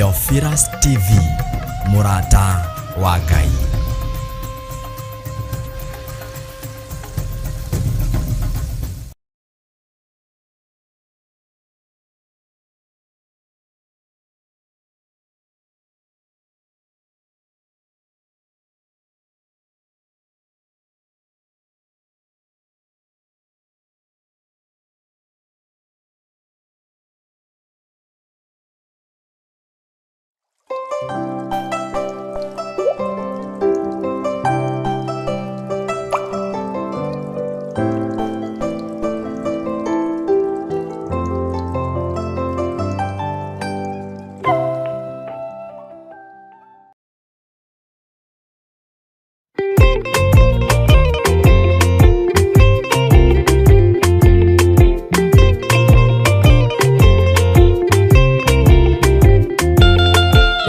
Theophilus TV, mũrata wa Ngai.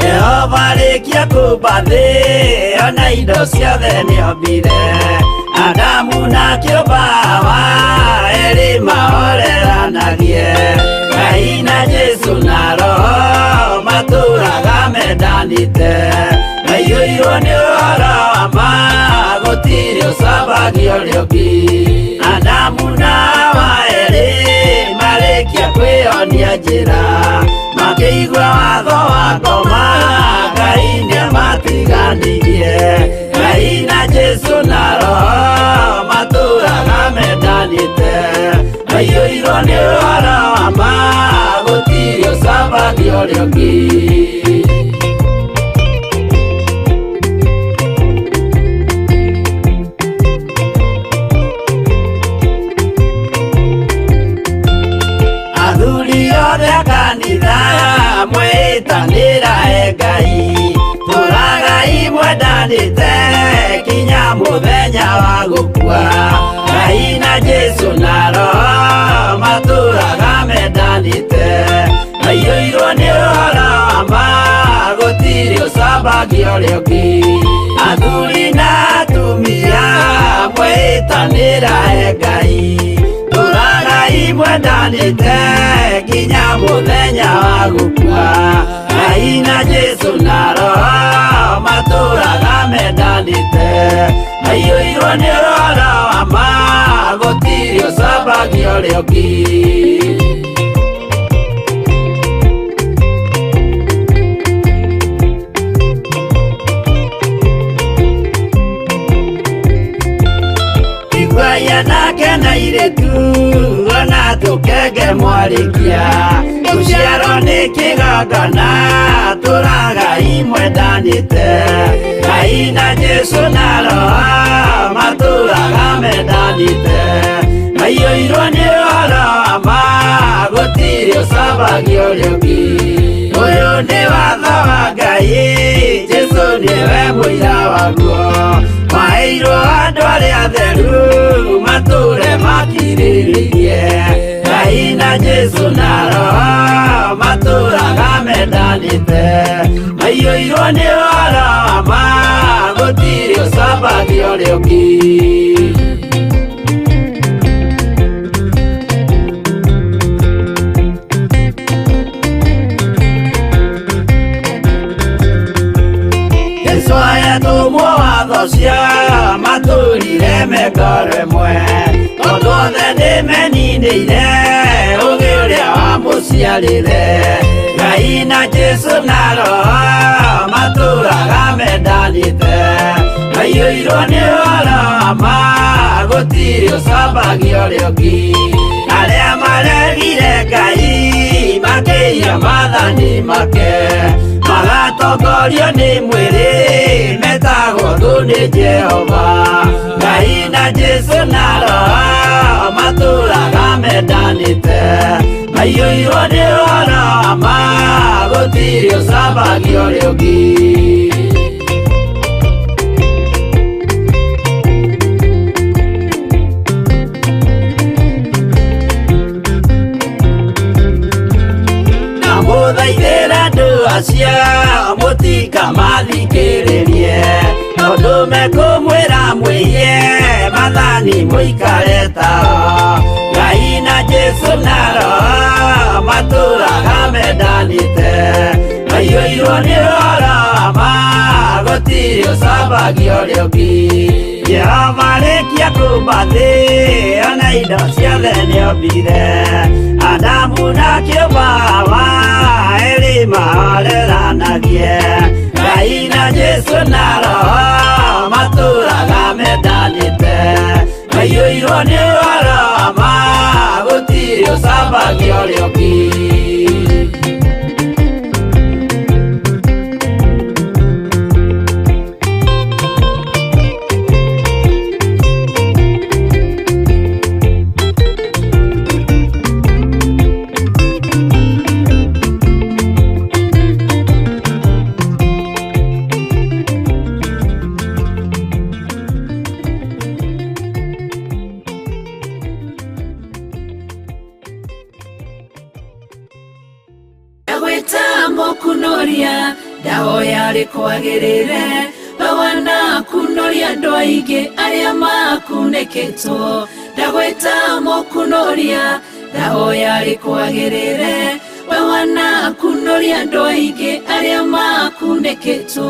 Jehova arĩkia kũmba thĩ ona indo ciothe nĩombire Adamu na kĩũmba Hawa erĩ mahoreranagie Ngai na Jesu na Roho matũraga mendanĩte Maiyũirwo nĩ ũhoro wa ma gũtirĩ ũcambagio ũrĩa ũngĩ Adamu na Hawa erĩ marĩkia kwĩyonia njĩra makĩigua watho wa ngoma Ngai nĩamatiganirie Ngai na Jesu na Roho matũraga mendanĩte maiyũirwo nĩ ũhoro wa ma gũtirĩ ũcambagio ũrĩa ũngĩ. Athuri othe a kanitha mwĩtanĩra e Ngai tũragai mwendanĩte kinya mũthenya wa gũkua Ngai na Jesu na Roho matũraga mendanĩte maiyũirwo nĩ ũhoro wa ma gũtirĩ ũcambagio ũrĩa ũngĩ athuri na atumia mwĩtanĩra e Ngai tũragai mwendanĩte nginya mũthenya wa gũkua Ngai na Jesu na Roho matũraga mendanĩte maiyũirwo nĩ ũhoro wa ma gũtirĩ ũcambagio ũrĩa ũngĩ. Iguai anake na airĩtu ona tũkenge mwarĩkia gũciarwo nĩ kĩgongona tũragai mwendanĩte Ngai na Jesu na Roho matũraga mendanĩte maiyũirwo nĩ ũhoro wa ma gũtirĩ ũcambagio ũrĩa ũngĩ ũyũ nĩ watho wa Ngai Jesu nĩwe mũira waguo maheirwo andũ arĩa atheru matũre makirĩrĩirie Ngai na Jesu na Roho matũraga mendanĩte maiyũirwo nĩ ũhoro wa ma gũtirĩ ũcambagio ũrĩa ũngĩ. Jesu ayatũmwo watho cia matũrire mekoro ĩmwe tondũ othe nĩmeninĩire ũgĩ ũrĩa wamũciarire Ngai na Jesu na Roho matũraga mendanĩte maiyũirwo nĩ ũhoro wa ma gũtirĩ ũcambagio ũrĩa ũngĩ arĩa maregire Ngai makĩiya maathani make magatongorio nĩ mwĩrĩ metagwo thũ nĩ Jehova Ngai na Jesu na Roho matũraga mendanĩte maiyũirwo nĩ ũhoro wa ma gũtirĩ ũcambagio ũrĩa ũngĩ. Ndamũthaithĩra andũ acio mũtikamathikĩrĩrie tondũ mekũmwĩra mwĩiye maathani mũikare tao Ngai na Jesu na Roho matũraga mendanĩte maiyũirwo Nĩ ũhoro wa ma gũtirĩ ũcambagio ũrĩa ũngĩ. Jehova arĩkia kũũmba thĩ ona indo ciothe nĩombire. Adamu na kĩũmba Hawa erĩ mahoreranagie. Ngai na Jesũ na Roho matũraga mendanĩte. Maiyũirwo nĩ ũhoro wa ma gũtirĩ ũcambagio ũrĩa ũngĩ. Ndagwĩta mũkunoria ndahoya rĩkwagĩrĩre we wanakunoria andũ aingĩ arĩa makunĩkĩtwo. Ndagwĩta mũkunoria ndahoya rĩkwagĩrĩre we wanakunoria andũ aingĩ arĩa makunĩkĩtwo.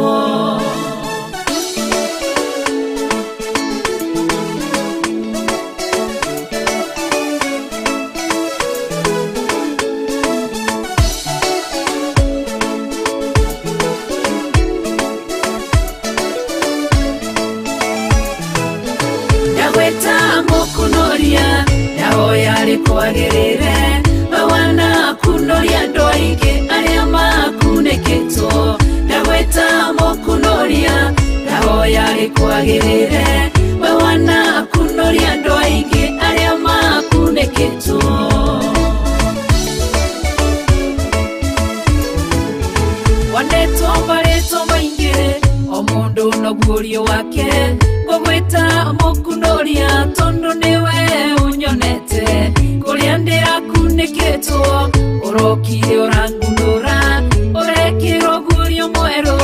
Ndagwĩta mũkunoria ndahoya rĩkwagĩrĩre we wanakunoria andũ aingĩ arĩa makunĩkĩtwo. Ndagwĩta mũkunoria ndahoya rĩkwagĩrĩre we wanakunoria andũ aingĩ arĩa makunĩkĩtwo. Wanetwo marĩtwo maingĩ o mũndũ na guũrio wake ngũgwĩta mũkunoria tondũ nĩwe ũnyonete. Kũrĩa ndĩrakunĩkĩtwo ũrokire ũrangunũra ũrekĩrwo guũrio mwerũ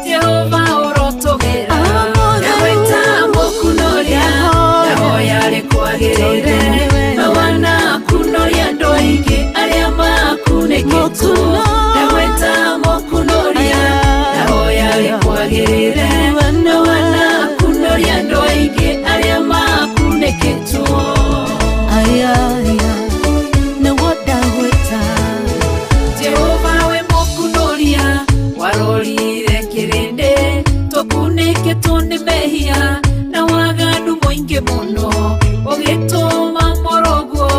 Jehova ũrotũgĩra. Ndagwĩta mũkunoria ndahoya rĩkwagĩrĩre we wanakunoria andũ aingĩ arĩa makunĩkĩtwo. Ndagwĩta mũkunoria ndahoya rĩkwagĩrĩre we wanakunoria andũ aingĩ arĩa makunĩkĩtwo. Jehova we mũkunoria warorire kĩrĩndĩ tũkunĩkĩtwo nĩ mehia na waganu mũingĩ mũno ũgĩtũma mũrũguo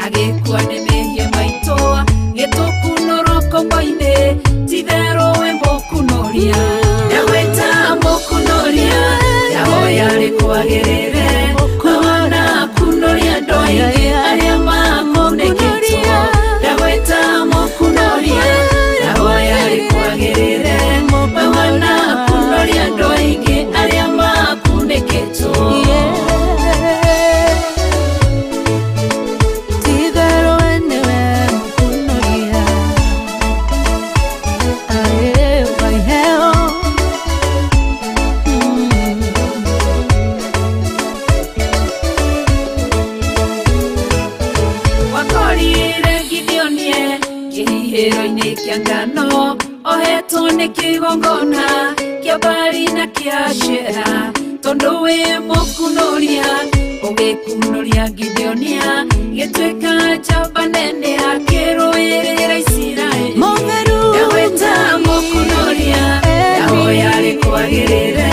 agĩkua nĩ mehia maitũ gĩtũkunũrwo ngombo-inĩ titherũ we mũkunoria. Ndagwĩta mũkunoria ndahoya rĩkwagĩrĩre we wanakunoria andũ aingĩ arĩa makunĩkĩtwo. Ndagwĩta mũkunoria ndahoya rĩkwagĩrĩre we wanakunoria andũ aingĩ arĩa makunĩkĩtwo. Wakorire Gideonie kĩhihĩro-inĩ kĩa ngano ohetwo nĩ kĩgongona kĩa Baali na kĩa Ashera tondũ wĩ mũkunoria ũgĩkunoria Gideonia gĩtuĩka njamba nene akĩrũĩrĩra Isiraeli. Ndagwĩta mũkunoria ndahoya rĩkwagĩrĩre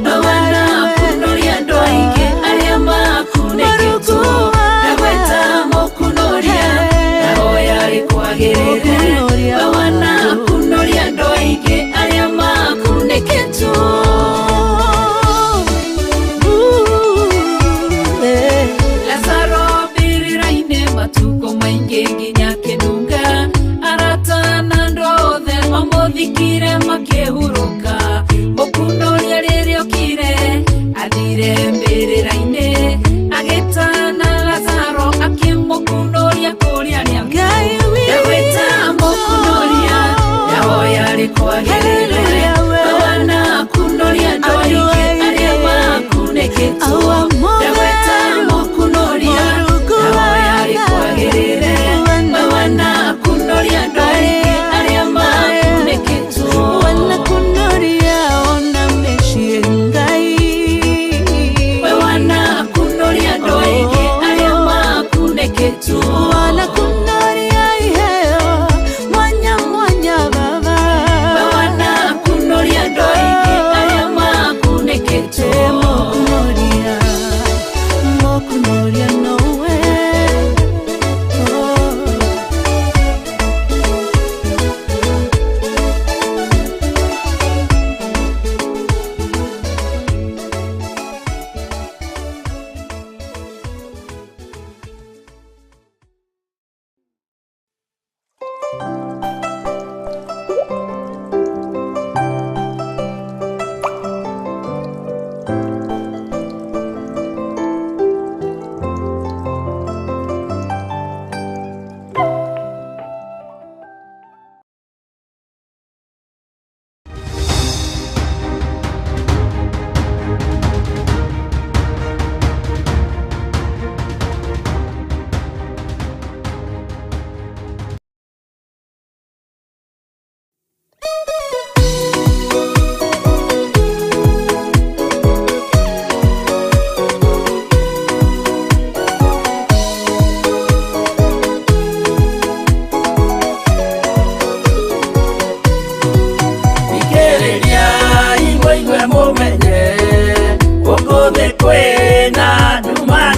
we wanakunoria andũ aingĩ arĩa makunĩkĩtwo. Ndagwĩta mũkunoria ndahoya rĩkwagĩrĩre we wanakunoria andũ aingĩ arĩa makunĩkĩtwo. Lazaro mbĩrĩra-inĩ matukũ maingĩ nginya kĩnunga arata na andũ othe mamũthikire makĩhurũka. Mũkunoria rĩrĩa okire athire mbĩrĩra-inĩ agĩtana Lazaro akĩmũkunoria kũrĩa arĩa. Ndagwĩta mũkunoria ndahoya rĩkwagĩrĩre we wanakunoria andũ aingĩ arĩa makunĩkĩtwo. Ndagwĩta mũkunoria ndahoya rĩkwagĩrĩre we wanakunoria andũ aingĩ arĩa makunĩkĩtwo.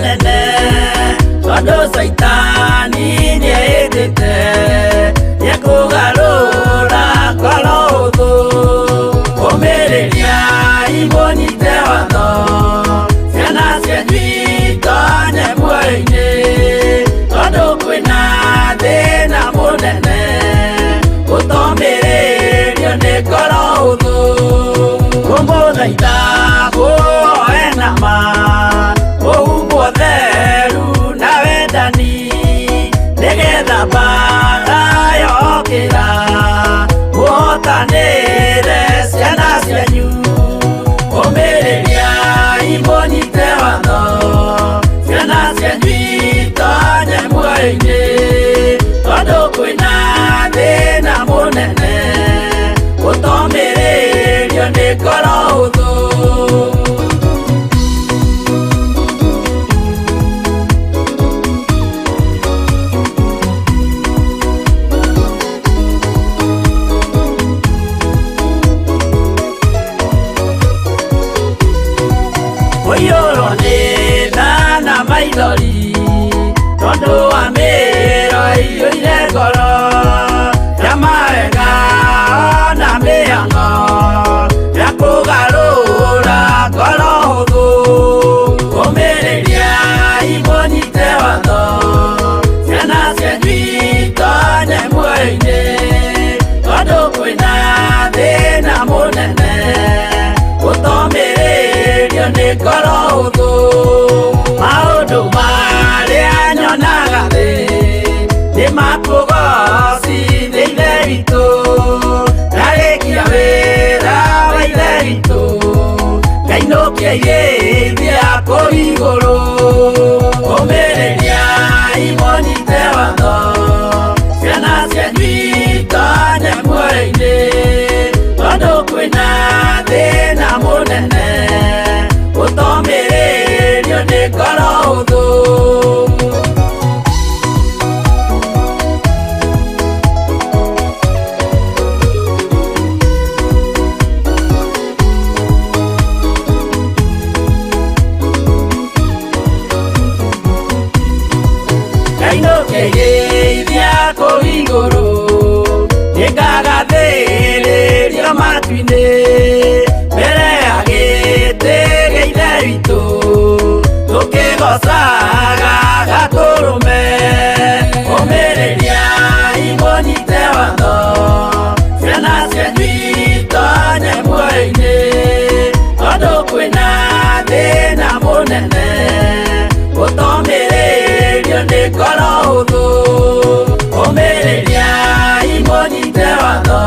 Mũnene tondũ Caitani nĩehĩtĩte nĩekũgarũra ngoro hũthũ. Ũmĩrĩria imũnyite watho ciana cianyu itonye muoyo-inĩ tondũ kwĩna thĩna mũnene gũtomĩrĩrio nĩ ngoro hũthũ. Kũmũthaitha mũhoe na ma mũhumbwo theru na wendani nĩgetha mbara yokĩra mũhotanĩre ciana cianyu. Ũmĩrĩria imũnyite watho ciana cianyu itonye muoyo-inĩ tondũ kwĩna thĩna mũnene gũtomĩrĩrio nĩ ngoro hũthũ. Kũiyũrwo nĩ tha na maithori tondũ wa mĩro ĩiyũire ngoro ya mawega na mĩhang'o ya kũgarũra ngoro hũthũ. Ũmĩrĩria imũnyite watho ciana cianyu itonye muoyo-inĩ tondũ kwĩna thĩna mũnene gũtomĩrĩrio nĩ ngoro hũthũ. Maũndũ marĩa nyonaga thĩ nĩ makũgocithia Ithe witũ ndarĩkia wĩra wa Ithe witũ ngainũkia irĩithia kũu igũrũ. Ũmĩrĩria imũnyite watho ciana cianyu itonye muoyo-inĩ tondũ kwĩna thĩna mũnene gũtomĩrĩrio nĩ ngoro hũthũ. Ngainũkia irĩithia kũu igũrũ nĩngagathĩrĩrio matu-inĩ mbere ya gĩtĩ gĩa Ithe witũ tũkĩgocaga Gatũrũme. Ũmĩrĩria imũnyite watho ciana cianyu itonye muoyo-inĩ tondũ kwĩna thĩna mũnene gũtomĩrĩrio nĩ ngoro hũthũ. Ũmĩrĩria imũnyite watho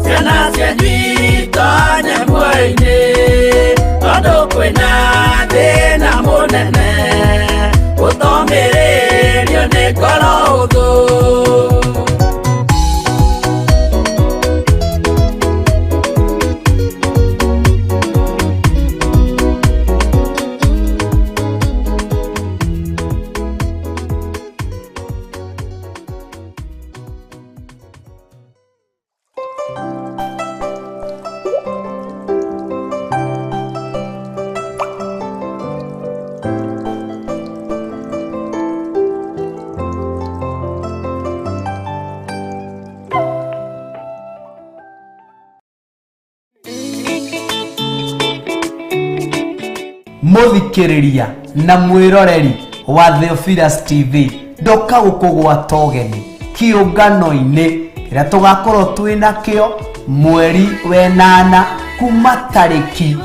ciana cianyu itonye muoyo-inĩ tondũ kwĩna thĩna mũnene gũtomĩrĩrio nĩ ngoro hũthũ. Muthikiriria na mwiroreri wa Theophilus TV ndoka gukugwata ũgeni kĩũngano-inĩ kĩrĩa tũgakorwo twĩ nakĩo mweri wenana kuma tarĩki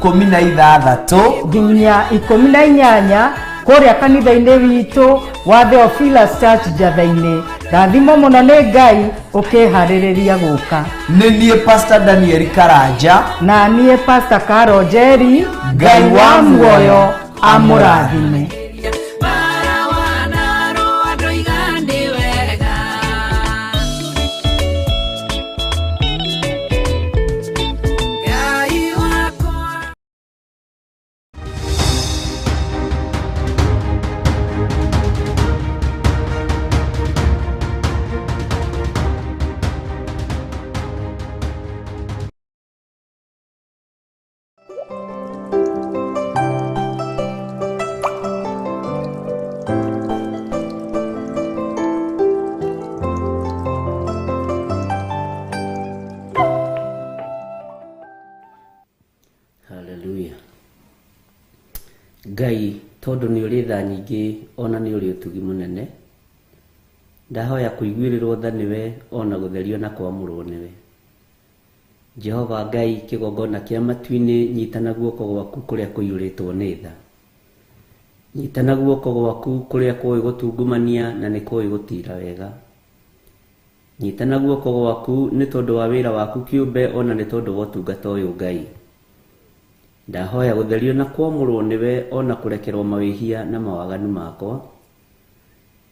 16 nginya 18 kũrĩa kanitha-inĩ witũ wa Theophilus Church Njatha-inĩ. Rathimo mũno nĩ Ngai ũkĩharĩrĩria gũka. Nĩ niĩ Pastor Daniel Karanja na niĩ Pastor Carol Njeri. Ngai wa muoyo amũrathime. Ngai tondũ nĩ ũrĩ tha nyingĩ ona nĩ ũrĩ ũtugi mũnene, ndahoya kũiguĩrĩrwo tha nĩwe ona gũtherio na kwamũrwo nĩwe. Jehova Ngai kĩgongona kĩa matu-inĩ, nyita na guoko gwaku kũrĩa kũiyũrĩtwo nĩ tha. Nyita na guoko gwaku kũrĩa kũĩ gũtungumania na nĩ kũĩ gũtira wega. Nyita na guoko gwaku nĩ tondũ wa wĩra waku kĩũmbe ona nĩ tondũ wa ũtungata ũyũ Ngai. Ndahoya gũtherio na kwamũrwo nĩwe ona kũrekerwo mawĩhia na mawaganu makwa.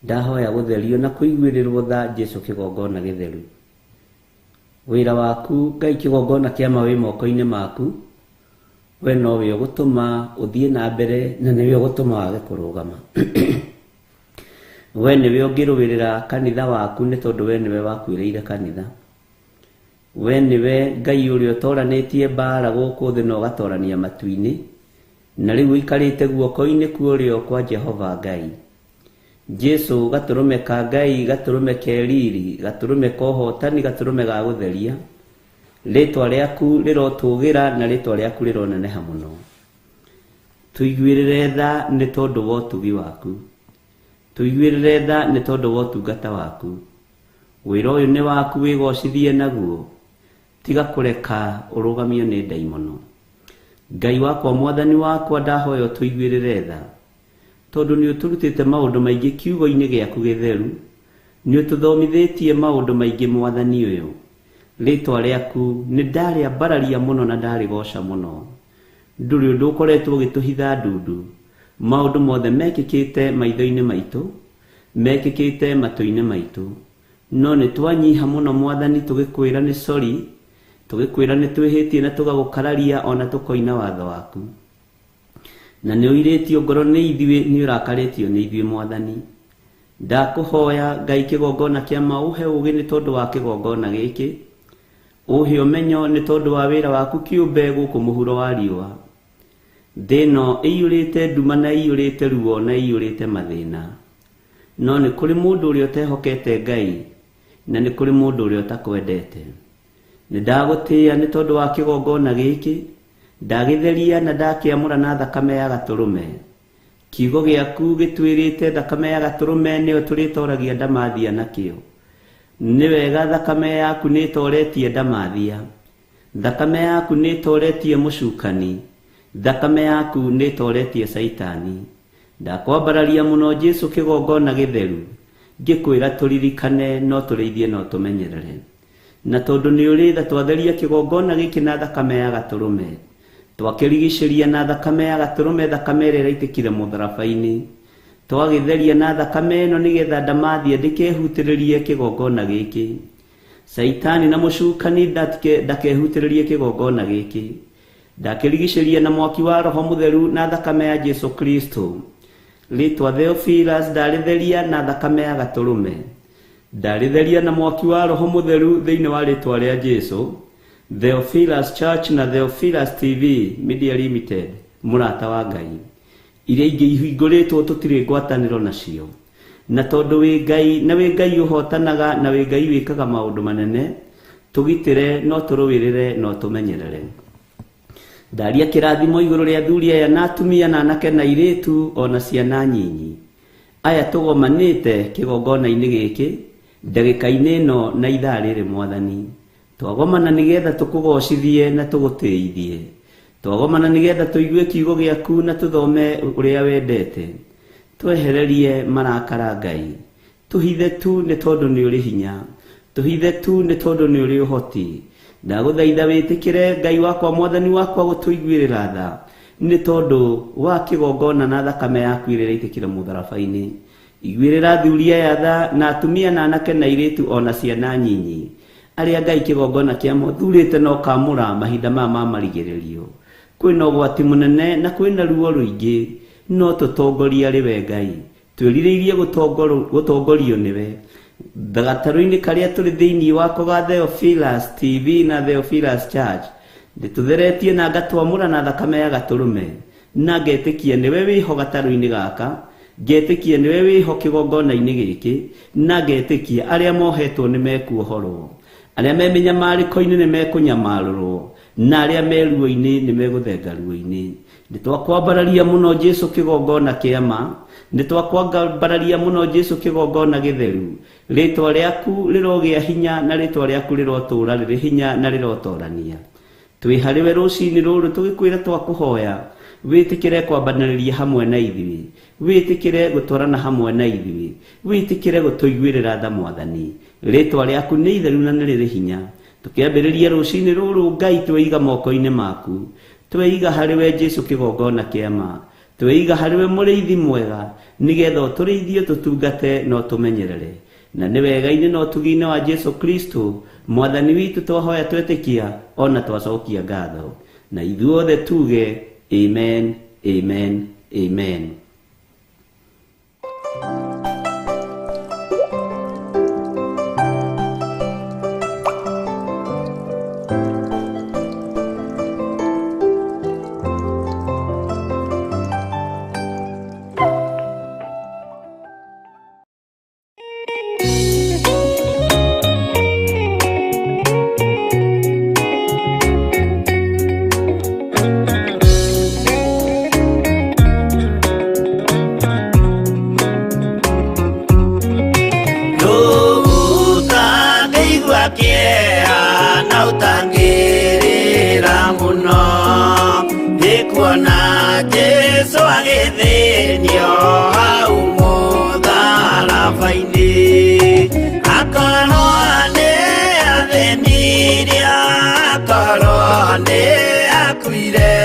Ndahoya gũtherio na kũiguĩrĩrwo tha Jesu kĩgongona gĩtheru. Wĩra waku Ngai kĩgongona kĩa ma wĩ moko-inĩ maku, we nowe ũgũtũma ũthiĩ na mbere na nĩwe ũgũtũma wage kũrũgama. We nĩwe ũngĩrũĩrĩra kanitha waku nĩ tondũ we nĩwe wakuĩrĩire kanitha. We nĩwe Ngai ũrĩa ũtoranĩtie mbara gũkũ thĩ na ũgatorania matu-inĩ, na rĩu ũikarĩte guoko-inĩ kwa ũrĩo kwa Jehova Ngai. Jesu gatũrũme ka Ngai, gatũrũme ke riri, gatũrũme ka ũhotani, gatũrũme ga gũtheria, rĩtwa rĩaku rĩrotũgĩra na rĩtwa rĩaku rĩroneneha mũno. Tũiguĩrĩre tha nĩ tondũ wa ũtugi waku. Tũiguĩrĩre tha nĩ tondũ wa ũtungata waku. Wĩra ũyũ nĩ waku wĩgocithie naguo, tiga kũreka ũrũgamio nĩ ndaimono. Ngai wakwa mwathani wakwa ndahoya ũtũiguĩrĩre tha, tondũ nĩ ũtũrutĩte maũndũ maingĩ kiugo-inĩ gĩaku gĩtheru, nĩ ũtũthomithĩtie maũndũ maingĩ mwathani ũyũ. Rĩtwa rĩaku nĩ ndarĩambararia mũno na ndarĩgoca mũno. Ndũrĩ ũndũ ũkoretwo ũgĩtũhitha ndundu, maũndũ mothe mekĩkĩte maitho-inĩ maitũ, mekĩkĩte matũ-inĩ maitũ. No nĩ twanyiha mũno mwathani tũgĩkwĩra nĩ sorry, tũgĩkwĩra nĩ twĩhĩtie na tũgagũkararia ona tũkoina watho waku. Na nĩ ũirĩtio ngoro nĩ ithuĩ, nĩ ũrakarĩtio nĩ ithuĩ mwathani. Ndakũhoya Ngai kĩgongona kĩa ma ũhe ũũgĩ nĩ tondũ wa kĩgongona gĩkĩ, ũhe ũmenyo nĩ tondũ wa wĩra waku kĩũmbe gũkũ mũhuro wa riũa. Thĩ ĩno ĩiyũrĩte nduma na ĩiyũrĩte ruo na ĩiyũrĩte mathĩna. No nĩ kũrĩ mũndũ ũrĩa ũtehokete Ngai na nĩ kũrĩ mũndũ ũrĩa ũtakwendete. Nĩ ndagũtĩĩa nĩ tondũ wa kĩgongona gĩkĩ, ndagĩtheria na ndakĩamũra na thakame ya gatũrũme. Kiugo gĩaku gĩtwĩrĩte thakame ya gatũrũme nĩyo tũrĩtoragia ndamathia nakĩo. Nĩ wega thakame yaku nĩ ĩtoretie ndamathia. Thakame yaku nĩ ĩtoretie mũcukani. Thakame yaku nĩ ĩtoretie Caitani. Ndakwambararia mũno Jesu kĩgongona gĩtheru, ngĩkwĩra tũririkane no tũrĩithie no tũmenyerere. Na tondũ nĩ ũrĩ tha twatheria kĩgongona gĩkĩ na thakame ya gatũrũme, twakĩrigicĩria na thakame ya gatũrũme, thakame ĩrĩa ĩraitĩkire mũtharaba-inĩ. Twagĩtheria na thakame ĩno nĩgetha ndamathia ndĩkehutĩrĩrie kĩgongona gĩkĩ. Caitani na mũcukani ndakehutĩrĩrie kĩgongona gĩkĩ. Ndakĩrigicĩria na mwaki wa Roho Mũtheru na thakame ya Jesu Kristo. Rĩtwa Theophilus ndarĩtheria na thakame ya gatũrũme. Ndarĩtheria na mwaki wa Roho Mũtheru thĩinĩ wa rĩtwa rĩa Jesu. Theophilus Church na Theophilus TV Media Limited, mũrata wa Ngai. Iria ingĩ ihingũrĩtwo tũtirĩ ngwatanĩro nacio. Na tondũ wĩ Ngai na wĩ Ngai ũhotanaga na wĩ Ngai wĩkaga maũndũ manene, tũgitĩre no tũrũĩrĩre no tũmenyerere. Ndaria kĩrathimo igũrũ rĩa athuri aya na atumia na anake na airĩtu ona ciana nyinyi. Aya tũgomanĩte kĩgongona-inĩ gĩkĩ ndagĩka-inĩ ĩno na ithaa rĩrĩ mwathani. Twagomana nĩgetha tũkũgocithie na tũgũtĩithie. Twagomana nĩgetha tũigue kiugo gĩaku na tũthome ũrĩa wendete. Twehererie marakara Ngai. Tũhithe tu nĩ tondũ nĩ ũrĩ hinya. Tũhithe tu nĩ tondũ nĩ ũrĩ ũhoti. Ndagũthaitha wĩtĩkĩre Ngai wakwa mwathani wakwa gũtũiguĩrĩra tha nĩ tondũ wa kĩgongona na thakame yaku ĩrĩa ĩraitĩkire mũtharaba-inĩ. Iguĩrĩra athuri aya tha na atumia na anake na airĩtu ona ciana nyinyi arĩa Ngai kĩgongona kĩa mothurĩte na ũkamũra mahinda maya ma marigĩrĩrio. Kwĩna ũgwati mũnene na kwĩna ruo rũingĩ, no tũtongorie arĩ we Ngai. Twĩrirĩirie gũtongorio nĩwe. Gatarũ-inĩ karĩa tũrĩ thĩinĩ wako ga Theophilus TV na Theophilus Church, ndĩtũtheretie na ngatwamũra na thakame ya gatũrũme, na ngetĩkia nĩwe wĩho gatarũ-inĩ gaka, ngetĩkia nĩwe wĩho kĩgongona-inĩ gĩkĩ, na ngetĩkia arĩa mohetwo nĩ mekuohorwo, Arĩa me mĩnyamarĩko-inĩ nĩ mekũnyamarũrwo, na arĩa me ruo-inĩ nĩ megũthenga ruo-inĩ. Nĩ twakwambararia mũno Jesu kĩgongona kĩa ma, nĩ twakwambararia mũno Jesu kĩgongona gĩtheru. Rĩtwa rĩaku rĩrogĩa hinya na rĩtwa rĩaku rĩrotũũra rĩrĩ hinya na rĩrotorania. Twĩ harĩwe rũcinĩ rũrũ tũgĩkwĩra twakũhoya wĩtĩkĩre kwambanĩrĩria hamwe na ithuĩ, wĩtĩkĩre gũtwarana hamwe na ithuĩ, wĩtĩkĩre gũtũiguĩrĩra tha Mwathani. Rĩtwa rĩaku nĩ itheru na nĩ rĩrĩ hinya. Tũkĩambĩrĩria rũcinĩ rũrũ Ngai tweiga moko-inĩ maku, tweiga harĩwe Jesu kĩgongona kĩa ma, tweiga harĩwe mũrĩithi mwega, nĩgetha ũtũrĩithie tũtungate na ũtũmenyerere. Na nĩ wega-inĩ na ũtugi-inĩ wa Jesu Kristo Mwathani witũ twahoya twetĩkia ona twacokia ngatho. Na ithuothe tuge amen, amen, amen. Ũtangĩigua kĩeha na ũtangĩrĩra mũno nĩ kuona Jesũ agĩthĩnio hau mũtharaba-inĩ. Akorwo nĩ athĩnirio, akorwo nĩ akuire,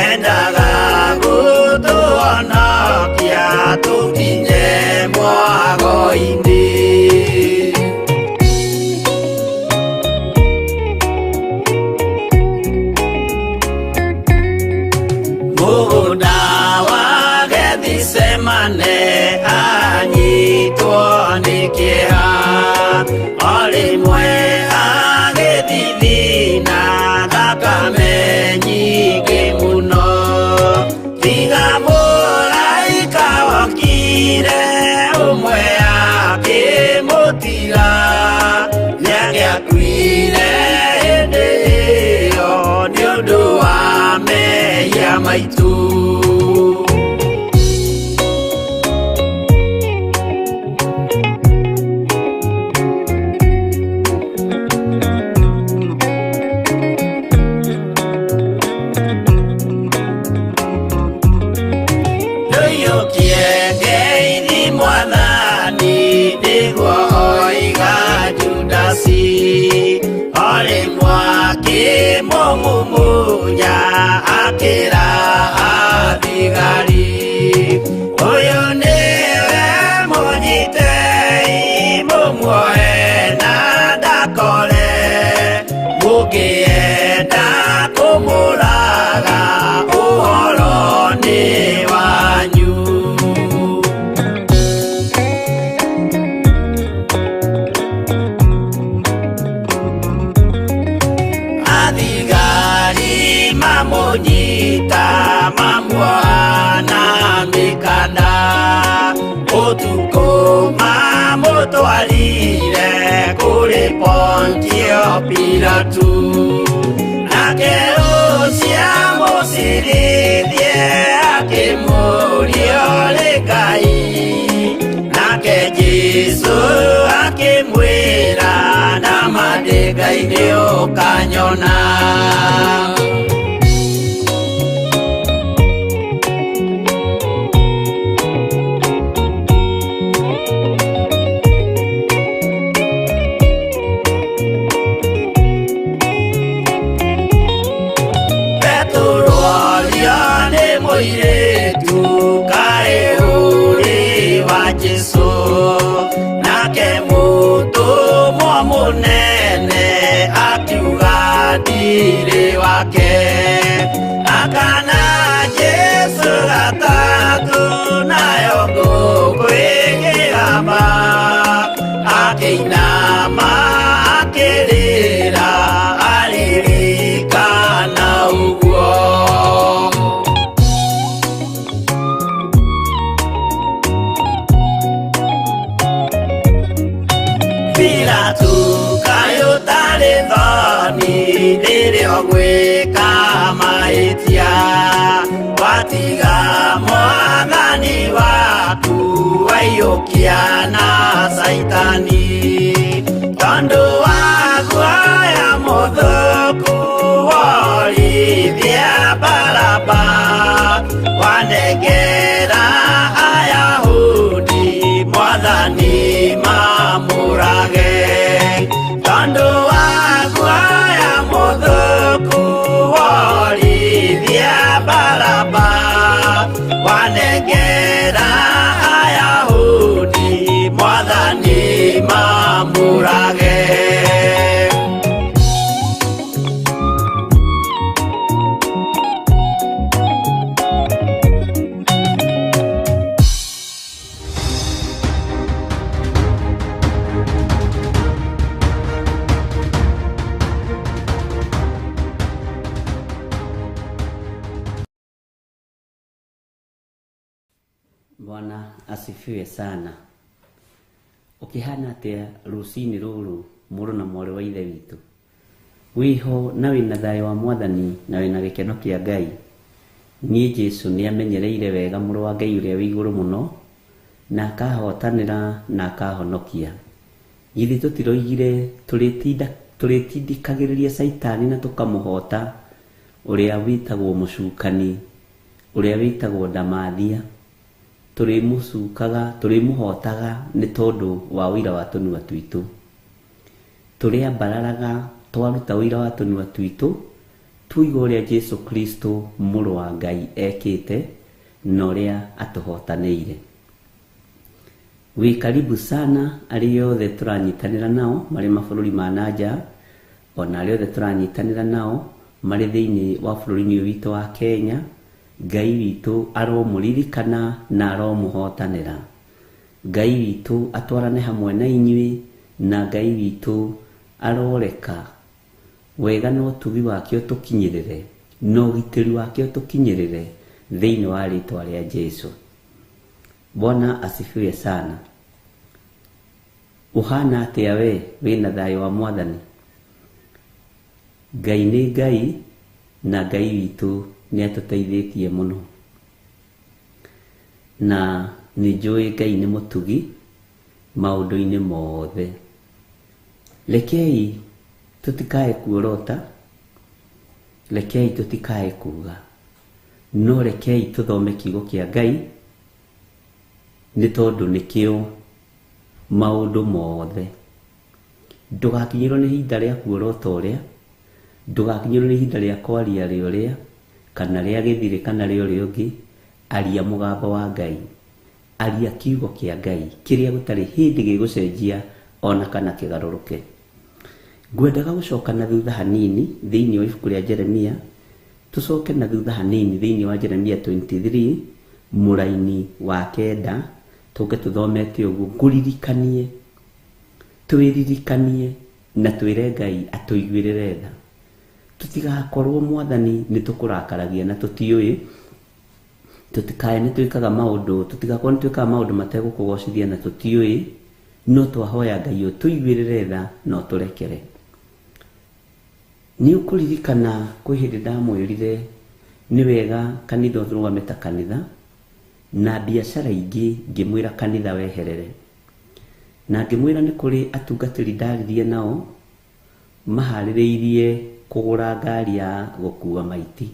endaga gũtũhonokia tũkinye mwago-inĩ. Mũgũnda wa Gethisemane anyitwo nĩ kĩeha, o rĩmwe agĩthithina thakame nyingĩ mũno. Tiga mũraika wokire ũmwe akĩmũtiga, nĩangĩakuire hĩndĩ ĩyo nĩ ũndũ wa mehia maitũ. Ndũiyũkie ngeithi Mwathani nĩguo oiga Judasi, o rĩmwe akĩmũmumunya akĩra athigari, ũyũ nĩwe mũnyitei mũmuoe na ndakore, mũngĩenda kũmũraga ũhoro nĩ wanyu. Athigari mamũnyita mamuoha na mĩkanda, ũtukũ mamũtwarire kũrĩ Pontio Pilatu. Nake ũcio amũcirithie akĩmũũria ũrĩ Ngai, nake Jesũ akĩmwĩra nama ndĩ Ngai nĩ ũkanyona. Petero orio nĩ mũirĩtu kaĩ ũrĩ wa Jesũ, nake mũtũmwo mũnene akiuga ndirĩ wake. Akana Jesũ gatatũ nayo ngũkũ ĩkĩgamba, akĩinama akĩrĩra aririkana ũguo. Pilatu kaĩ Rĩrĩa ũgwĩka mahĩtia watiga mwathani waku waiyũkia na Saitani tondũ wa guoya mũthũku worithia Baraba wanengera Ayahudi mwathani mamũrage tondũ wa guoya mũthũku worithia Baraba wanengera Ayahudi mwathani mamũrage. Bwana asifiwe sana. Ũkĩhana atĩa rũcinĩ rũrũ mũrũ na mwarĩ wa ithe witũ? Wĩho na wĩna thayũ wa mwathani na wĩna gĩkeno kĩa Ngai. Niĩ Jesũ nĩamenyereire wega mũrũ wa Ngai ũrĩa wĩ igũrũ mũno na akahotanĩra na akahonokia. Githĩ tũtiroigire tũrĩtindĩkagĩrĩria Caitani na tũkamũhota, ũrĩa wĩtagwo mũcukani, ũrĩa wĩtagwo ndamathia, tũrĩmũcukaga tũrĩmũhotaga nĩ tondũ wa ũira wa tũnua twitũ. Tũrĩambararaga twaruta ũira wa tũnua twitũ, tuiga ũrĩa Jesũ Kristo mũrũ wa Ngai ekĩte na ũrĩa atũhotanĩire. Wĩ karibu sana arĩa othe tũranyitanĩra nao marĩ mabũrũri ma na nja, ona arĩa othe tũranyitanĩra nao marĩ thĩinĩ wa bũrũri-inĩ ũyũ witũ wa Kenya. Ngai witũ aromũririkana na aromũhotanĩra. Ngai witũ atwarane hamwe na inyuĩ, na Ngai witũ aroreka wega na ũtugi wake ũtũkinyĩrĩre na ũgitĩri wake ũtũkinyĩrĩre thĩinĩ wa rĩtwa rĩa Jesũ. Bwana asifiwe sana. Ũhana atĩa we wĩna thayũ wa mwathani? Ngai nĩ Ngai na Ngai witũ nĩ atũteithĩtie mũno, na nĩ njũĩ Ngai nĩ mũtugi maũndũ-inĩ mothe. Rekei tũtikae kuorota, rekei tũtikae kuga, no rekei tũthome kiugo kĩa Ngai nĩ tondũ nĩkĩo maũndũ mothe. Ndũgakinyĩrwo nĩ ihinda rĩa kuorota ũrĩa, ndũgakinyĩrwo nĩ ihinda rĩa kwaria rĩa ũrĩa, kana rĩa gĩthirĩ kana rĩa ũrĩa ũngĩ. Aria mũgambo wa Ngai, aria kiugo kĩa Ngai kĩrĩa gũtarĩ hĩndĩ gĩgũcenjia ona kana kĩgarũrũke. Ngwendaga gũcoka na thutha hanini thĩinĩ wa ibuku rĩa Jeremia, tũcoke na thutha hanini thĩinĩ wa Jeremia 23 mũraini wa 9, tũke tũthomete ũguo ngũririkanie, twĩririkanie na twĩre Ngai atũiguĩrĩre tha. Tũtigakorwo mwathani nĩ tũkũrakaragia na tũtiũĩ, tũtikae nĩ twĩkaga maũndũ, tũtigakorwo nĩ twĩkaga maũndũ mategũkũgocithia na tũtiũĩ, no twahoya Ngai ũtũiguĩrĩre tha na ũtũrekere. Nĩ ũkũririkana kwĩ hĩndĩ ndamwĩrire nĩ wega kanitha ũrũgame ta kanitha, na biacara ingĩ ngĩmwĩra kanitha weherere, na ngĩmwĩra nĩ kũrĩ atungatĩri ndaririe nao maharĩrĩirie kũgũra ngari ya gũkua maiti,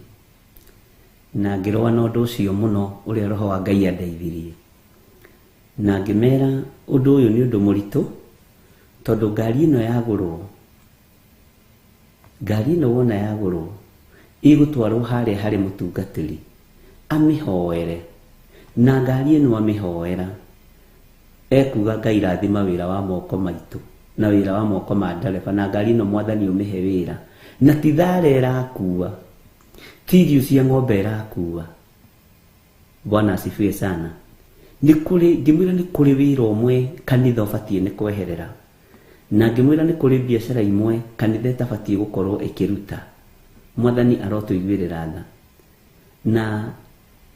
na ngĩrũa na ũndũ ũcio mũno ũrĩa roho wa Ngai andeithirie, na ngĩmera ũndũ ũyũ nĩ ũndũ mũritũ tondũ ngari ĩno yagũrwo, ngari ĩno wona yagũrwo ĩgũtwarwo harĩa harĩ mũtungatĩri amĩhoere, na ngari ĩno amĩhoera ekuga Ngai rathima wĩra wa moko maitũ na wĩra wa moko ma ndereba, na ngari ĩno mwathani ũmĩhe wĩra, na ti thara ĩrakua, ti irio cia ng'ombe ĩrakua. Bwana asifiwe sana. Nĩ kũrĩ, ngĩmwĩra nĩ kũrĩ wĩra ũmwe kanitha ũbatiĩ nĩ kweherera, na ngĩmwĩra nĩ kũrĩ biacara imwe kanitha ĩtabatiĩ gũkorwo ĩkĩruta. Mwathani arotũiguĩrĩra tha. Na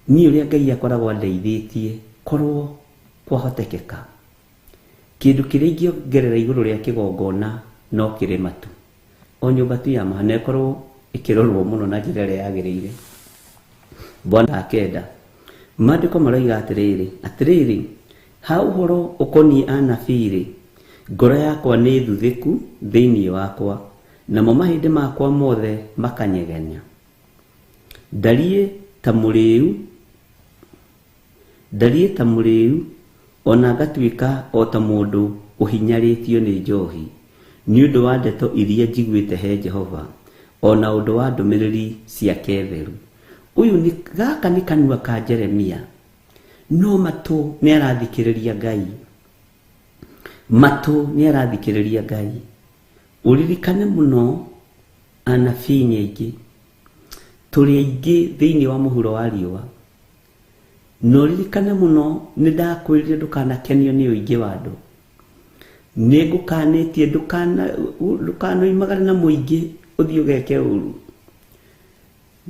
niĩ ũrĩa Ngai akoragwo andeithĩtie, korwo kwahotekeka kĩndũ kĩrĩa ingĩongerera igũrũ rĩa kĩgongona no kĩrĩ matu, O nyũmba ti ya maha na ĩkorwo ĩkĩrorwo mũno na njĩra ĩrĩa yagĩrĩire. Bwana akenda. Maandĩko maroiga atĩrĩrĩ, atĩrĩrĩ, ha ũhoro ũkoniĩ anabii-rĩ, ngoro yakwa nĩ thuthĩku thĩinĩ wakwa, namo mahĩndĩ makwa mothe makanyegenya. Ndariĩ ta mũrĩĩu, ndariĩ ta mũrĩĩu, ona ngatuĩka o ta mũndũ ũhinyarĩtio nĩ njohi, nĩ ũndũ wa ndeto iria njiguĩte he Jehova, ona ũndũ wa ndũmĩrĩri ciake theru. Ũyũ nĩ gaka nĩ kanua ka Jeremia, no matũ nĩ arathikĩrĩria Ngai, matũ nĩ arathikĩrĩria Ngai. Ũririkane mũno anabii nĩ aingĩ, tũrĩ aingĩ thĩinĩ wa mũhuro wa riũa, na ũririkane mũno nĩ ndakwĩrire ndũkanakenio nĩ ũingĩ wa andũ. Nĩ ngũkanĩtie ndũkanoimagare na mũingĩ ũthiĩ ũgeke ũru.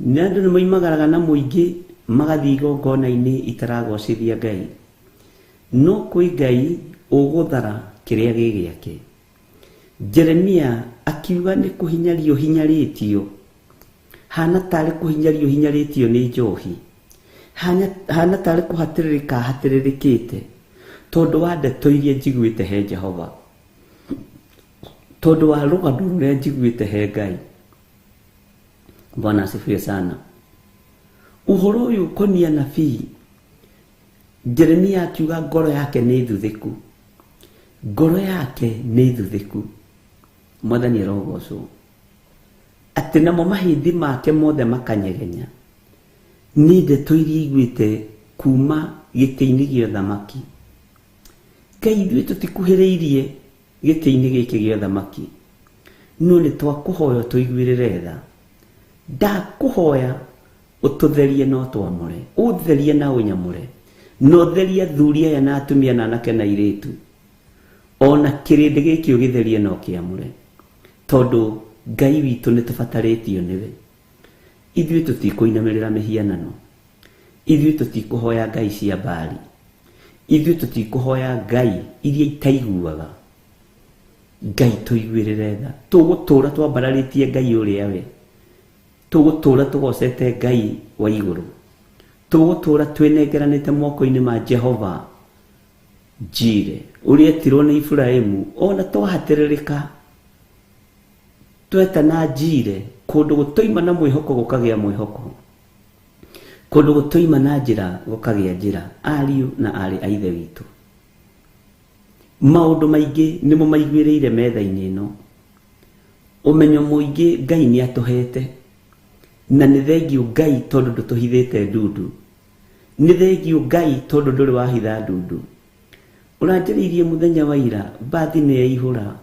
Nĩ andũ nĩ moimagaraga na mũingĩ magathiĩ igongona-inĩ itaragocithia Ngai. No kwĩ Ngai ũgũthara kĩrĩa gĩ gĩake. Jeremia akiuga nĩ kũhinyario hinyarĩtio, hana tarĩ kũhinyario hinyarĩtio nĩ njohi, hana tarĩ kũhatĩrĩrĩka hatĩrĩrĩkĩte tondũ wa ndeto iria njiguĩte he Jehova, tondũ wa rũgano rũrĩa njiguĩte he Ngai. Bwana asifiwe sana. Ũhoro ũyũ ũkoniĩ anabii, Jeremia akiuga ngoro yake nĩ thuthĩku, ngoro yake nĩ thuthĩku. Mwathani arogocwo. Atĩ namo mahĩndĩ make mothe makanyegenya nĩ ndeto iria aiguĩte kuma gĩtĩ-inĩ gĩa ũthamaki. Ngai, ithuĩ tũtikuhĩrĩirie gĩtĩ-inĩ gĩkĩ gĩa ũthamaki, no nĩ twakũhoya ũtũiguĩrĩre tha. Ndakũhoya ũtũtherie na ũtwamũre, ũtherie na ũnyamũre, na ũtherie athuri aya na atumia na anake na airĩtu, ona kĩrĩndĩ gĩkĩ ũgĩtherie na ũkĩamũre, tondũ Ngai witũ nĩ tũbatarĩtio nĩwe. Ithuĩ tũtikũinamĩrĩra mĩhianano, ithuĩ tũtikũhoya ngai cia Baali, ithuĩ tũtikũhoya ngai iria itaiguaga. Ngai tũiguĩrĩre tha. Tũgũtũra twambararĩtie Ngai ũrĩa we, tũgũtũra tũgocete Ngai wa igũrũ, tũgũtũra twĩnengeranĩte moko-inĩ ma Jehova Jire ũrĩa etirwo nĩ Iburahĩmu. Ona twahatĩrĩrĩka twetana Jire, kũndũ gũtoima na mwĩhoko gũkagĩa mwĩhoko, kũndũ gũtoima na njĩra gũkagĩa njĩra. Ariũ na aarĩ a Ithe witũ, maũndũ maingĩ nĩmo maiguĩrĩire metha-inĩ ĩno. Ũmenyo mũingĩ Ngai nĩ atũhete, na nĩ thengio Ngai tondũ ndũtũhithĩte ndundu, nĩ thengio Ngai tondũ ndũrĩ wahitha ndundu. Ũranjĩrĩirie mũthenya wa ira, mbathi nĩ yaihũra,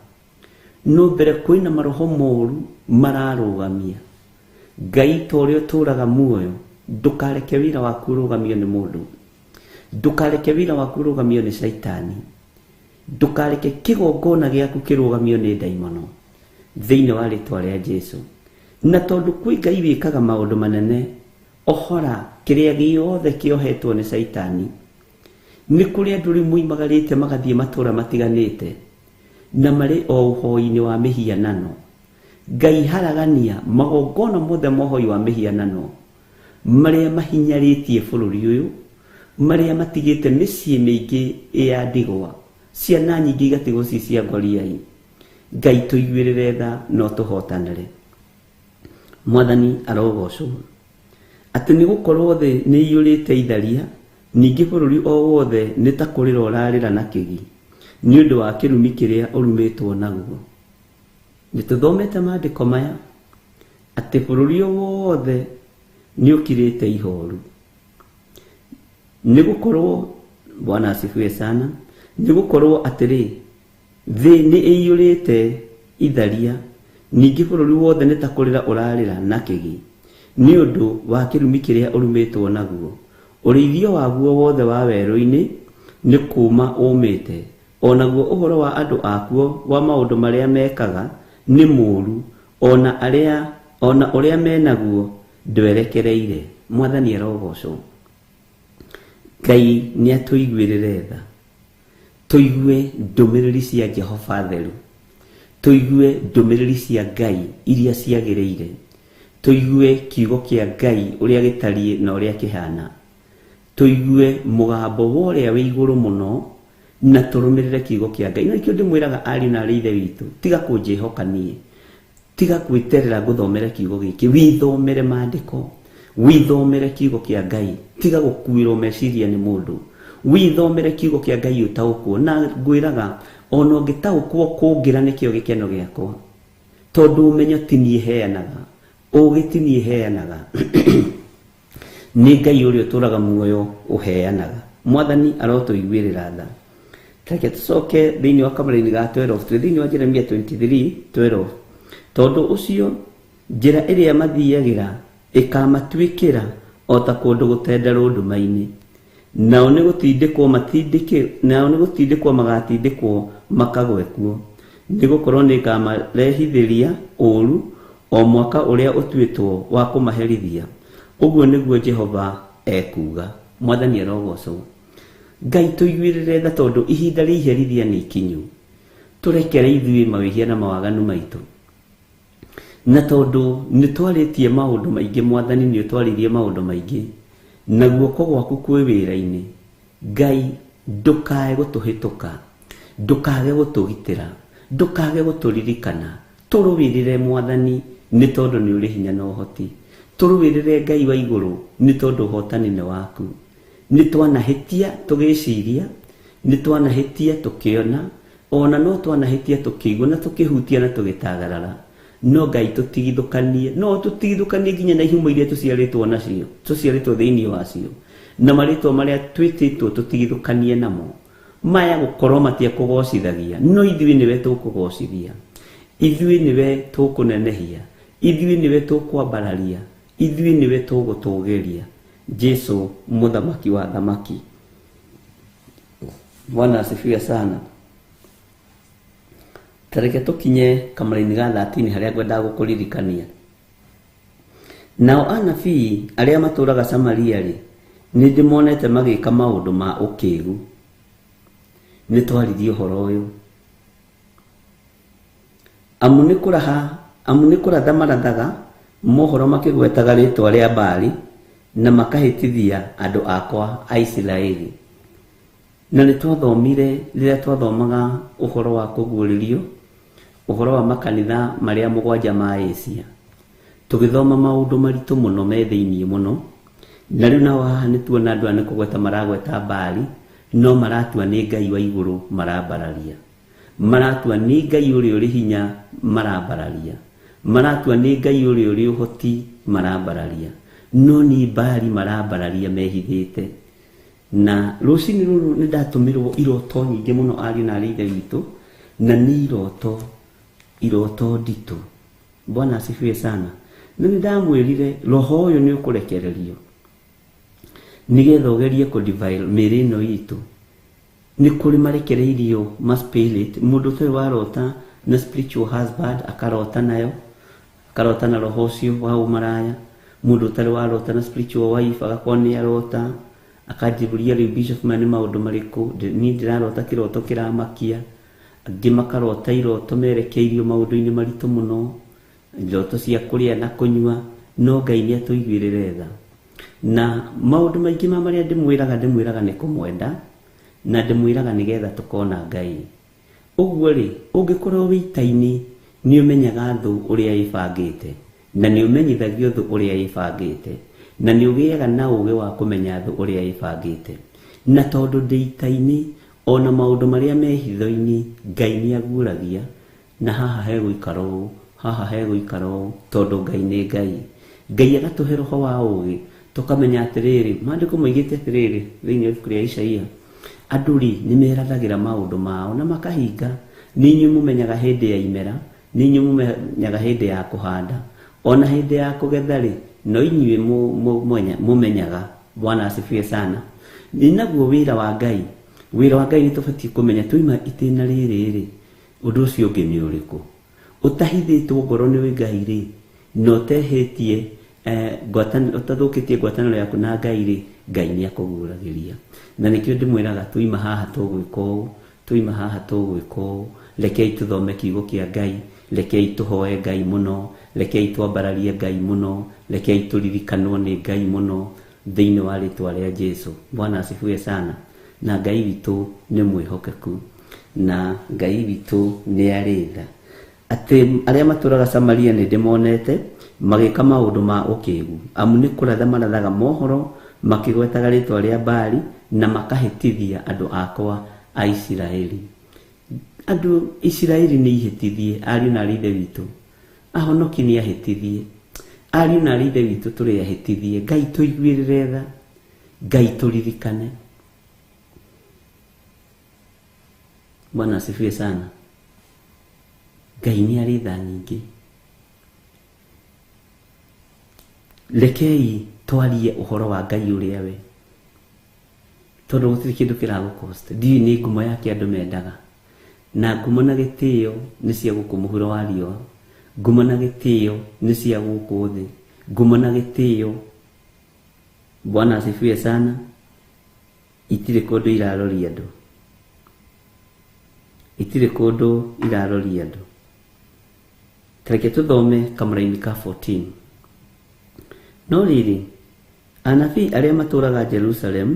no mbere kwĩna maroho moru mararũgamia. Ngai ta ũrĩa ũtũraga muoyo, ndũkareke wĩra waku ũrũgamio nĩ mũndũ, ndũkareke wĩra waku ũrũgamio nĩ caitani, ndũkareke kĩgongona gĩaku kĩrũgamio nĩ ndaimono, thĩinĩ wa rĩtwa rĩa Jesu. Na tondũ kwĩ Ngai wĩkaga maũndũ manene, ohora kĩrĩa gĩothe kĩohetwo nĩ caitani. Nĩ kũrĩ andũ rĩu moimagarĩte magathiĩ matũũra matiganĩte na marĩ o ũhoi-inĩ wa mĩhianano. Ngai haragania magongona mothe ma ũhoi wa mĩhianano marĩa mahinyarĩtie bũrũri ũyũ, marĩa matigĩte mĩciĩ mĩingĩ ya ndigwa, ciana nyingĩ igatigwo ci cia ngoriai. Ngai tũiguĩrĩre tha no tũhotanĩre. Mwathani arogocwo. Atĩ nĩ gũkorwo thĩ nĩ iyũrĩte itharia, ningĩ bũrũri o wothe nĩ ta kũrĩra ũrarĩra na kĩgi nĩ ũndũ wa kĩrumi kĩrĩa ũrumĩtwo naguo. Nĩ tũthomete maandĩko maya atĩ bũrũri o wothe nĩ ũkirĩte ihoru. Nĩ gũkorwo, Bwana asifiwe sana, nĩ gũkorwo atĩrĩ, thĩ nĩ ĩiyũrĩte itharia, ningĩ bũrũri wothe nĩ ta kũrĩra ũrarĩra na kĩgi nĩ ũndũ wa kĩrumi kĩrĩa ũrumĩtwo naguo. Ũrĩithio waguo wothe wa werũ-inĩ nĩ kũũma ũmĩte, onaguo ũhoro wa andũ akuo wa maũndũ marĩa mekaga nĩ mũũru, ona arĩa ona ũrĩa menaguo ndwerekereire. Mwathani arogocwo. Ngai nĩ atũiguĩrĩre tha, tũigue ndũmĩrĩri cia Jehova theru, Tũigue ndũmĩrĩri cia Ngai iria ciagĩrĩire. Tũigue kiugo kĩa Ngai ũrĩa gĩtariĩ na ũrĩa kĩhana. Tũigue mũgambo wa ũrĩa wĩ igũrũ mũno na tũrũmĩrĩre kiugo kĩa Ngai. Na nĩkĩo ndĩmwĩraga ariũ na arĩ ithe witũ, tiga kũnjĩhoka niĩ, tiga gwĩterera ngũthomere kiugo gĩkĩ, wĩthomere maandĩko, wĩthomere kiugo kĩa Ngai, tiga gũkuĩrwo meciria nĩ mũndũ, wĩthomere kiugo kĩa Ngai ũtaũkwo. Na ngwĩraga ona ũngĩtaũkwo kũngĩra nĩkĩo gĩkeno gĩakwa, tondũ ũmenyo ti niĩ heanaga, ũgĩ ti niĩ heanaga, nĩ Ngai ũrĩa ũtũraga muoyo ũheanaga. Mwathani arotũiguĩrĩra tha. Reke tũcoke thĩinĩ wa kamũraini ga 12, twĩ thĩinĩ wa Jeremia 23:12. Tondũ ũcio njĩra ĩrĩa mathiagĩra ĩkamatuĩkĩra o ta kũndũ gũtenderũ nduma-inĩ, nao nĩ gũtindĩkwo matindĩkĩ, nao nĩ gũtindĩkwo magatindĩkwo makagwe kuo, nĩgũkorwo nĩngamarehithĩria ũũru o mwaka ũrĩa ũtuĩtwo wa kũmaherithia. Ũguo nĩguo Jehova ekuuga. Mwathani arogocwo. Ngai tũiguĩrĩre tha, tondũ ihinda rĩa iherithia nĩ ikinyu. Tũrekere ithuĩ mawĩhia na mawaganu maitũ, na tondũ nĩ twarĩtie maũndũ maingĩ, Mwathani nĩ ũtwarĩirie maũndũ maingĩ, na guoko gwaku kwĩ wĩra-inĩ. Ngai ndũkae gũtũhĩtũka, ndũkage gũtũgitĩra, ndũkage gũtũririkana. Tũrũĩrĩre Mwathani, nĩ tondũ nĩ ũrĩ hinya na ũhoti. Tũrũĩrĩre Ngai wa igũrũ, nĩ tondũ ũhotani nĩ waku. Nĩ twanahĩtia tũgĩciria, nĩ twanahĩtia tũkĩona, ona no twanahĩtia tũkĩigua na tũkĩhutia na tũgĩtagarara. No Ngai tũtigithũkanie, no tũtigithũkanie nginya na ihumo iria tũciarĩtwo nacio, tũciarĩtwo thĩinĩ wacio, na marĩtwa marĩa twĩtĩtwo tũtigithũkanie namo. Maya gũkorwo matiakũgocithagia, no ithuĩ nĩwe tũkũgocithia, ithuĩ nĩwe tũkũnenehia, ithuĩ nĩwe tũkwambararia, ithuĩ nĩwe tũgũtũgĩria. Jesu mũthamaki wa thamaki. Bwana asifiwe sana. Tareke tũkinye kamũraini ga 13 harĩa ngwendaga gũkũririkania. Nao anabii arĩa matũraga Samaria rĩ, nĩ ndĩmonete magĩka maũndũ ma ũkĩgu. Nĩ twaririe ũhoro ũyũ. Amu nĩ kũraha, amu nĩ kũratha marathaga mohoro makĩgwetaga rĩtwa rĩa Baali na makahĩtithia andũ akwa a Isiraeli. Na nĩ twathomire rĩrĩa twathomaga ũhoro wa kũguũrĩrio, ũhoro wa makanitha marĩa mũgwanja ma Asia. Tũgĩthoma maũndũ maritũ mũno me thĩinĩ mũno, na rĩu nao haha nĩ tuona andũ aya nĩ kũgweta maragweta Baali, no maratua nĩ Ngai wa igũrũ marambararia, maratua nĩ Ngai ũrĩa ũrĩ hinya marambararia, maratua nĩ Ngai ũrĩa ũrĩ ũhoti marambararia, no nĩ Baali marambararia mehithĩte. Na rũcinĩ rũrũ nĩ ndatũmĩrwo iroto nyingĩ mũno ariũ na arĩ ithe witũ, na nĩ iroto nditũ. Bwana asifiwe sana. Na nĩ ndamwĩrire roho ũyũ nĩ ũkũrekererio nĩgetha ũgerie kũ-defile mĩĩrĩ ĩno itũ. Nĩ kũrĩ marekereirio ma spirit, mũndũ ũtarĩ warota na spiritual husband akarota nayo, akarota na roho ũcio wa ũmaraya. Mũndũ ũtarĩ warota na spiritual wife agakorwo nĩ arota, akanjĩrũria rĩu bishop maya nĩ maũndũ marĩkũ, niĩ ndĩrarota kĩroto kĩramakia. Angĩ makarota iroto merekeirio maũndũ-inĩ maritũ mũno, iroto cia kũrĩa na kũnyua, no Ngai nĩ atũiguĩrĩre tha. Na maũndũ maingĩ ma marĩa ndĩmwĩraga nĩ kũmwenda, na ndĩmwĩraga nĩgetha tũkona Ngai. Ũguo rĩ, ũngĩkorwo wĩ ita-inĩ, nĩ ũmenyaga thũ ũrĩa ĩbangĩte, na nĩ ũmenyithagio thũ ũrĩa ĩbangĩte, na nĩ ũgĩaga na ũgĩ wa kũmenya thũ ũrĩa ĩbangĩte. Na tondũ ndĩ ita-inĩ, ona maũndũ marĩa me hitho-inĩ Ngai nĩ aguũragia, na haha hegũikara ũũ, haha hegũikara ũũ, tondũ Ngai nĩ Ngai. Ngai agatũhe roho wa ũgĩ, tũkamenya atĩrĩrĩ, maandĩko moigĩte atĩrĩrĩ thĩinĩ wa ibuku rĩa Isaia, andũ rĩ nĩ merathagĩra maũndũ mao na makahinga. Nĩ inyuĩ mũmenyaga hĩndĩ ya imera, nĩ inyuĩ mũmenyaga hĩndĩ ya kũhanda, ona hĩndĩ ya kũgetha rĩ, no inyuĩ mũmenyaga. Bwana asifiwe sana. Nĩ naguo wĩra wa Ngai. Wĩra wa Ngai nĩ tũbatiĩ kũmenya twaima itĩna rĩrĩ rĩ, ũndũ ũcio ũngĩ nĩ ũrĩkũ. Ũtahithĩtwo ngoro nĩ Ngai rĩ, na ũtehĩtie, ũtathũkĩtie ngwatanĩro yaku na Ngai rĩ, Ngai nĩ akũguũragĩria. Na nĩkĩo ndĩmwĩraga twaima haha tũgwĩka ũũ, twaima haha tũgwĩka ũũ. Rekei tũthome kiugo kĩa Ngai, rekei tũhoe Ngai mũno, rekei twambararie Ngai mũno, rekei tũririkanwo nĩ Ngai mũno thĩinĩ wa rĩtwa rĩa Jesu. Bwana asifiwe sana. Na Ngai witũ nĩ mwĩhokeku, na Ngai witũ nĩ arĩ tha. Atĩ arĩa matũraga Samaria nĩ ndĩmonete magĩka maũndũ ma ũkĩgu, amu nĩ kũratha marathaga mohoro makĩgwetaga rĩtwa rĩa Baali na makahĩtithia andũ akwa a Isiraeli. Andũ Isiraeli nĩ ihĩtithie, ariũ na aarĩ ithe witũ. Ahonoki nĩ ahĩtithie, ariũ na aarĩ ithe witũ tũrĩ ahĩtithie. Ngai tũiguĩrĩre tha, Ngai tũririkane. Bwana asifiwe sana. Ngai nĩ arĩ tha nyingĩ. Rekei twarie ũhoro wa Ngai ũrĩa we, tondũ gũtirĩ kĩndũ kĩragũkost. Ndiũĩ nĩ ngumo yake andũ mendaga, na ngumo na gĩtĩo nĩ cia gũkũ mũhuro wa riũa, ngumo na gĩtĩo nĩ cia gũkũ thĩ, ngumo na gĩtĩo. Bwana asifiwe sana. Itirĩ kũndũ iraroria andũ, itirĩ kũndũ iraroria andũ. Tareke tũthome kamũraini ka 14. No rĩrĩ, anabii arĩa matũraga Jerusalem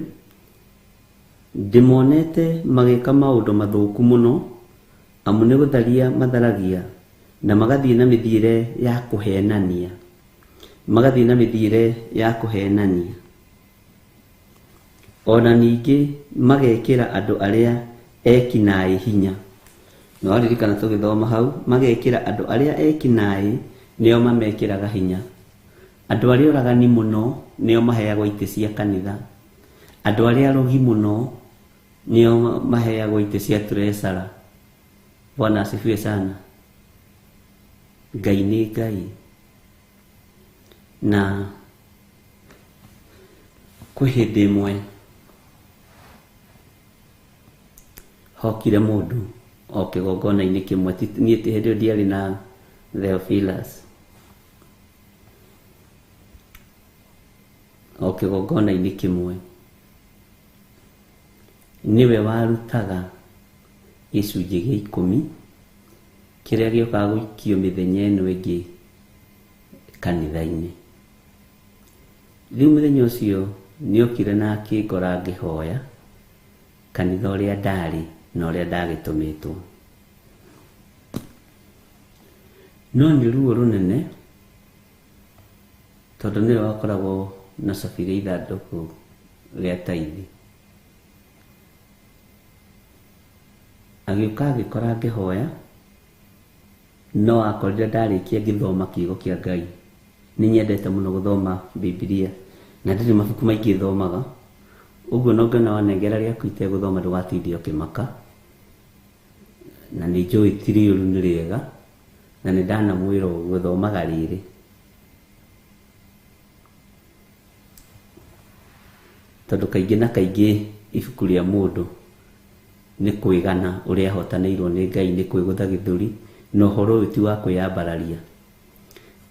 ndĩmonete magĩka maũndũ mathũku mũno, amu nĩ gũtharia matharagia na magathiĩ na mĩthiĩre ya kũhenania, magathiĩ na mĩthiĩre ya kũhenania. Ona ningĩ magekĩra andũ arĩa ekinaĩ hinya. Na waririkana tũgĩthoma hau, magekĩra andũ arĩa ekinaĩ nĩo mamekĩraga hinya. Andũ arĩa oragani mũno nĩo maheagwo itĩ cia kanitha. Andũ arĩa arogi mũno nĩo maheagwo itĩ cia treasure. Bwana asifiwe sana. Ngai nĩ Ngai. Na kwĩ hĩndĩ ĩmwe hokire mũndũ o kĩgongona-inĩ kĩmwe, niĩ hĩndĩ ĩyo ndiarĩ na Theophilus, o kĩgongona-inĩ kĩmwe nĩwe warutaga gĩcunjĩ gĩa ikũmi kĩrĩa gĩũkaga gũikio mĩthenya ĩno ĩngĩ kanitha-inĩ. Rĩu mũthenya ũcio nĩokire na akĩngora ngĩhoya kanitha ũrĩa ndarĩ na ũrĩa ndagĩtũmĩtwo. No nĩ ruo rũnene tondũ nĩwe wakoragwo na cabi rĩa ithandũkũ rĩa taithi. Agĩũka agĩkora ngĩhoya, no akorire ndarĩkia ngĩthoma kiugo kĩa Ngai. Nĩ nyendete mũno gũthoma Bibilia na ndirĩ mabuku maingĩ thomaga, ũguo no ngĩona wanengera rĩaku itegũthoma ndũgatinde ũkĩmaka. Na nĩ njũĩ ti rĩũru nĩ rĩega, na nĩ ndanamwĩra ũguo thomaga rĩrĩ. Tondũ kaingĩ na kaingĩ ibuku rĩa mũndũ nĩ kwĩgana ũrĩa ahotanĩirwo nĩ Ngai, nĩ kwĩgũtha gĩthũri, na ũhoro ũyũ ti wa kwĩyambararia,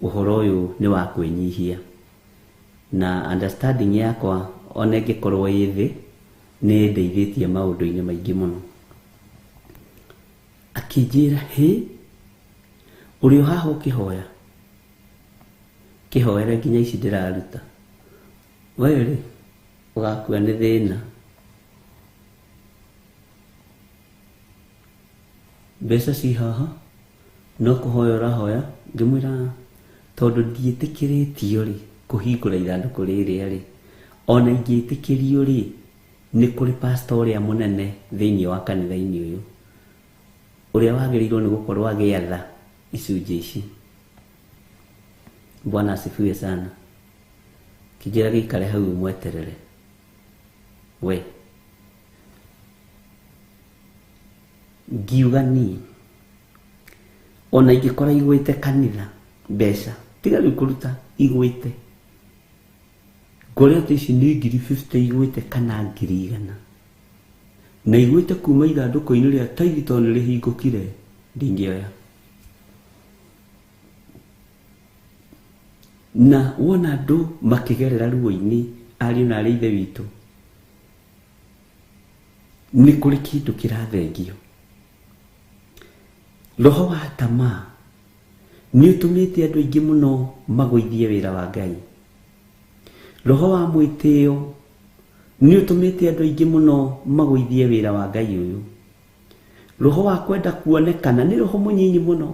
ũhoro ũyũ nĩ wa kwĩnyihia. Na understanding yakwa ona ĩngĩkorwo ĩ thĩ nĩ ĩndeithĩtie maũndũ-inĩ maingĩ mũno. Akĩnjĩra, hĩ, ũrĩ o haha ũkĩhoya, kĩhoere nginya ici ndĩraruta, we rĩ ũgakua nĩ thĩna. Mbeca ci haha no kũhoya ũrahoya. Ngĩmwĩra tondũ ndiĩtĩkĩrĩtio rĩ kũhingũra ithandũkũ rĩrĩa rĩ, ona ingĩtĩkĩrio rĩ, nĩ kũrĩ pastor ũrĩa mũnene thĩinĩ wa kanitha-inĩ ũyũ ũrĩa wagĩrĩirwo nĩ gũkorwo agĩatha icunjĩ ici. Bwana asifiwe sana. Kĩnjĩra gĩikare hau ũmweterere we. Ngiuga niĩ ona ingĩkora igwĩte kanitha mbeca tiga rĩu kũruta igwĩte, ngore atĩ ici nĩ ngiri 50 igwĩte kana ngiri igana, na igwĩte kuma ithandũkũ-inĩ rĩa taithi tondũ nĩ rĩhingũkire, ndingĩoya. Na wona andũ makĩgerera ruo-inĩ, ariũ na aarĩ ithe witũ, nĩ kũrĩ kĩndũ kĩrathengio. Roho wa tamaa nĩ ũtũmĩte andũ aingĩ mũno magũithie wĩra wa Ngai. Roho wa mwĩtĩo nĩ ũtũmĩte andũ aingĩ mũno magũithie wĩra wa Ngai ũyũ. Roho wa kwenda kuonekana nĩ roho mũnyinyi mũno,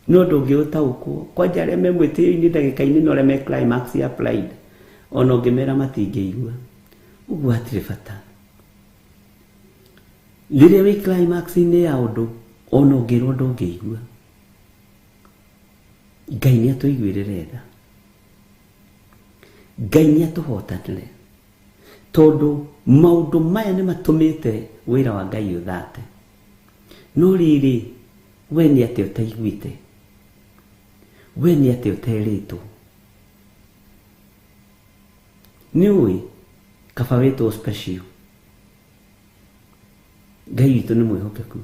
no ndũngĩũtaũkwo. Kwanja arĩa me mwĩtĩo-inĩ ndagĩka-inĩ na ũrĩa me climax ya pride, ona ũngĩmera matingĩigua. Ũguo hatirĩ bata. Rĩrĩa wĩ climax-inĩ ya ũndũ, ona ũngĩrwo ndũngĩigua. Ngai nĩ atũiguĩrĩre tha. Ngai nĩ atũhotanĩre, tondũ maũndũ maya nĩ matũmĩte wĩra wa Ngai ũthate. No rĩrĩ, we nĩ atĩa ũtaiguĩte? We nĩ atĩa ũterĩtwo? Nĩ ũĩ kaba wĩtwo special. Ngai witũ nĩ mwĩhokeku.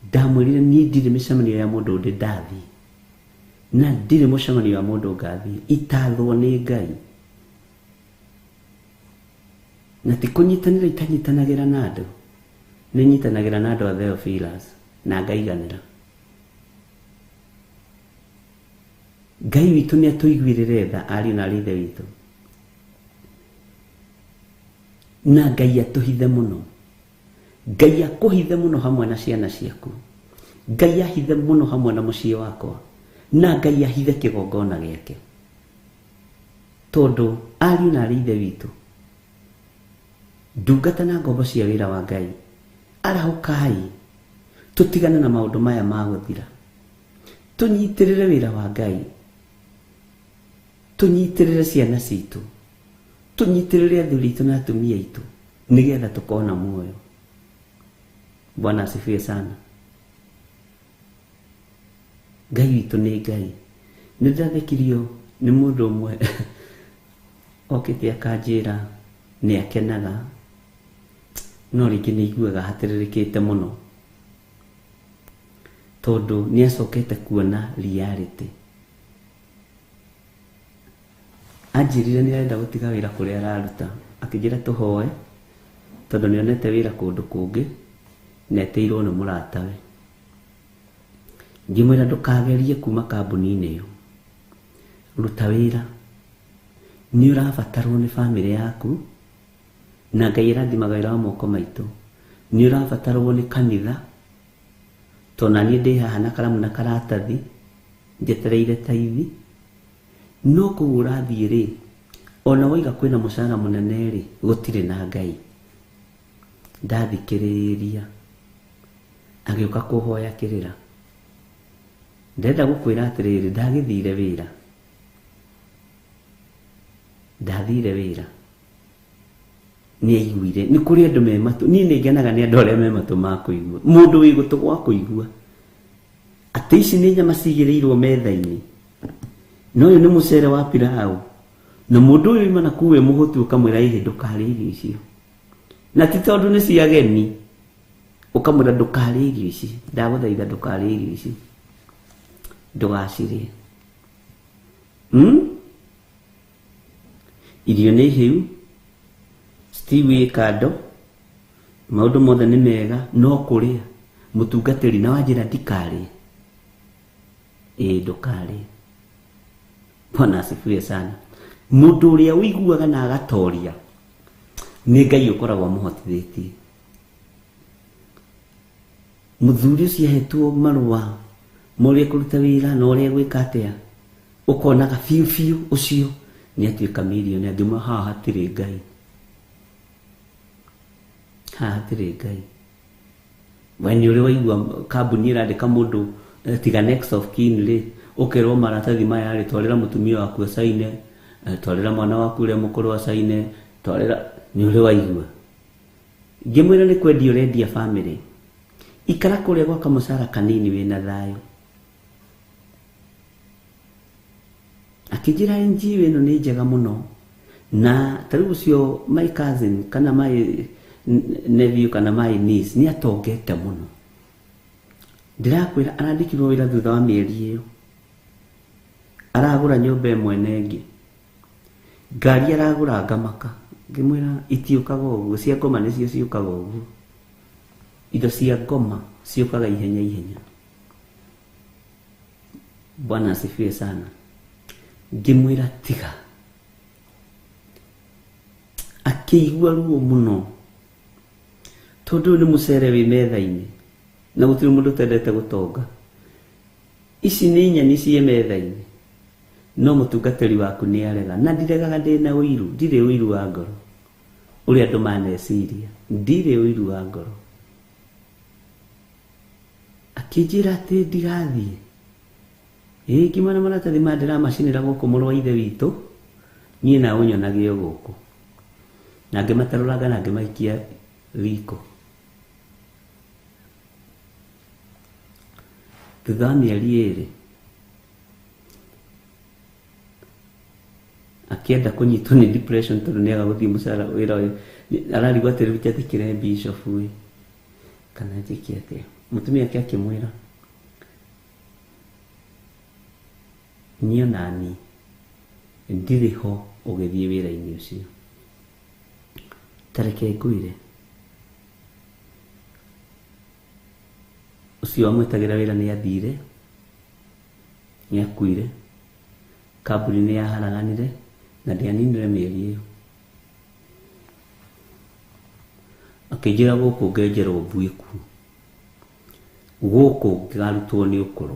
Ndamwĩrire niĩ ndirĩ mĩcemanio ya mũndũ ndĩ ndathiĩ, na ndirĩ mũcemanio wa mũndũ ngathiĩ itathwo nĩ Ngai. Na ti kũnyitanĩra itanyitanagĩra na andũ, nĩ nyitanagĩra na andũ a Theophilus na ngaiganĩra. Ngai witũ nĩ atũiguĩrĩre tha, ariũ na aarĩ a Ithe witũ, na Ngai atũhithe mũno. Ngai akũhithe mũno hamwe na ciana ciaku. Ngai ahithe mũno hamwe na mũciĩ wakwa, na Ngai ahithe kĩgongona gĩake. Tondũ ariũ na aarĩ a Ithe witũ, ndungata na ngombo cia wĩra wa Ngai, arahũkai tũtigane na maũndũ maya ma gũthira. Tũnyitĩrĩre wĩra wa Ngai, tũnyitĩrĩre ciana citũ, tũnyitĩrĩre athuri aitũ na atumia aitũ, nĩgetha tũkona muoyo. Bwana asifiwe sana. Ngai witũ nĩ Ngai. Nĩ ndathekirio nĩ mũndũ ũmwe okĩte akanjĩra nĩ akenaga, no rĩngĩ nĩ aiguaga hatĩrĩrĩkĩte mũno, tondũ nĩ acokete kuona reality. Anjĩrire nĩ arenda gũtiga wĩra kũrĩa araruta, akĩnjĩra tũhoe tondũ nĩ onete wĩra kũndũ kũngĩ na etĩirwo nĩ mũratawe. Ngĩmwĩra ndũkagerie kuma kambuni-inĩ ĩyo, ruta wĩra, nĩ ũrabatarwo nĩ bamĩrĩ yaku, na Ngai arathimaga wĩra wa moko maitũ. Nĩ ũrabatarwo nĩ kanitha, tondũ na niĩ ndĩ haha na karamu na karatathi njetereire taithi. No kũu ũrathiĩ rĩ, ona waiga kwĩna mũcara mũnene rĩ, gũtirĩ na Ngai. Ndathikĩrĩria agĩũka kũhoya kĩrĩra. Ndĩrenda gũkwĩra atĩrĩrĩ, ndagĩthire wĩra, ndathire wĩra, nĩ aiguire nĩ kũrĩ andũ me matũ. Niĩ nĩ ngenaga nĩ andũ arĩa me matũ ma kũigua. Mũndũ wĩ gũtũ gwa kũigua atĩ ici nĩ nyama cigĩrĩirwo metha-inĩ, na ũyũ nĩ mũcere wa pilau, na mũndũ ũyũ oima na kũu e mũhũtu ũkamwĩra ĩhĩ ndũkarĩe irio icio, na ti tondũ nĩ cia ageni, ũkamwĩra ndũkarĩe irio ici, ndagũthaitha ndũkarĩe irio ici, ndũgacirĩe. Irio nĩ hĩu, stew ĩ kando, maũndũ mothe nĩ mega, no kũrĩa mũtungatĩri na wanjĩra ndikarĩe, ĩĩ ndũkarĩe. Bwana asifiwe sana. Mũndũ ũrĩa ũiguaga na agatoria nĩ Ngai ũkoragwo amũhotithĩtie. Mũthuri ũcio ahetwo marũa ma ũrĩa kũruta wĩra na ũrĩa gwĩka atĩa, ũkonaga biũ biũ ũcio nĩ atuĩka mirioni. Angĩmwe haha hatirĩ Ngai, haha hatirĩ Ngai. We nĩ ũrĩ waigua kambuni ĩrandĩka mũndũ tiga next of kin rĩ, ũkerwo maratathi maya rĩ, twarĩra mũtumia waku acaine, twarĩra mwana waku ũrĩa mũkũrũ acaine, twarĩra. Nĩ ũrĩ waigua? Ngĩmwĩra nĩ kwendia ũrendia bamĩrĩ, ikara kũrĩa gwa kamũcara kanini wĩna thayũ. Akĩnjĩra NGO ĩno nĩ njega mũno, na ta rĩu ũcio my cousin kana my nephew kana my niece nĩ atongete mũno. Ndĩrakwĩra arandĩkirwo wĩra thutha wa mĩeri ĩyo, aragũra nyũmba ĩmwe na ĩngĩ, ngari aragũra ngamaka. Ngĩmwĩra itiũkaga ũguo, cia ngoma nĩcio ciũkaga ũguo. Indo cia ngoma ciũkaga ihenya ihenya. Bwana asifiwe sana. Ngĩmwĩra tiga. Akĩigua ruo mũno tondũ nĩ mũcere wĩ metha-inĩ na gũtirĩ mũndũ ũtendete gũtonga. Ici nĩ nyeni ciĩ metha-inĩ no mũtungatĩri waku nĩ arega. Na ndiregaga ndĩna ũiru, ndirĩ ũiru wa ngoro ũrĩa andũ maneciria, ndirĩ ũiru wa ngoro. Akĩnjĩra atĩ ndigathiĩ. Ĩĩ ngĩmwĩra maratathi maya ndĩramacinĩra gũkũ mũrũ wa ithe witũ, niĩ nawe ũnyonage o gũkũ. Na ngĩmatarũranga na ngĩmaikia riko. Thutha wa mĩeri ĩrĩ akĩenda kũnyitwo nĩ depression tondũ nĩaga gũthiĩ mũcara wĩra ũyũ. Ararigwo atĩ rĩu njathĩkĩre bishop ĩ kana njĩke atĩa. Mũtumia ake akĩmwĩra niĩ onani ndirĩ ho ũgĩthiĩ wĩra-inĩ ũcio. Ta reke ngwĩre, ũcio wamwĩtagĩra wĩra nĩ athire, nĩ akuire, kambuni nĩ yaharaganire na ndĩaninire mĩeri ĩyo. Akĩnjĩra gũkũ ngenjerwo mbuĩku, gũkũ ngarutwo nĩ ũkũrũ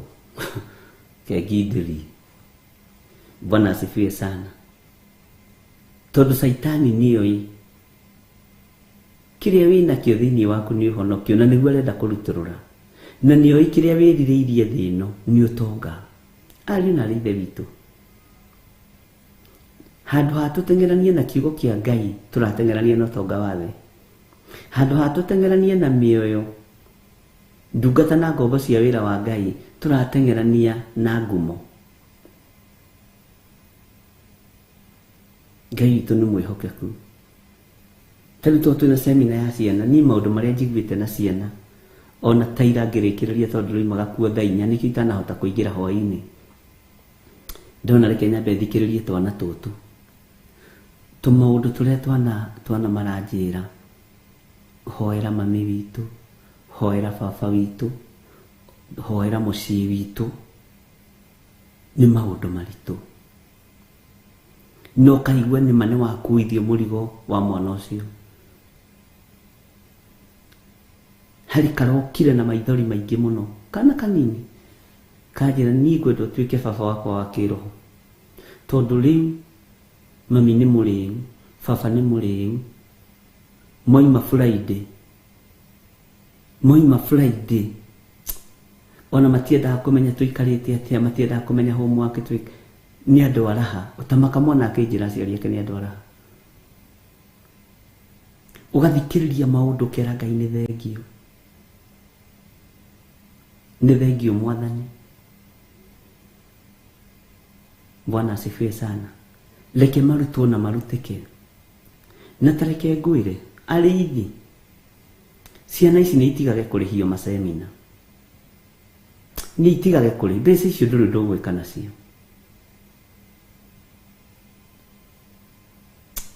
kengindĩrie. Bwana asifiwe sana. Tondũ caitani nĩoĩ kĩrĩa wĩnakĩo thĩinĩ waku nĩ ũhonokio na nĩguo arenda kũrutũrũra, na nĩoĩ kĩrĩa wĩrirĩirie thĩ ĩno nĩ ũtonga. Ariũ na aarĩ ithe witũ, handũ ha tũteng'eranie na kiugo kĩa Ngai tũrateng'erania na ũtonga wa thĩ. Handũ ha tũteng'eranie na mĩoyo ndungata na ngombo cia wĩra wa Ngai tũrateng'erania na ngumo. Ngai witũ nĩ mwĩhokeku. Ta rĩu tondũ twĩna semina ya ciana, niĩ maũndũ marĩa njiguĩte na ciana ona ta ira ngĩrĩkĩrĩria tondũ rĩumaga kuo thaa inya nĩkĩo itanahota kũingĩra hwaĩ-inĩ. Ndona reke nyambe thikĩrĩrie twana tũtũ, tũmaũndũ tũrĩa twana maranjĩra, hoera mami witũ, hoera baba witũ, hoera mũciĩ witũ, nĩ maũndũ maritũ. No kaigua nĩma nĩ wakuithio mũrigo wa mwana ũcio. Harĩ karokire na maithori maingĩ mũno, kana kanini, kanjĩra niĩ ngwenda ũtuĩke baba wakwa wa kĩroho, tondũ rĩu mami nĩ mũrĩu, baba nĩ mũrĩu, moima Friday, moima Friday ona matiendaga kũmenya tũikarĩte atĩa, matiendaga kũmenya homework twĩ nĩ andũ araha. Ũtamaka mwana akĩnjĩra aciari ake nĩ andũ araha. Ũgathikĩrĩria maũndũ ũkera Ngai nĩ thengio, nĩ thengio Mwathani. Bwana asifiwe sana. Reke marutwo na marutĩke. Na ta reke ngwĩre arĩithi, ciana ici nĩ itigage kũrĩhio macemina, nĩ itigage kũrĩ mbeca icio ndũrĩ ũndũ ũgwĩka nacio,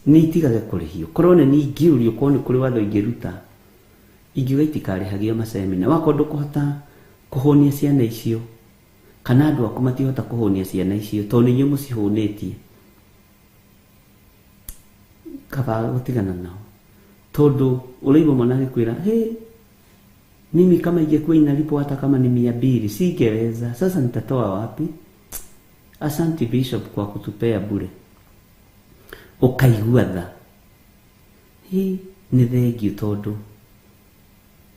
nĩ itigage kũrĩhio. Korwo nĩ niĩ ingĩũrio, korwo nĩ kũrĩ watho ingĩruta, ingiuga itikarĩhagio macemina. Wakorwo ndũkũhota kũhũnia ciana icio, kana andũ aku matihota kũhũnia ciana icio tondũ nĩ inyuĩ mũcihũnĩtie, kaba gũtigana nao. Tondũ ũraigua mwana agĩkwĩra, hey, mimi kama ingekuwa inalipwa hata kama ni 200 singeweza, sasa nitatoa wapi? Asante Bishop kwa kutupea bure. Ũkaigua tha. Hĩ, nĩ thengio tondũ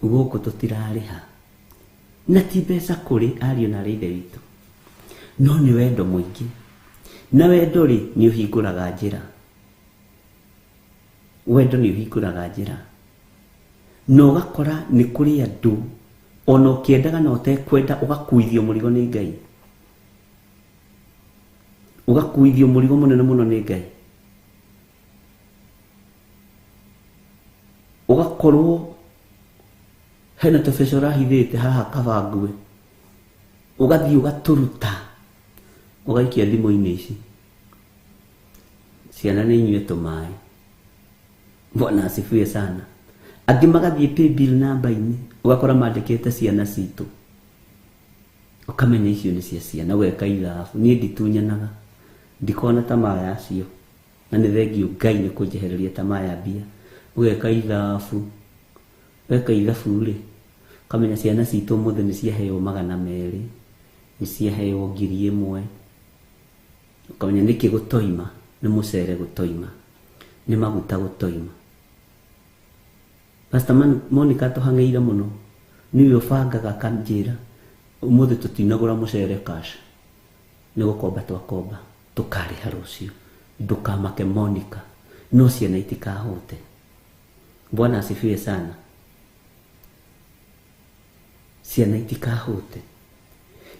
gũkũ tũtirarĩha na ti mbeca kũrĩ ariũ na aarĩ ithe witũ, no nĩ wendo mũingĩ. Na wendo rĩ nĩ ũhingũraga njĩra, wendo nĩ ũhingũraga njĩra. Na ũgakora nĩ kũrĩ andũ ona ũkĩendaga na ũtekwenda ũgakuithio mũrigo nĩ Ngai, ũgakuithio mũrigo mũnene mũno nĩ Ngai. Ũgakorwo hena tũbeca ũrahithĩte haha kaba ngue, ũgathiĩ ũgatũruta ũgaikia thimũ-inĩ ici, ciana nĩ inyue tũmaĩ. Bwana asifiwe sana. Angĩ magathiĩ paybill namba-inĩ ũgakora mandĩkĩte ciana citũ, ũkamenya icio nĩ cia ciana, ũgeka ithabu. Niĩ nditunyanaga, ndikona tamaa yacio, na nĩ thengio Ngai nĩ kũnjehereria tamaa ya mbia. Ũgeka ithabu, weka ithabu rĩ, ũkamenya ciana citũ ũmũthĩ nĩ ciaheo 200, nĩ ciaheo 1000. Ũkamenya nĩkĩ gũtoima, nĩ mũcere gũtoima, nĩ maguta gũtoima. Pastor Monica tũhang'ĩire mũno, nĩwe ũbangaga akanjĩra ũmũthĩ tũtinagũra mũcere cash, nĩ gũkomba twakomba, tũkarĩha rũciũ. Ndũkamake Monica, no ciana itikahũte. Bwana asifiwe sana. Ciana itikahũte.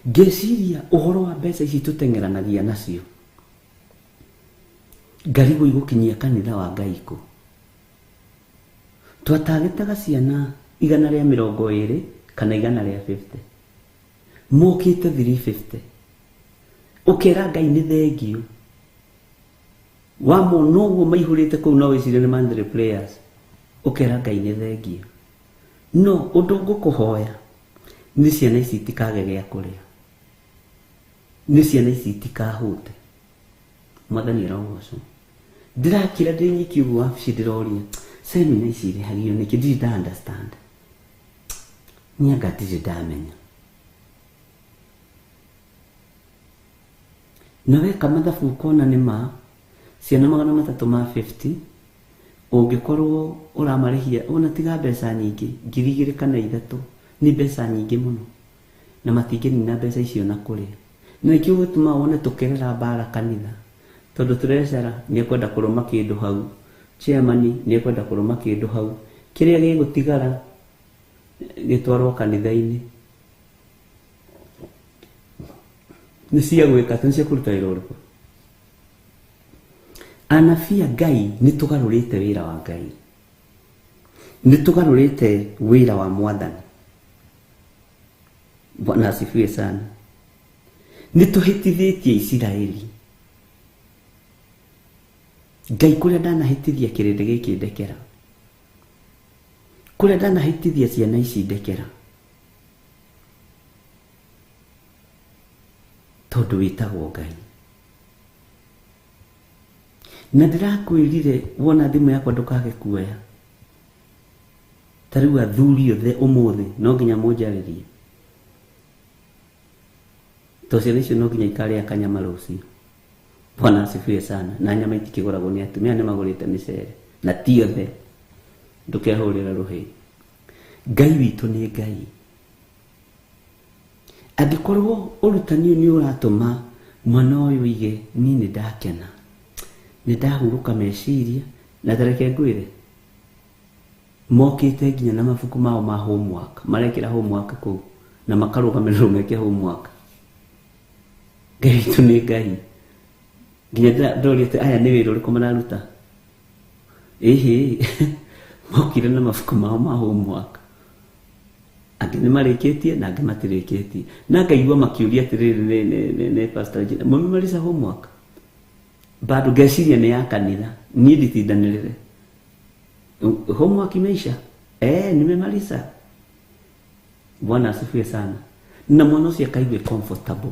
Ngeciria ũhoro wa mbeca ici tũteng'eranagia nacio, ngarigwo igũkinyia kanitha wa Ngai kũ. Twatagĩtaga ciana 120 kana 150, mokĩte 350. Ũkera Ngai nĩ thengio, wamona ũguo maihũrĩte kũu no wĩcirie nĩ monthly players. Ũkera Ngai nĩ thengio. No ũndũ ngũkũhoya nĩ ciana ici itikage gĩa kũrĩa, nĩ ciana ici itikahũte. Mwathani arogocwo. Ndĩrakira ndĩ nyiki ũguo wabici, ndĩroria semina ici irĩhagio nĩkĩ, ndirĩ nda understand, nianga ndirĩ ndamenya. Na weka mathabu ũkona nĩ ma ciana 350, ũngĩkorwo ũramarĩhia ona tiga mbeca nyingĩ, 2000 kana 3,000 nĩ mbeca nyingĩ mũno, na matingĩnina mbeca icio na kũrĩa. Na nĩkĩo gĩtũmaga wone tũkerera mbara kanitha, tondũ treasurer nĩ ekwenda kũrũma kĩndũ hau, chairman nĩ ekwenda kũrũma kĩndũ hau, kĩrĩa gĩgũtigara gĩtwarwo kanitha-inĩ. Nĩ cia gwĩka atĩ, nĩ cia kũruta wĩra ũrĩkũ? Anabii a Ngai nĩ tũgarũrĩte wĩra wa Ngai, nĩ tũgarũrĩte wĩra wa Mwathani. Bwana asifiwe sana. Nĩ tũhĩtithĩtie Isiraeli. Ngai kũrĩa ndanahĩtithia kĩrĩndĩ gĩkĩ ndekera, kũrĩa ndanahĩtithia ciana ici ndekera, tondũ wĩtagwo Ngai. Na ndĩrakwĩrire wona thimũ yakwa ndũkage kuoya. Ta rĩu athuri othe ũmũthĩ no nginya mũnjarĩrie, tondũ ciana icio no nginya ikarĩa kanyama rũciũ. Bwana asifiwe sana. Na nyama itikĩgũragwo nĩ atumia, nĩ magũrĩte mĩcere, na ti othe. Ndũkehũrĩre rũhĩ. Ngai witũ nĩ Ngai. Angĩkorwo ũrutani ũyũ nĩ ũratũma mwana ũyũ oige niĩ nĩ ndakena, nĩ ndahurũka meciria, na tareke ngwĩre, mokĩte nginya na mabuku mao ma homework, marekĩra homework kũu na makarũgamĩrĩrwo meke homework. Ngai witũ nĩ Ngai. Nginya ndĩroria atĩ aya nĩ wĩra ũrĩkũ mararuta. Ĩhĩ, mokire na mabuku mao ma homework, angĩ nĩ marĩkĩtie na angĩ matirĩkĩtie. Na ngaigua makĩũria atĩrĩrĩ, nĩ Pastor Regina, mũmemaliza homework? Bado ngeciria nĩ ya kanitha, niĩ nditindanĩrĩre. Homework imeisha? Nimemaliza. Bwana asifiwe sana. Na mwana ũcio akaigue comfortable,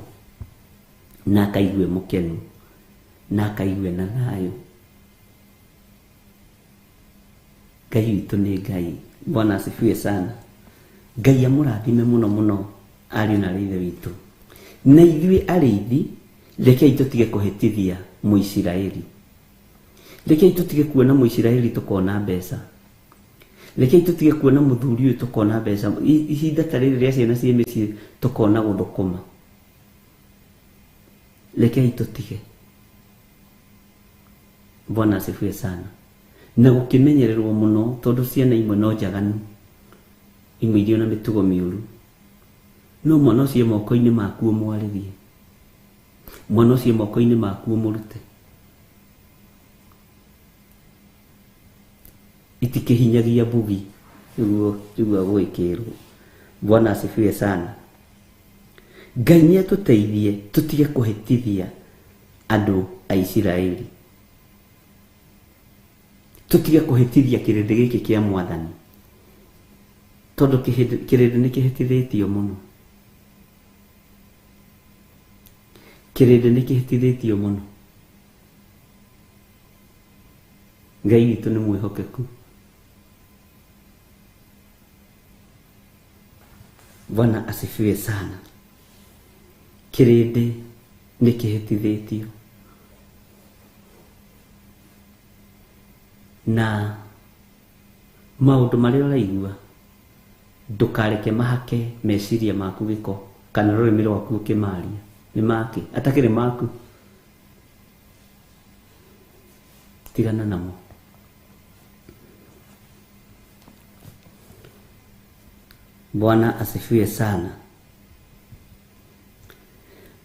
na akaigue mũkenu, na akaigue na thayũ. Ngai witũ nĩ Ngai. Bwana asifiwe sana. Ngai amũrathime mũno mũno ariũ na aarĩ a Ithe witũ. Na ithuĩ arĩithi, rekei tũtige kũhĩtithia Mũisiraeli. Rekei tũtige kuona Mũisiraeli tũkona mbeca. Rekei tũtige kuona mũthuri ũyũ tũkona mbeca. Ihinda ta rĩrĩ rĩa ciana ciĩ mĩciĩ tũkona gũthũkũma. Rekei tũtige. Bwana asifiwe sana. Na gũkĩmenyererwo mũno tondũ ciana imwe no njaganu, imwe irĩ ona mĩtugo mĩũru. No mwana ũcio moko-inĩ maku ũmwarĩrie, mwana ũcio moko-inĩ maku ũmũrute. Itikĩhinyagia mbugi nĩguo njiguaga gũgĩkĩrwo. Bwana asifiwe sana. Ngai nĩ atũteithie tũtige kũhĩtithia andũ a Isiraeli, tũtige kũhĩtithia kĩrĩndĩ gĩkĩ kĩa Mwathani. Tondũ kĩrĩndĩ nĩ kĩhĩtithĩtio mũno. Kĩrĩndĩ nĩ kĩhĩtithĩtio mũno. Ngai witũ nĩ mwĩhokeku. Bwana asifiwe sana. Kĩrĩndĩ nĩ kĩhĩtithĩtio. Na maũndũ marĩa ũraigua ndũkareke mahake meciria maku gĩko kana rũrĩmĩ rwaku ũkĩmaria. Nĩ make atakĩrĩ maku, tigana namo. Bwana asifiwe sana.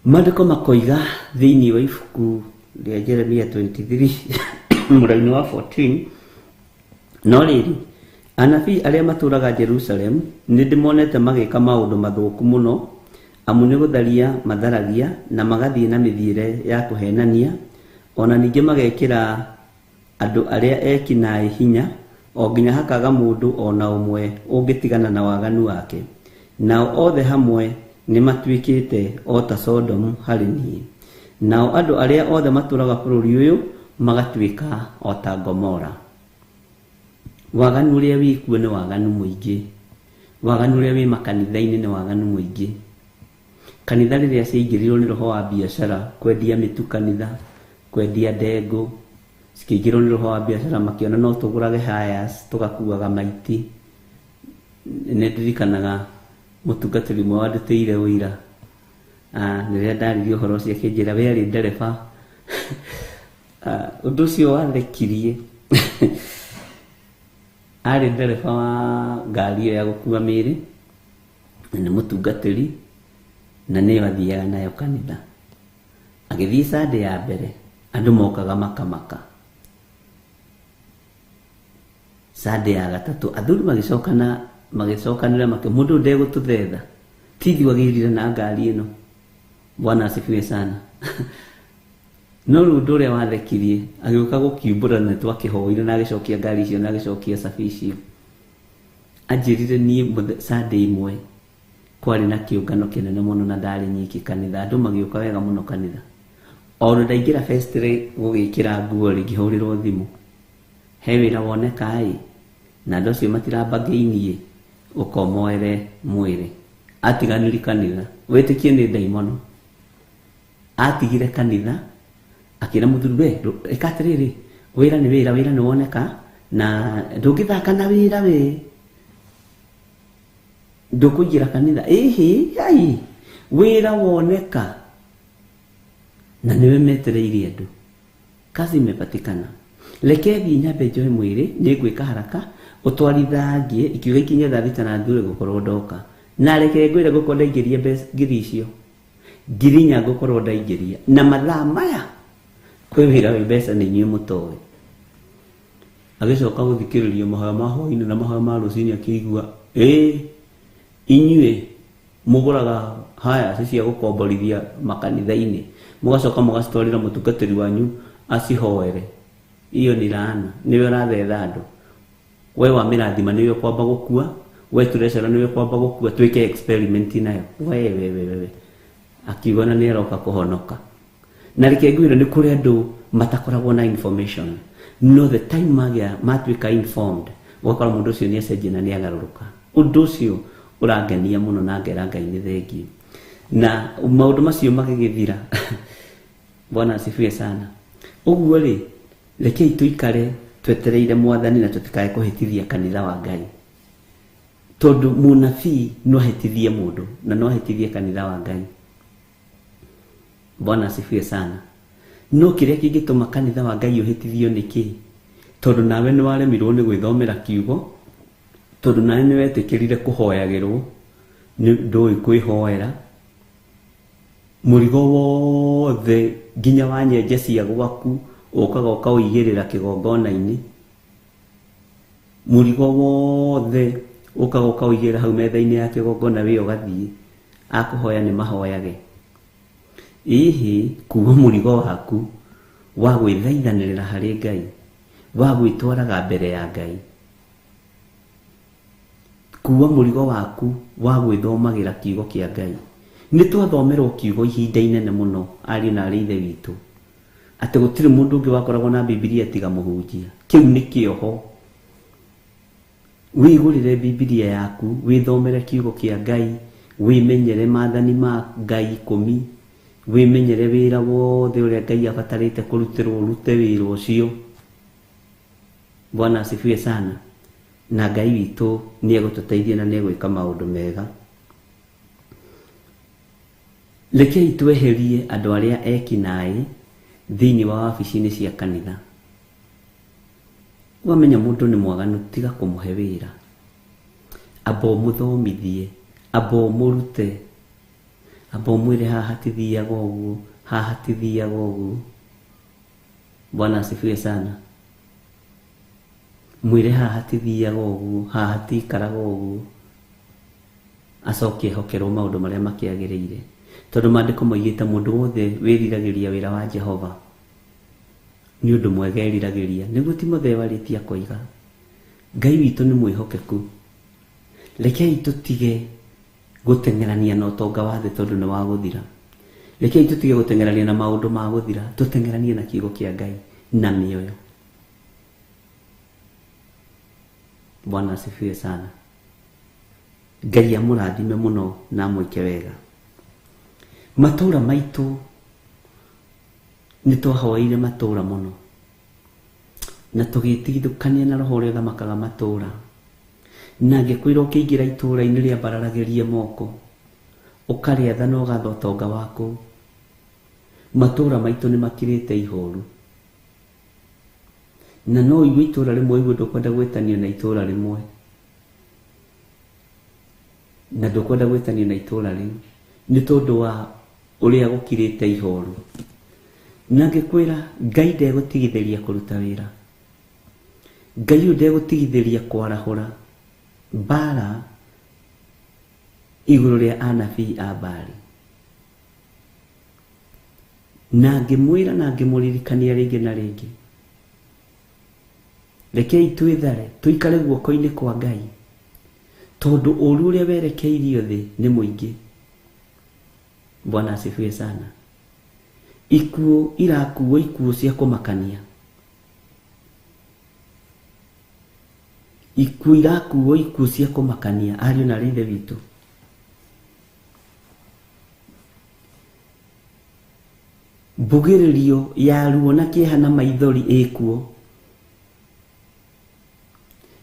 Maandĩko makoiga thĩinĩ wa ibuku rĩa Jeremia 23 mũraini wa 14, no rĩrĩ, anabii arĩa matũũraga Jerusalemu nĩ ndĩmonete magĩka maũndũ mathũku mũno, amu nĩ gũtharia matharagia na magathiĩ na mĩthiĩre ya kũhenania, ona ningĩ magekĩra andũ arĩa eki naĩ hinya, o nginya hakaga mũndũ ona ũmwe ũngĩtigana na waganu wake. Nao othe hamwe nĩ matuĩkĩte o ta Sodomu harĩ niĩ, nao andũ arĩa othe matũũraga bũrũri ũyũ magatuĩka o ta Gomora. Waganu ũrĩa wĩkuo nĩ waganu mũingĩ. Waganu ũrĩa wĩ makanitha-inĩ nĩ waganu mũingĩ. Kanitha rĩrĩa ciaingĩrirwo nĩ roho wa biacara, kwendia mĩtu kanitha, kwendia ndengũ, cikĩingĩrwo nĩ roho wa biacara, makĩona no tũgũrage hayas tũgakuaga maiti. Nĩ ndirikanaga mũtungatĩri ũmwe wandutĩire ũira, rĩrĩa ndaririe ũhoro ũcio akĩnjĩra we arĩ ndereba. Ũndũ ũcio wathekirie. Arĩ ndereba wa ngari ĩyo ya gũkua mĩĩrĩ, na nĩ mũtungatĩri, na nĩyo athiaga nayo kanitha. Agĩthiĩ Sunday ya mbere, andũ mokaga makamaka. Sunday ya gatatũ, athuri magĩcokana, magĩcokanĩra makĩ, mũndũ ũyũ ndegũtũthetha, tithi wagĩrire na ngari ĩno. Bwana asifiwe sana. No rĩu ũndũ ũrĩa wathekirie, agĩũka gũkiumbũra na twakĩhoire na agĩcokia ngari icio na agĩcokia cabi icio. Anjĩrire niĩ Sunday ĩmwe kwarĩ na kĩũngano kĩnene mũno na ndarĩ nyiki kanitha, andũ magĩũka wega mũno kanitha. O na ndaingĩra festry gũgĩkĩra nguo rĩ, ngĩhũrĩrwo thimũ, he wĩra woneka ĩ, na andũ acio matirambangĩinie, ũkomoere mwĩrĩ. Atiganĩri kanitha, wĩtĩkie nĩ ndaimono. Atigire kanitha, akĩra mũthuri, we ĩka atĩrĩrĩ, wĩra nĩ wĩra, wĩra nĩ woneka, na ndũngĩthaka na wĩra we, ndũkũingĩra kanitha. Ĩhĩ, ai, wĩra woneka, na nĩwe metereire andũ. Kazi imepatikana. Reke thiĩ nyambe njoe mwĩrĩ, nĩ ngwĩka haraka, ũtwarithangie, ikiuga ikinye thaa thita na thure gũkorwo ndoka. Na reke ngwĩre gũkorwo ndaingĩria mbeca ngiri icio, ngiri inya ngũkorwo ndaingĩria. Na mathaa maya kwĩ wĩra wĩ mbeca nĩ inyuĩ mũtoĩ. Agĩcoka gũthikĩrĩria mahoya ma hwaĩ-inĩ na mahoya ma rũcinĩ akĩigua, ĩĩ, inyuĩ mũgũraga haya cia gũkomborithia makanitha-inĩ, mũgacoka mũgacitwarĩra mũtungatĩri wanyu acihoere. Iyo nĩ laana, nĩwe ũrathetha andũ. We wa mĩrathima nĩwe ũkwamba gũkua, we treasurer nĩwe ũkwamba gũkua, twĩke experiment nayo. We, we, we, we. Akiuga na nĩ aroka kũhonoka. Na reke ngwĩre nĩ kũrĩ andũ matakoragwo na information. No the time magĩa matuĩka informed, ũgakora mũndũ ũcio nĩ acenjia na nĩ agarũrũka. Ũndũ ũcio ũrangenia mũno na ngera Ngai nĩ thengiũ. Na maũndũ macio magĩgĩthira. Bwana asifiwe sana. Ũguo rĩ, rekei tũikare twetereire mwathani na tũtikae kũhĩtithia kanitha wa Ngai. Tondũ mũnabii no ahĩtithie mũndũ na no ahĩtithie kanitha wa Ngai. Bwana asifiwe sana. No kĩrĩa kĩngĩtũma kanitha wa Ngai ũhĩtithio nĩ kĩ? Tondũ nawe nĩ waremirwo nĩ gwĩthomera kiugo, tondũ nawe nĩ wetĩkĩrire kũhoyagĩrwo, nĩ ndũĩ kwĩhoera. Mũrigo wothe nginya wa nyenje cia gwaku ũkaga ũkaũigĩrĩra kĩgongona-inĩ. Mũrigo wothe ũkaga ũkaũigĩrĩra hau metha-inĩ ya kĩgongona, wĩ ũgathiĩ akũhoya nĩ mahoyage. Ĩhĩ, kuua mũrigo waku wa gwĩthaithanĩrĩra harĩ Ngai, wa gwĩtwaraga mbere ya Ngai. Kuua mũrigo waku wa gwĩthomagĩra kiugo kĩa Ngai. Nĩ twathomerwo kiugo ihinda inene mũno, ariũ na aarĩ a Ithe witũ, atĩ gũtirĩ mũndũ ũngĩ wakoragwo na Bibilia tiga mũhunjia. Kĩu nĩ kĩoho. Wĩgũrĩre Bibilia yaku, wĩthomere kiugo kĩa Ngai, wĩmenyere maathani ma Ngai ikũmi, wĩmenyere wĩra wothe ũrĩa Ngai abatarĩte kũrutĩrwo ũrute wĩra ũcio. Bwana asifiwe sana. Na Ngai witũ nĩ egũtũteithia na nĩ egwĩka maũndũ mega. Rekei tweherie andũ arĩa ekinaĩ thĩinĩ wa wabici-inĩ cia kanitha. Wamenya mũndũ nĩ mwaganu tiga kũmũhe wĩra. Amba ũmũthomithie, amba ũmũrute, amba ũmwĩre haha hatithiaga ũguo, haha hatithiaga ũguo. Bwana asifiwe sana. Mwĩre haha hatithiaga ũguo, haha hatikaraga ũguo. Acoke ehokerwo maũndũ marĩa makĩagĩrĩire. Tondũ maandĩko moigĩte mũndũ wothe wĩriragĩria wĩra wa Jehova nĩ ũndũ mwega eriragĩria. Nĩguo Timotheo arĩtie akoiga, Ngai witũ nĩ mwĩhokeku. Rekei tũtige gũteng'erania na ũtonga wa thĩ tondũ nĩ wa gũthira. Rekei tũtige gũteng'erania na maũndũ ma gũthira, tũteng'eranie na kiugo kĩa Ngai na mĩoyo. Bwana asifiwe sana. Ngai amũrathime mũno na amwĩke wega. Matũũra maitũ nĩ twahoeire matũũra mũno na tũgĩtigithũkania na roho ũrĩa ũthamakaga matũũra. Na ngĩkwĩra ũkĩingĩra itũũra-inĩ rĩambararagĩrie moko, ũkarĩatha na ũgatha ũtonga waku. Matũũra maitũ nĩ makirĩte ihoru. Na no ũigue itũũra rĩmwe ũigue ndũkwenda gwĩtanio na itũũra rĩmwe. Na ndũkwenda gwĩtanio na itũũra rĩu nĩ tondũ wa ũrĩa gũkirĩte ihoru. Na ngĩkwĩra Ngai ndegũtigithĩria kũruta wĩra. Ngai ũyũ ndegũtigithĩria kwarahũra mbara igũrũ rĩa anabii a Baali. Na ngĩmwĩra na ngĩmũririkania rĩngĩ na rĩngĩ, rekei twĩthare tũikare guoko-inĩ kwa Ngai, tondũ ũru ũrĩa werekeirio thĩ nĩ mũingĩ. Bwana asifiwe sana. Ikuũ irakuo ikuũ cia kũmakania. Ikuũ irakuo ikuũ cia kũmakania, ariũ na aarĩ a Ithe witũ. Mbugĩrĩrio ya ruo na kĩeha na maithori ĩkuo,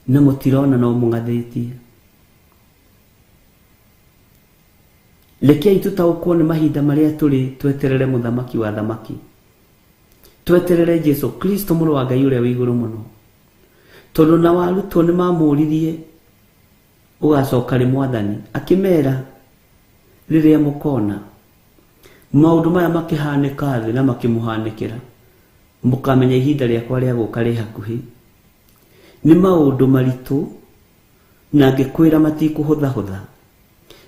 na mũtirona no mũng'athĩtie. Rekei tũtaũkwo nĩ mahinda marĩa tũrĩ, tweterere mũthamaki wa thamaki, tweterere Jesu Kristo mũrũ wa Ngai ũrĩa wĩ igũrũ mũno. Tondũ na warutwo nĩ mamũririe ũgacoka rĩ Mwathani, akĩmera rĩrĩa mũkona maũndũ maya makĩhanĩka thĩ na makĩmũhanĩkĩra, mũkamenya ihinda rĩakwa rĩa gũka rĩ hakuhĩ. Nĩ maũndũ maritũ na ngĩkwĩra matikũhũthahũtha,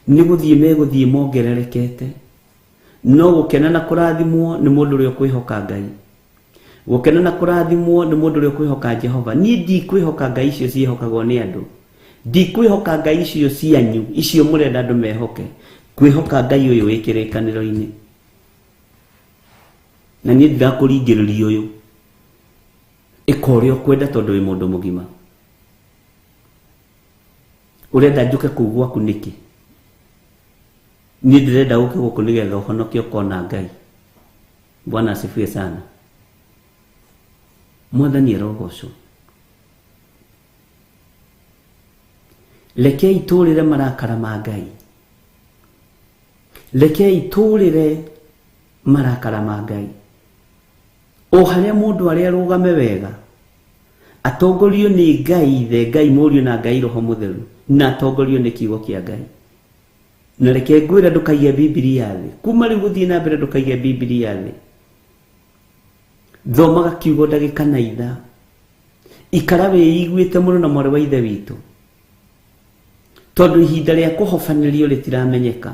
nĩ gũthiĩ megũthiĩ mongererekete. No gũkena na kũrathimwo nĩ mũndũ ũrĩa ũkwĩhoka Ngai. Gũkena na kũrathimwo nĩ mũndũ ũrĩa ũkwĩhoka Jehova. Niĩ ndikwĩhoka Ngai icio ciĩhokagwo nĩ andũ. Ndikwĩhoka Ngai icio cianyu, icio mũrenda andũ mehoke. Kwĩhoka Ngai ũyũ wĩ kĩrĩkanĩro-inĩ. Na niĩ ndirakũringĩrĩria ũyũ. Ĩka ũrĩa ũkwenda tondũ wĩ mũndũ mũgima. Ũrenda njũke kũu gwaku nĩkĩ? Niĩ ndĩrenda ũke gũkũ nĩgetha ũhonoke ũkona Ngai. Bwana asifiwe sana. Mwathani arogocwo. Rekei tũrĩre marakara ma Ngai. Rekei tũrĩre marakara ma Ngai. O harĩa mũndũ arĩa arũgame wega, atongorio nĩ Ngai Ithe, Ngai Mũriũ na Ngai Roho Mũtheru, na atongorio nĩ kiugo kĩa Ngai. Na reke ngwĩre ndũkaige Bibilia thĩ. Kuma rĩu gũthiĩ na mbere ndũkaige Bibilia thĩ. Thomaga kiugo ndagĩka na ithaa. Ikara wĩiguĩte mũno na mwarĩ wa Ithe witũ, tondũ ihinda rĩa kũhobanĩrio rĩtiramenyeka.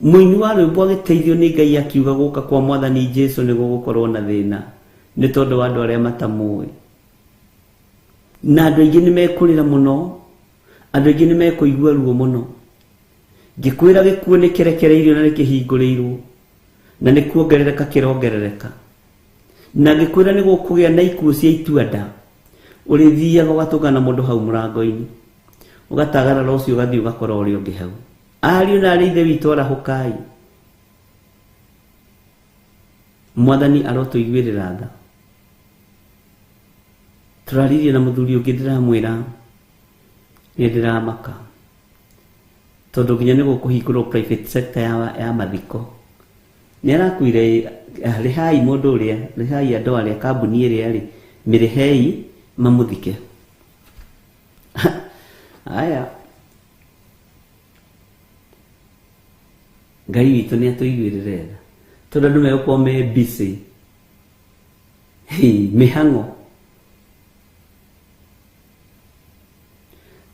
Mũini wa rwĩmbo agĩteithio nĩ Ngai akiuga gũka kwa Mwathani Jesu nĩ gũgũkorwo na thĩna nĩ tondũ wa andũ arĩa matamũĩ. Na andũ aingĩ nĩ mekũrĩra mũno, andũ aingĩ nĩ mekũigua ruo mũno. Ngĩkwĩra gĩkuũ nĩ kĩrekereirio na nĩ kĩhingũrĩirwo, na nĩ kuongerereka kĩrongerereka. Na ngĩkwĩra nĩ gũkũgĩa na ikuũ cia itua-nda, ũrĩthiaga ũgatũngana na mũndũ hau mũrango-inĩ, ũgatagarara ũcio ũgathiĩ ũgakora ũrĩa ũngĩ hau. Ariũ na aarĩ a Ithe witũ arahũkai. Mwathani arotũiguĩrĩra tha. Tũraririe na mũthuri ũngĩ ndĩramwĩra nĩ ndĩramaka tondũ nginya nĩ gũkũhingũrwo private sector ya mathiko. Nĩ arakuire, rĩhai mũndũ ũrĩa, rĩhai andũ arĩa kambuni ĩrĩa rĩ, mĩrĩhei mamũthike. Aya. Ngai witũ nĩ atũiguĩrĩre tha tondũ andũ megũkorwo me busy. Hĩ, mĩhang'o.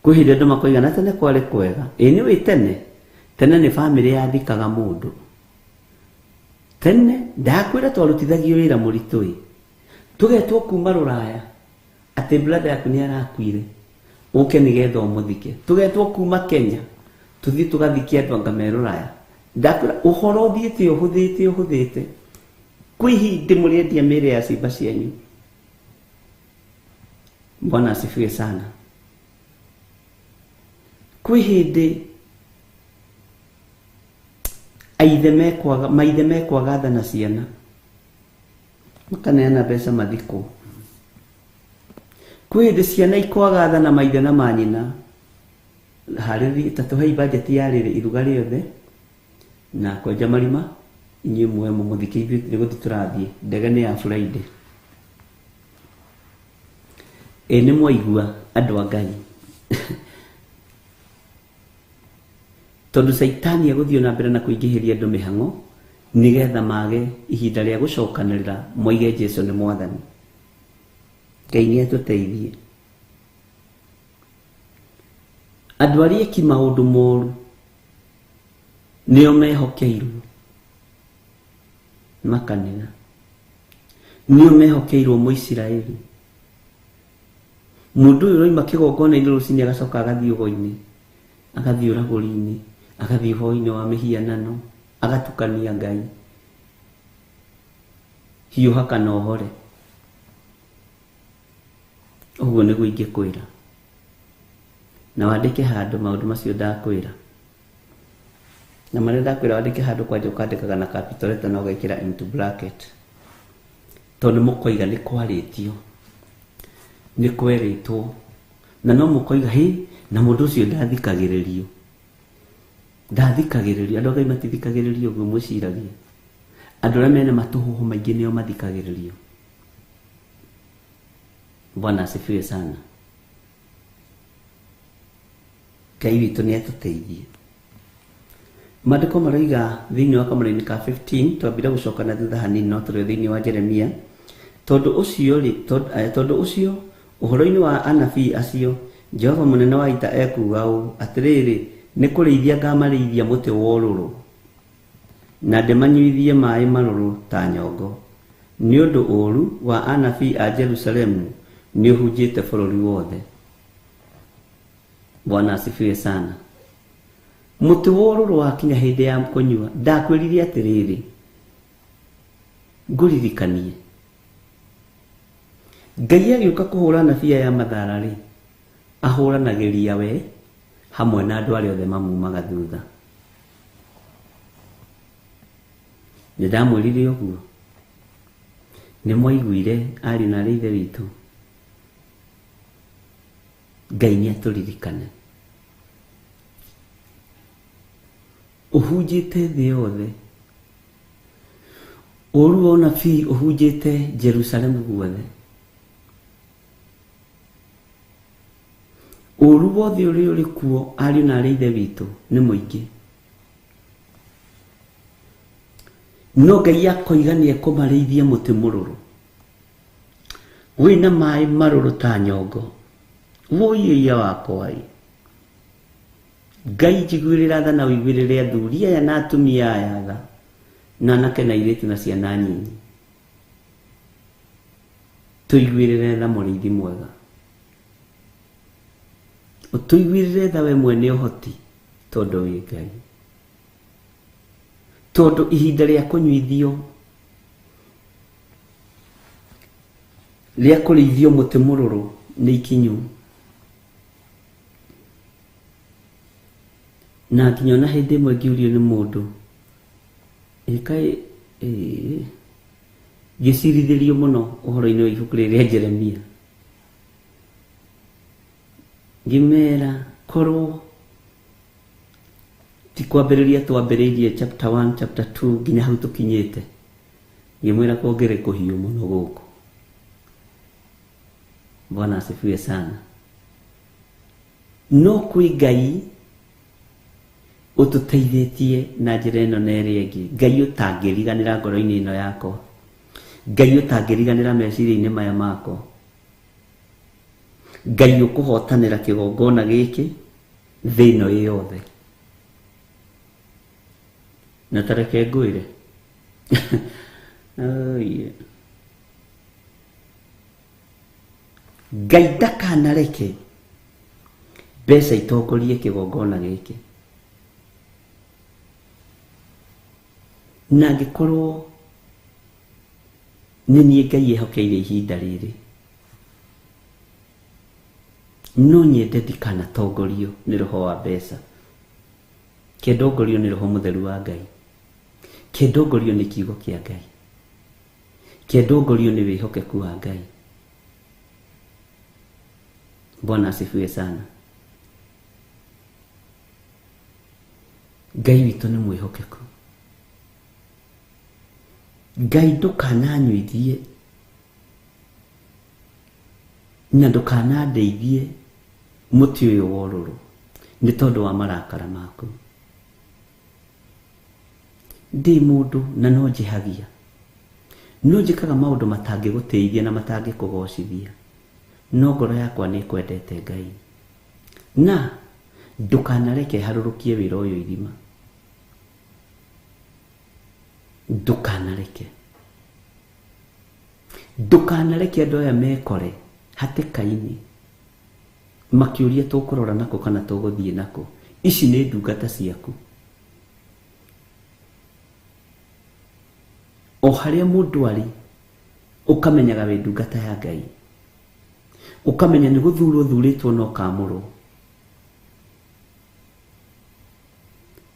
Kwĩ hĩndĩ andũ makoiga na tene kwarĩ kwega. Ĩ nĩ wĩ tene? Tene nĩ bamĩrĩ yathikaga mũndũ. Tene ndakwĩra twarutithagio wĩra mũritũ ĩ. Tũgetwo kuma rũraya atĩ brother yaku nĩ arakuire ũke nĩgetha ũmũthike. Tũgetwo kuma Kenya tũthiĩ tũgathike andũ anga me rũraya. Ndakwĩra ũhoro ũthiĩte ũhũthĩte ũhũthĩte. Kwĩ hĩndĩ mũrĩendia mĩĩrĩ ya ciimba cianyu. Bwana asifiwe sana. Kwĩ hĩndĩ aithe mekwaga maithe mekwaga tha na ciana makaneana mbeca mathikwo. Kwĩ hĩndĩ ciana ikwaga tha na maithe na manyina harĩrĩria ta tũhei bajeti ya rĩrĩ iruga rĩothe na kwenja marima inyuĩ muoe mũmũthike ithuĩ nĩ gũthiĩ tũrathiĩ ndege nĩ ya Friday. Ĩ nĩ mwaigua andũ a Ngai tondũ caitani egũthiĩ na mbere na kũingĩhĩria andũ mĩhang'o nĩgetha mage ihinda rĩa gũcokanĩrĩra moige Jesu nĩ mwathani. Ngai nĩ atũteithie. Andũ arĩa eki maũndũ moru nĩo mehokeirwo makanitha, nĩo mehokeirwo Mũisiraeli. Mũndũ ũyũ ũroima kĩgongona-inĩ rũcinĩ agacoka agathiĩ ũgo-inĩ, agathiĩ ũragũri-inĩ, agathiĩ ũhoi-inĩ wa mĩhianano, agatukania Ngai. Hiũha kana ũhore. Ũguo nĩguo ingĩkwĩra. Na wandĩke handũ maũndũ macio ndakwĩra. Na marĩa ndakwĩra wandĩke handũ kwanja ũkandĩkaga na capital letter na ũgekĩra into bracket. Tondũ mũkoiga nĩ kwarĩtio, nĩ kwerĩtwo, na no mũkoiga hĩ, na mũndũ ũcio ndathikagĩrĩrio. Ndathikagĩrĩrio, andũ a Ngai matithikagĩrĩrio ũguo mwĩciragia. Andũ arĩa mena matũhũhũ maingĩ nĩo mathikagĩrĩrio. Bwana asifiwe sana. Ngai witũ nĩ atũteithie. Maandĩko maroiga thĩinĩ wa kamũraini ka 15 twambire gũcoka na thutha hanini no tũrĩ thĩinĩ wa Jeremia tondũ ũcio rĩ tondũ ũcio ũhoro-inĩ wa anabii acio Jehova mũnene wa ita ekuuga ũũ atĩrĩrĩ nĩ kũrĩithia ngamarĩithia mũtĩ wa ũrũrũ na ndĩmanyuithie maĩ marũrũ ta nyongo nĩ ũndũ ũũru wa anabii a Jerusalemu nĩũhunjĩte bũrũri wothe. Bwana asifiwe sana. Mũtĩ wa ũrũrũ wakinya hĩndĩ ya kũnyua ndakwĩrire atĩrĩrĩ ngũririkanie Ngai agĩũka kũhũra anabii aya mathara rĩ ahũranagĩria we hamwe na andũ arĩa othe mamumaga thutha. Nĩ ndamwĩrire ũguo? Nĩ mwaiguire ariũ na aarĩ a Ithe witũ? Ngai nĩ atũririkane. Ũhunjĩte thĩ yothe. Ũũru wa ũnabii ũhunjĩte Jerusalemu guothe. Ũũru wothe ũrĩa ũrĩ kuo ariũ na aarĩ a Ithe witũ nĩ mũingĩ. No Ngai akoiga nĩ ekũmarĩithia mũtĩ mũrũrũ. Wĩna maĩ marũrũ ta nyongo. Wũi ĩiya wakwa ĩ. Ngai njiguĩrĩra tha na ũiguĩrĩre athuri aya na atumia aya tha, na anake na airĩtu na ciana nyinyi. Tũiguĩrĩre tha mũrĩithi mwega. Ũtũiguĩrĩre tha we mwene ũhoti tondũ wĩ Ngai. Tondũ ihinda rĩa kũnyuithio rĩa kũrĩithio mũtĩ mũrũrũ nĩ ikinyu. Na nginya ona hĩndĩ ĩmwe ngĩũrio nĩ mũndũ ĩkaĩ ngĩcirithĩrio mũno ũhoro-inĩ wa ibuku rĩrĩ rĩa Jeremia. Ngĩmera korwo ti kwambĩrĩria twambĩrĩirie chapter 1 chapter 2 nginya hau tũkinyĩte, ngĩmwĩra kũngĩrĩ kũhiũ mũno gũkũ. Bwana asifiwe sana. No kwĩ Ngai ũtũteithĩtie na njĩra ĩno na ĩrĩa ĩngĩ, Ngai ũtangĩriganĩra ngoro-inĩ ĩno yakwa, Ngai ũtangĩriganĩra meciria-inĩ maya makwa, Ngai ũkũhotanĩra kĩgongona gĩkĩ thĩ ĩno ĩ yothe. Na ta reke ngwĩre Ngai ndakanareke mbeca itongorie kĩgongona gĩkĩ. Na angĩkorwo nĩ niĩ Ngai ehokeire ihinda rĩrĩ, no nyende ndikanatongorio nĩ roho wa mbeca, kĩndongorio nĩ roho mũtheru wa Ngai, kĩndongorio nĩ kiugo kĩa Ngai, kĩndongorio nĩ wĩhokeku wa Ngai. Bwana asifiwe sana. Ngai witũ nĩ mwĩhokeku. Ngai ndũkananyuithie na ndũkanandeithie mũtĩ ũyũ wa ũrũrũ nĩ tondũ wa marakara maku. Ndĩ mũndũ na no njĩhagia, no njĩkaga maũndũ matangĩgũtĩithia na matangĩkũgocithia, no ngoro yakwa nĩ ĩkwendete Ngai. Na ndũkanareke harũrũkie wĩra ũyũ irima. Ndũkanareke, ndũkanareke andũ aya mekore hatĩka-inĩ makĩũria tũkũrora nakũ kana tũgũthiĩ nakũ. Ici nĩ ndungata ciaku. O harĩa mũndũ arĩ ũkamenyaga wĩ ndungata ya Ngai, ũkamenya nĩ gũthurwo ũthurĩtwo na ũkamũrwo,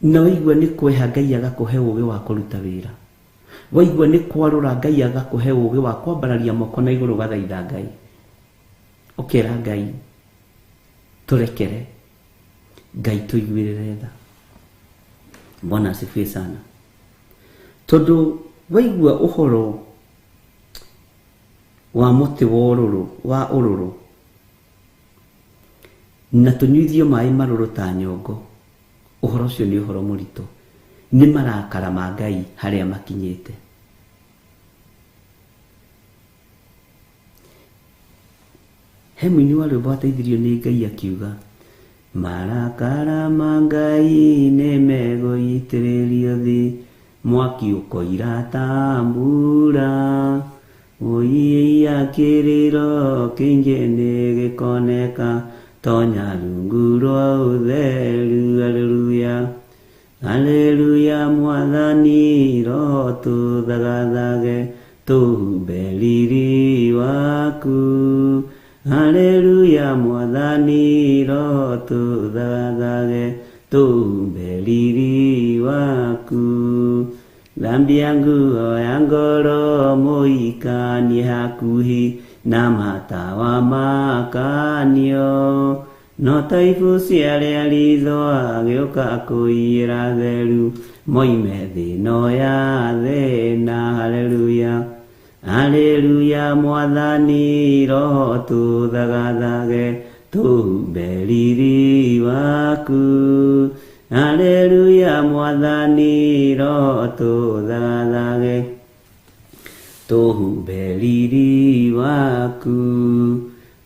na waigua nĩ kweha Ngai agakũhe ũgĩ wa kũruta wĩra, waigua nĩ kwarũra Ngai agakũhe ũgĩ wa kwambararia moko na igũrũ ũgathaitha Ngai, ũkera Ngai tũrekere, Ngai tũiguĩrĩre tha. Bwana asifiwe sana. Tondũ waigua ũhoro wa mũtĩ wa ũrũrũ wa ũrũrũ na tũnyuithio maĩ marũrũ ta nyongo, ũhoro ũcio nĩ ũhoro mũritũ. Nĩ marakara ma Ngai harĩa makinyĩte. He mũini wa rwĩmbo wateithirio nĩ Ngai akiuga, marakara ma Ngai nĩ megũitĩrĩrio thĩ, mwaki ũkoira ta mbura, ũiya kĩrĩro kĩingĩ nĩ gĩkoneka, tonya rungu rwa ũtheru. Haleluya, haleluya, Mwathani roho tũthagathage, tũhumbe riri waku. Haleluya, Mwathani roho tũthagathage, tũhumbe riri waku. Thambia nguo ya ngoro mũikanie hakuhi na matawa makanio, no ta ibuci arĩa ritho agĩũka kũiyĩra theru, moime thĩ ĩno ya thĩna. Haleluya, haleluya, Mwathani roho tũthagathage, tũhumbe riri waku. Haleluya, Mwathani roho tũthagathage, tũhumbe riri waku.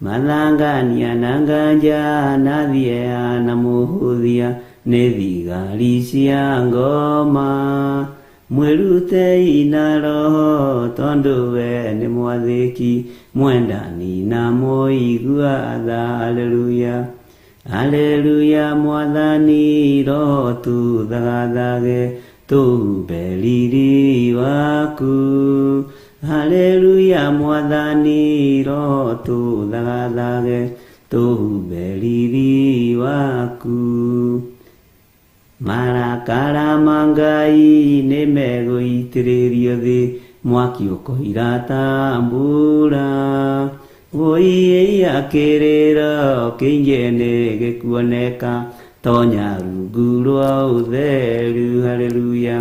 Mathangania na nganja na thieya na mũhũthia nĩ thigari cia ngoma, mwĩrutei na roho tondũ we nĩ mwathĩki, mwendani na mũigua tha. Haleluya, Haleluya mwathani roho tuthagathage tũhumbe riri waku. Haleluya mwathani roho tuthagathage tũhumbe riri waku. Marakara ma Ngai nĩ megũitĩrĩrio thĩ, mwaki ũkoira ta mbura. Wũiĩia kĩrĩro kĩingĩ nĩ gĩkuoneka, tonya rungu rwa ũtheru. Haleluya,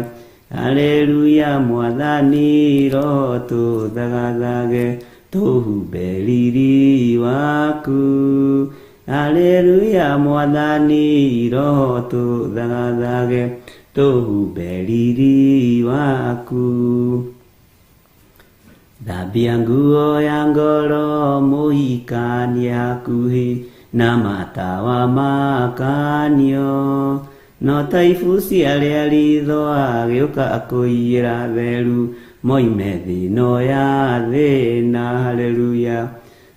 haleluya mwathani roho tũthagathage tũhumbe riri waku. Haleluya mwathani roho tũthagathage tũhumbe riri waku. Thambia nguo ya ngoro mũhikanie hakuhĩ na matawa makanio, no ta ibuci arĩa ritho agĩũka kũiyĩra theru moime thĩno ya thĩna. Haleluya,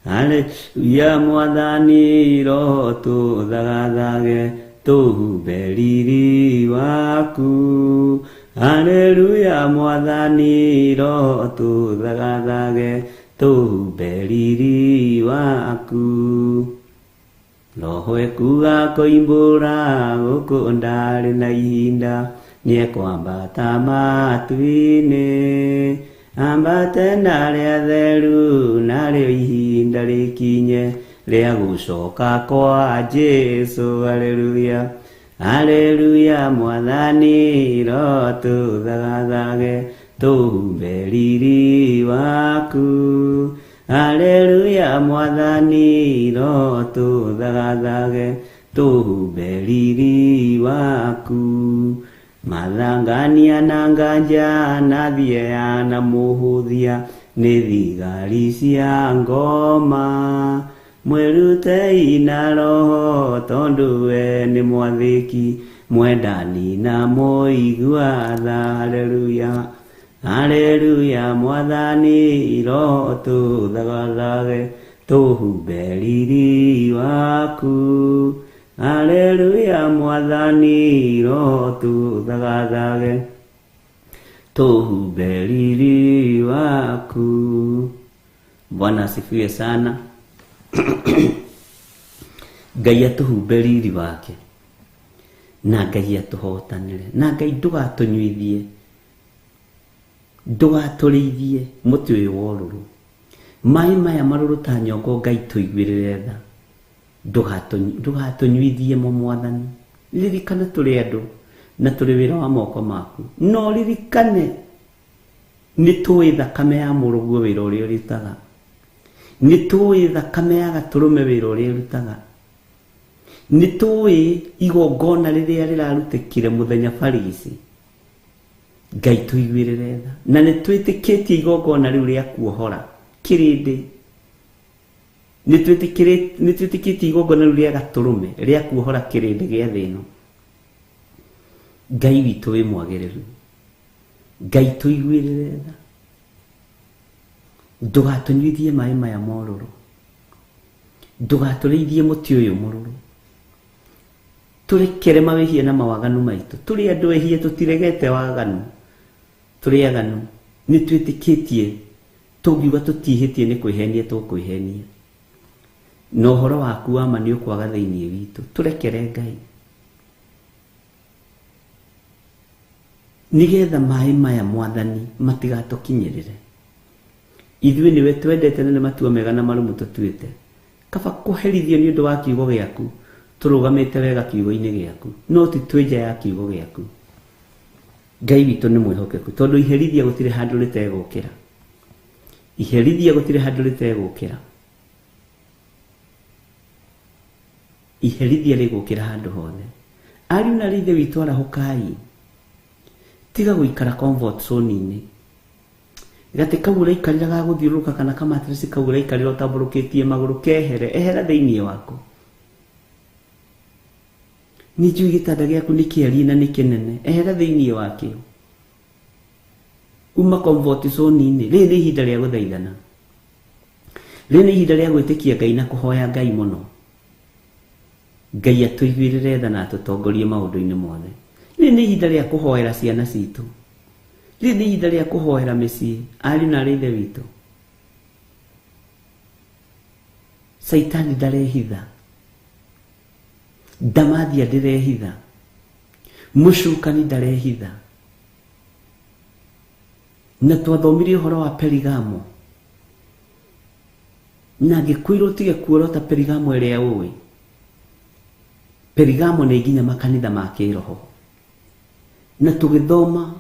haleluya mwathani roho tũthagathage tũhumbe riri waku. Haleluya mwathani roho tũthagathage tũhumbe riri waku. Roho ekuga koimbũra gũkũ ndarĩ na ihinda, nĩekwambata matu-inĩ, ambate na arĩa atheru, narĩo ihinda rĩkinye rĩa gũcoka kwa Jesũ. Haleluya, haleluya mwathani roho tũthagathage tũhumbe riri waku. Haleluya mwathani roho tũthagathage tũhumbe riri waku. Mathangania na nganja na thieya na mũhũthia nĩ thigari cia ngoma, mwĩrutei na roho tondũ we nĩ mwathĩki, mwendani na mũigua tha. Haleluya, haleluya mwathani roho tũthagathage tũhumbe riri waku. Haleluya mwathani roho tũthagathage tũhumbe riri waku. Bwana asifiwe sana. Ngai atũhumbe riri wake na Ngai atũhotanĩre, na Ngai ndũgatũnyuithie, ndũgatũrĩithie mũtĩ ũyũ wa ũrũrũ. Maĩ maya marũrũ ta nyongo, Ngai tũiguĩrĩre tha, ndũgatũnyuithie mo mwathani. Ririkana tũrĩ andũ na tũrĩ wĩra wa moko maku, no ririkane nĩ tũĩ thakame ya mũrũguo wĩra ũrĩa ũrutaga, nĩ tũĩ thakame ya gatũrũme wĩra ũrĩa ĩrutaga, nĩ tũĩ igongona rĩrĩa rĩrarutĩkire mũthenya barigici. Ngai tũiguĩrĩre tha, na nĩ twĩtĩkĩtie igongona rĩu rĩa kuohora kĩrĩndĩ, nĩ twĩtĩkĩtie igongona rĩu rĩa gatũrũme rĩa kuohora kĩrĩndĩ gĩa thĩ ĩno. Ngai witũ wĩ mwagĩrĩru, Ngai tũiguĩrĩre tha, ndũgatũnyuithie maĩ maya morũrũ, ndũgatũrĩithie mũtĩ ũyũ mũrũrũ, tũrekere mawĩhia na mawaganu maitũ. Tũrĩ andũ ehia, tũtiregete waganu, tũrĩ aganu, nĩ twĩtĩkĩtie tũngiuga tũtihĩtie nĩ kwĩhenia tũkwĩhenia, na ũhoro waku wa ma nĩ ũkwaga thĩinĩ witũ. Tũrekere Ngai, nĩgetha maĩ maya mwathani matigatũkinyĩrĩre. Ithuĩ nĩwe twendete na nĩ matua mega na marũmu tũtuĩte. Kaba kũherithio nĩ ũndũ wa kiugo gĩaku, tũrũgamĩte wega kiugo-inĩ gĩaku, no ti twĩ nja ya kiugo gĩaku. Ngai witũ nĩ mwĩhokeku, tondũ iherithia gũtirĩ handũ rĩtegũkĩra, iherithia gũtirĩ handũ rĩtegũkĩra, iherithia rĩgũkĩra handũ hothe. Ariũ na ithe witũ arahũkai, tiga gũikara comfort zone-inĩ. Gatĩ kau ũraikarĩra ga gũthiũrũrũka kana kamatresi kau ũraikarĩra ũtambũrũkĩtie magũrũ, kehere, ehera thĩinĩ wako. Nĩ njũĩ gĩtanda gĩaku nĩ kĩariĩ na nĩ kĩnene, ehera thĩinĩ wakĩo, uma comfort zone-inĩ. Rĩrĩ nĩ ihinda rĩa gũthaithana, rĩrĩ nĩ ihinda rĩa gwĩtĩkia Ngai na kũhoya Ngai mũno. Ngai atũiguĩrĩre tha na atũtongorie maũndũ-inĩ mothe. Rĩrĩ nĩ ihinda rĩa kũhoera ciana citũ, rĩrĩ nĩ ihinda rĩa kũhoera mĩciĩ, ariũ na arĩ ithe witũ. Caitani ndarehitha, ndamathia ndĩrehitha, mũcukani ndarehitha. Na twathomire ũhoro wa Perigamo, na ngĩkwĩra ũtige kuorota Perigamo ĩrĩa ũĩ. Perigamo nĩ nginya makanitha ma kĩroho, na tũgĩthoma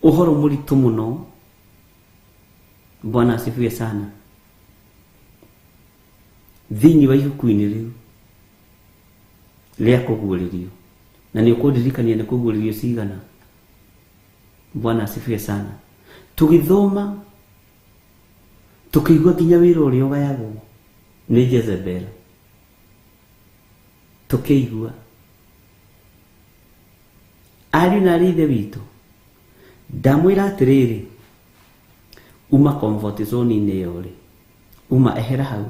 ũhoro mũritũ mũno. Bwana asifiwe sana. Thĩinĩ wa ibuku-inĩ rĩu rĩa kũguũrĩrio, na nĩ ũkũndirikania nĩ kũguũrĩrio cigana. Bwana asifiwe sana. Tũgĩthoma tũkĩigua nginya wĩra ũrĩa ũgayagwo nĩ Jezebel, tũkĩigua. Ariũ na arĩ ithe witũ, ndamwĩra atĩrĩrĩ, uma comfort zone-inĩ ĩyo rĩ, uma ehera hau,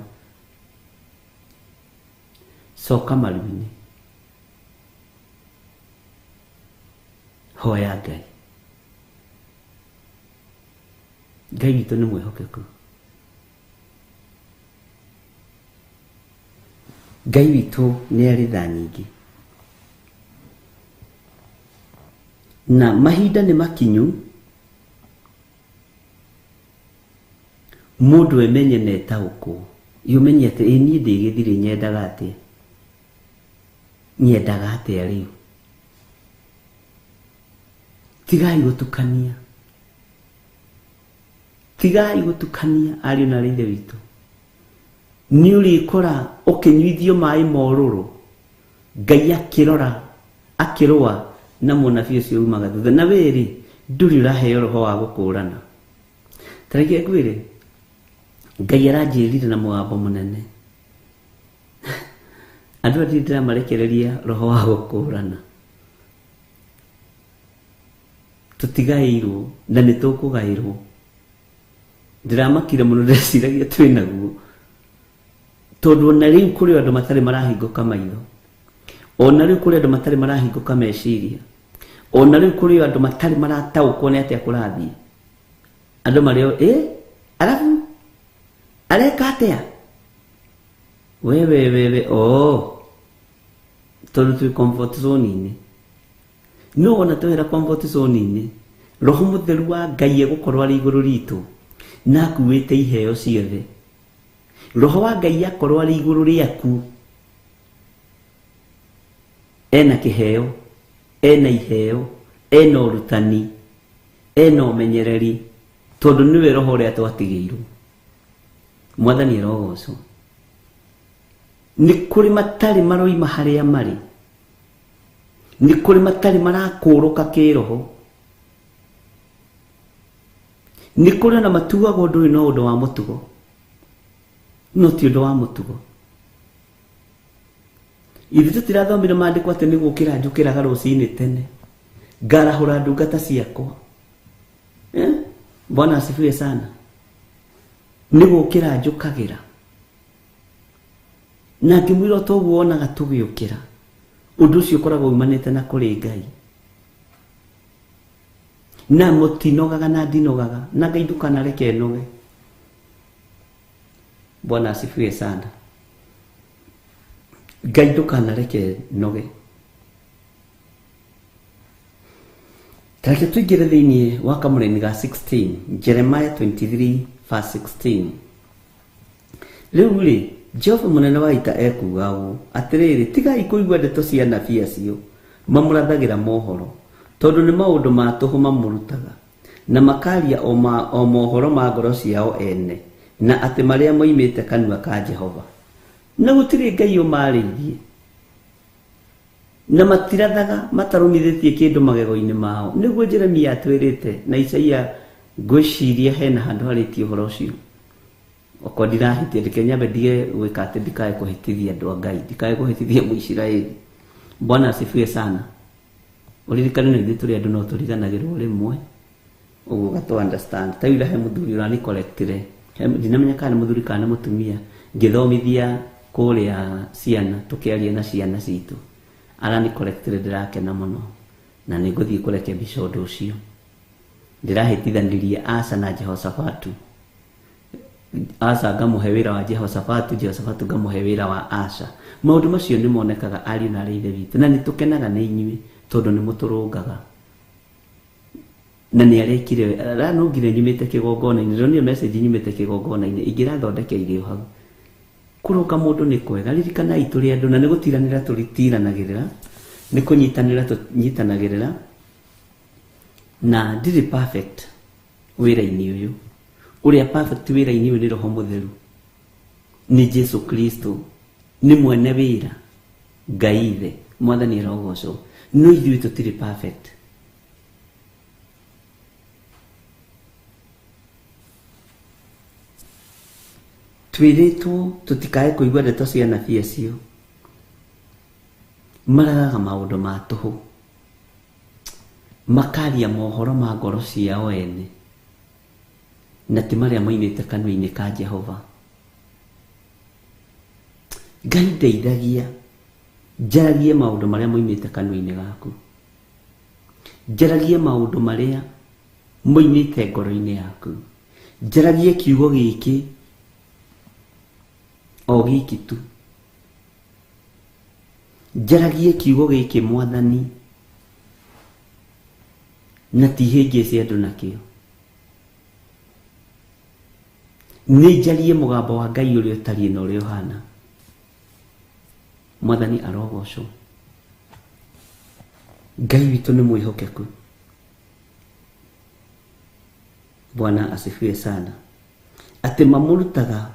coka maru-inĩ, hoya Ngai. Ngai witũ nĩ mwĩhokeku, Ngai witũ nĩ arĩ tha nyingĩ, na mahinda nĩ makinyu mũndũ emenye na etaũkwo, ũmenye atĩ ĩ niĩ ndĩ gĩthirĩ, nyendaga atĩa, nyendaga atĩa rĩu. Tigai gũtukania, tigai gũtukania ariũ na arĩ ithe witũ. Nĩ ũrĩkora ũkĩnyuithio maĩ morũrũ, Ngai akĩrora akĩrũa na mũnabii ũcio umaga thutha, na wĩrĩ ndũrĩ ũraheo roho wa gũkũrana. Ta reke ngwĩre, Ngai aranjĩrire na mũgambo mũnene, andũ aya ndirĩ ndĩramarekereria roho wa gũkũrana. Tũtigaĩirwo na nĩ tũkũgaĩrwo. Ndĩramakire mũno, ndĩreciragia twĩ naguo, tondũ ona rĩu kũrĩ andũ matarĩ marahingũka maitho, ona rĩu kũrĩ andũ matarĩ marahingũka meciria, ona rĩu kũrĩ andũ matarĩ marataũkwo nĩ atĩa kũrathiĩ. Andũ marĩ o, arabu areka atĩa? Wewe wewe, oh, tondũ twĩ comfort zone-inĩ. No ona twehera comfort zone-inĩ, roho mũtheru wa Ngai egũkorwo arĩ igũrũ ritũ na akuĩte iheo ciothe. Roho wa Ngai akorwo arĩ igũrũ rĩaku, ena kĩheo, ena iheo, ena ũrutani, ena ũmenyereri, tondũ nĩwe roho ũrĩa twatigĩirwo. Mwathani arogocwo. Nĩ kũrĩ matarĩ maroima harĩa marĩ, nĩ kũrĩ matarĩ marakũrũka kĩroho, nĩ kũrĩ ona matuaga ũndũ ũyũ no ũndũ wa mũtugo, no ti ũndũ wa mũtugo. Ithuĩ tũtirathomire maandĩko atĩ nĩ gũkĩra njũkĩraga rũcinĩ tene ngarahũra ndungata ciakwa. Bwana asifiwe sana. Nĩ gũkĩra njũkagĩra, na ngĩmwĩra toguo wonaga tũgĩũkĩra, ũndũ ũcio ũkoragwo umanĩte na kũrĩ Ngai. Na mũtinogaga na ndinogaga, na Ngai ndũkanareke noge. Bwana asifiwe sana. Ngai ndũkanareke noge. Tareke tũingĩre thĩinĩ wa kamũraini ga 16, Jeremiah 23 verse 16. Rĩu rĩ, Jehova mũnene wa ita ekuuga ũũ, atĩrĩrĩ, tigai kũigua ndeto cia anabii acio mamũrathagĩra mohoro, tondũ nĩ maũndũ ma tũhũ mamũrutaga, na makaria o mohoro ma ngoro ciao ene, na atĩ marĩa moimĩte kanua ka Jehova. Na gũtirĩ Ngai ũmarĩirie, na matirathaga matarũmithĩtie kĩndũ magego-inĩ mao. Nĩguo Jeremia atwĩrĩte, na Isaia ngwĩciria hena handũ harĩtie ũhoro ũcio. Okorwo ndirahĩtia, reke nyambe ndige gwĩka atĩ ndikae kũhĩtithia andũ a Ngai, ndikae kũhĩtithia Mũisiraeli. Bwana asifiwe sana. Ũririkane nĩ ithuĩ tũrĩ andũ no tũriganagĩrwo rĩmwe, ũguo ũgatũ understand. Ta ira he mũthuri ũrani correctire, ndinamenya kana nĩ mũthuri kana nĩ mũtumia, ngĩthomithia Kũrĩa ciana tũkĩaria na ciana citũ arani correctire, ndĩrakena mũno na nĩ ngũthiĩ kũrekebisha ũndũ ũcio. Ndĩrahĩtithanirie Asa na Jehoshafatu. Asa ngamũhe wĩra wa Jehoshafatu, Jehoshafatu ngamũhe wĩra wa Asa. Maũndũ macio nĩ monekaga ariũ na arĩ ithe witũ, na nĩ tũkenaga nĩ inyuĩ tondũ nĩ mũtũrũngaga. Na nĩ arekire aranũngire nyumĩte kĩgongona-inĩ, ndĩronire message nyumĩte kĩgongona-inĩ ingĩrathondekeire o hau. Kũrũnga mũndũ nĩ kwega, ririkanai tũrĩ andũ na nĩ gũtiranĩra tũtiranagĩrĩra, nĩ kũnyitanĩra tũnyitanagĩrĩra, na ndirĩ perfect wĩra-inĩ ũyũ. Ũrĩa perfect wĩra-inĩ ũyũ nĩ Roho Mũtheru, nĩ Jesu Kristo, nĩ mwene wĩra, Ngai Ithe, Mwathani arogocwo. No ithuĩ tũtirĩ perfect. Twĩrĩtwo tũtikae kũigua ndeto cia anabii acio maragaga maũndũ ma tũhũ, makaria mohoro ma ngoro ciao ene, na ti marĩa moimĩte kanua-inĩ ka Jehova. Ngai ndeithagia njaragie maũndũ marĩa moimĩte kanua-inĩ gaku, njaragie maũndũ marĩa moimĩte ngoro-inĩ yaku, njaragie kiugo gĩkĩ o gĩkĩ tu, njaragie kiugo gĩkĩ Mwathani, na ti hĩngĩce andũ nakĩo. Nĩ njarie mũgambo wa Ngai ũrĩa ũtariĩ na ũrĩa ũhana. Mwathani arogocwo. Ngai witũ nĩ mwĩhokeku. Bwana asifiwe sana. Atĩ mamũrutaga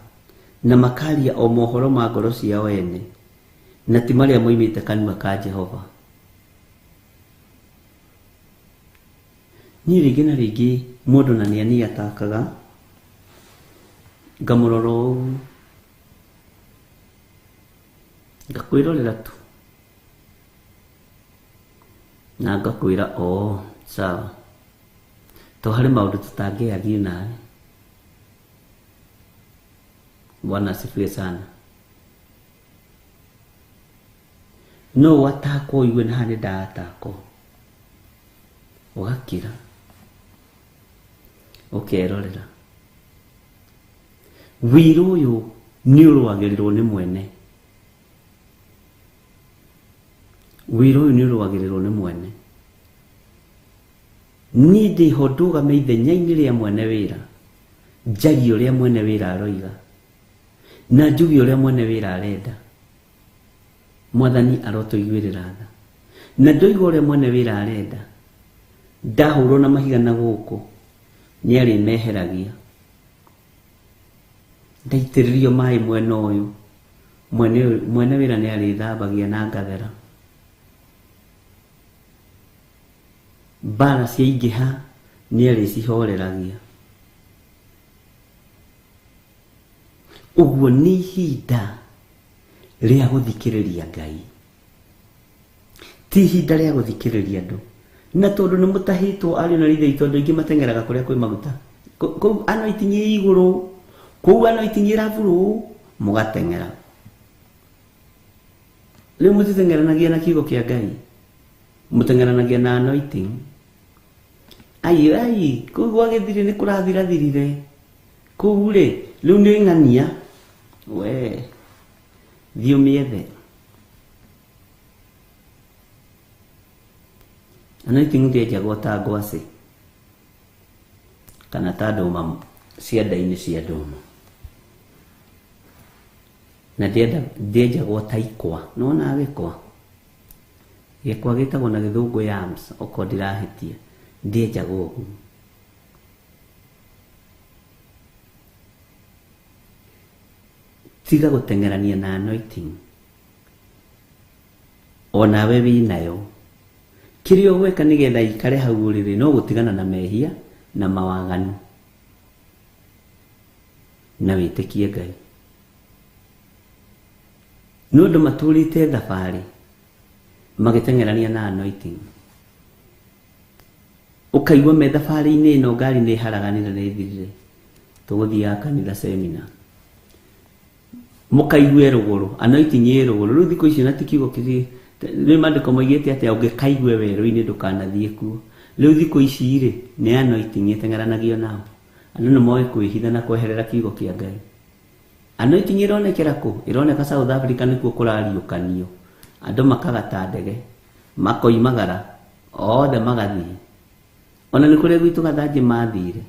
na makaria o mohoro ma ngoro ciao ene, na ti marĩa moimĩte kanua ka Jehova. Niĩ rĩngĩ na rĩngĩ mũndũ na nĩ aniatakaga, ngamũrora ũguo, ngakwĩrorera tu na ngakwĩra oo sawa, to harĩ maũndũ tũtangĩagiu nawe. Bwana asifiwe sana. No watakwo ũigue na haha nĩ ndatakwo, ũgakira ũkerorera. Wĩra ũyũ nĩ ũrũagĩrĩrwo nĩ mwene, wĩra ũyũ nĩ ũrũagĩrĩrwo nĩ mwene. Niĩ ndĩho ndũgame ithenya-inĩ rĩa mwene wĩra, njarie ũrĩa mwene wĩra aroiga, na njuge ũrĩa mwene wĩra arenda. Mwathani arotũiguĩrĩra tha. Na ndoiga ũrĩa mwene wĩra arenda, ndahũrwo na mahiga na gũkũ, nĩ arĩmeheragia. Ndaitĩrĩrio maĩ mwena ũyũ, mwene wĩra nĩ arĩthambagia na ngathera. Mbara ciaingĩha nĩ arĩcihoreragia. Ũguo nĩ ihinda rĩa gũthikĩrĩria Ngai, ti ihinda rĩa gũthikĩrĩria andũ. Na tondũ nĩ mũtahĩtwo ariũ na ithe witũ, andũ aingĩ mateng'eraga kũrĩa kwĩ maguta, kũu anointing ĩ igũrũ, kũu anointing ĩraburũ, mũgateng'era. Rĩu mũtiteng'eranagia na kiugo kĩa Ngai, mũteng'eranagia na anointing. Ai ai, kũu gwagĩthire nĩ kũrathirathirire, kũu rĩ rĩu nĩ ng'ania, we thiĩ ũmĩethe. Anointing ndĩenjagwo ta ngwacĩ kana ta ndũma cianda-inĩ cia ndũma, na ndĩenjagwo ta ikwa. Nĩwona gĩkwa? Gĩkwa gĩtagwo na gĩthũngũ yams, okorwo ndirahĩtia, ndĩenjagwo ũguo. Tiga gũteng'erania na anointing, onawe wĩnayo. Kĩrĩa ũgwĩka nĩgetha ikare hau ũrĩrĩ no gũtigana na mehia na mawaganu, na wĩtĩkie Ngai. Nĩ ũndũ matũrĩte thabarĩ magĩteng'erania na anointing, ũkaigua me thabarĩ-inĩ ĩno ngari nĩ ĩharaganire nĩ ĩthirire, tũgũthiaga kanitha seminar. Mũkaigue rũgũrũ, anointing ĩ rũgũrũ. Rĩu thikũ ici na ti kiugo kĩrĩ nĩ maandĩko moigĩte atĩ ũngĩkaigue werũ-inĩ ndũkanathiĩ kuo. Rĩu thikũ ici rĩ, nĩ anointing ĩteng'eranagio nao. Andũ nĩ moĩ kwĩhitha na kweherera kiugo kĩa Ngai. Anointing ĩronekera kũ? Ĩroneka South Africa nĩkuo kũrariũkanio. Andũ makagata ndege, makoimagara, othe magathiĩ. Ona nĩ kũrĩa gwitũ Gathanjĩ mathire.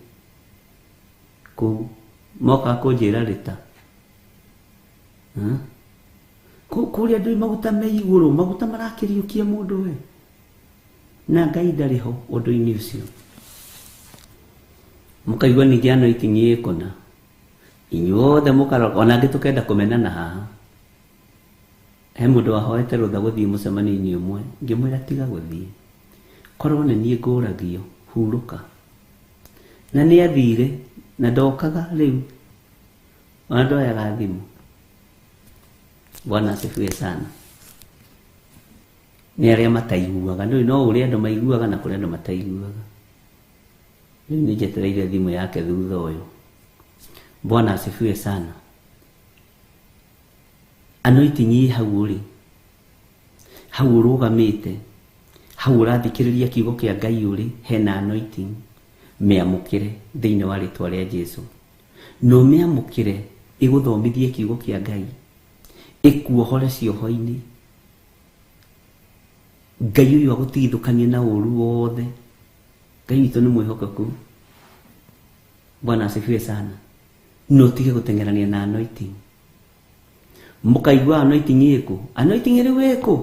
Kũu mokaga kũnjĩra rĩta. Kũrĩa andũ maguta me igũrũ, maguta marakĩriũkia mũndũ we. Na Ngai ndarĩ ho ũndũ-inĩ ũcio. Mũkaigua ningĩ anointing ĩ kũna. Inyuothe mũkarora, ona angĩ tũkenda kũmenana haha. He mũndũ wahoete rũtha gũthiĩ mũcemanio-inĩ ũmwe, ngĩmwĩra tiga gũthiĩ. Korwo nĩ niĩ ngũragio, hurũka. Na nĩ athire, na ndokaga rĩu. Ona ndoyaga thimũ. Bwana asifiwe sana. Nĩ arĩa mataiguaga, ndũĩ no ũrĩa andũ maiguaga na kũrĩ andũ mataiguaga. Rĩu nĩ njetereire thimũ yake thutha ũyũ. Bwana asifiwe sana. Anointing ĩ hau ũrĩ, hau ũrũgamĩte, hau ũrathikĩrĩria kiugo kĩa Ngai ũrĩ, hena anointing. Mĩamũkĩre thĩinĩ wa rĩtwa rĩa Jesu. Na ũmĩamũkĩre ĩgũthomithie kiugo kĩa Ngai, ĩkuohore cioho-inĩ. Ngai ũyũ agũtigithũkanie na ũru wothe. Ngai witũ nĩ mwĩhokeku. Bwana asifiwe sana. Na ũtige gũteng'erania na anointing. Mũkaigua anointing ĩkũ? Anointing rĩu ĩkũ?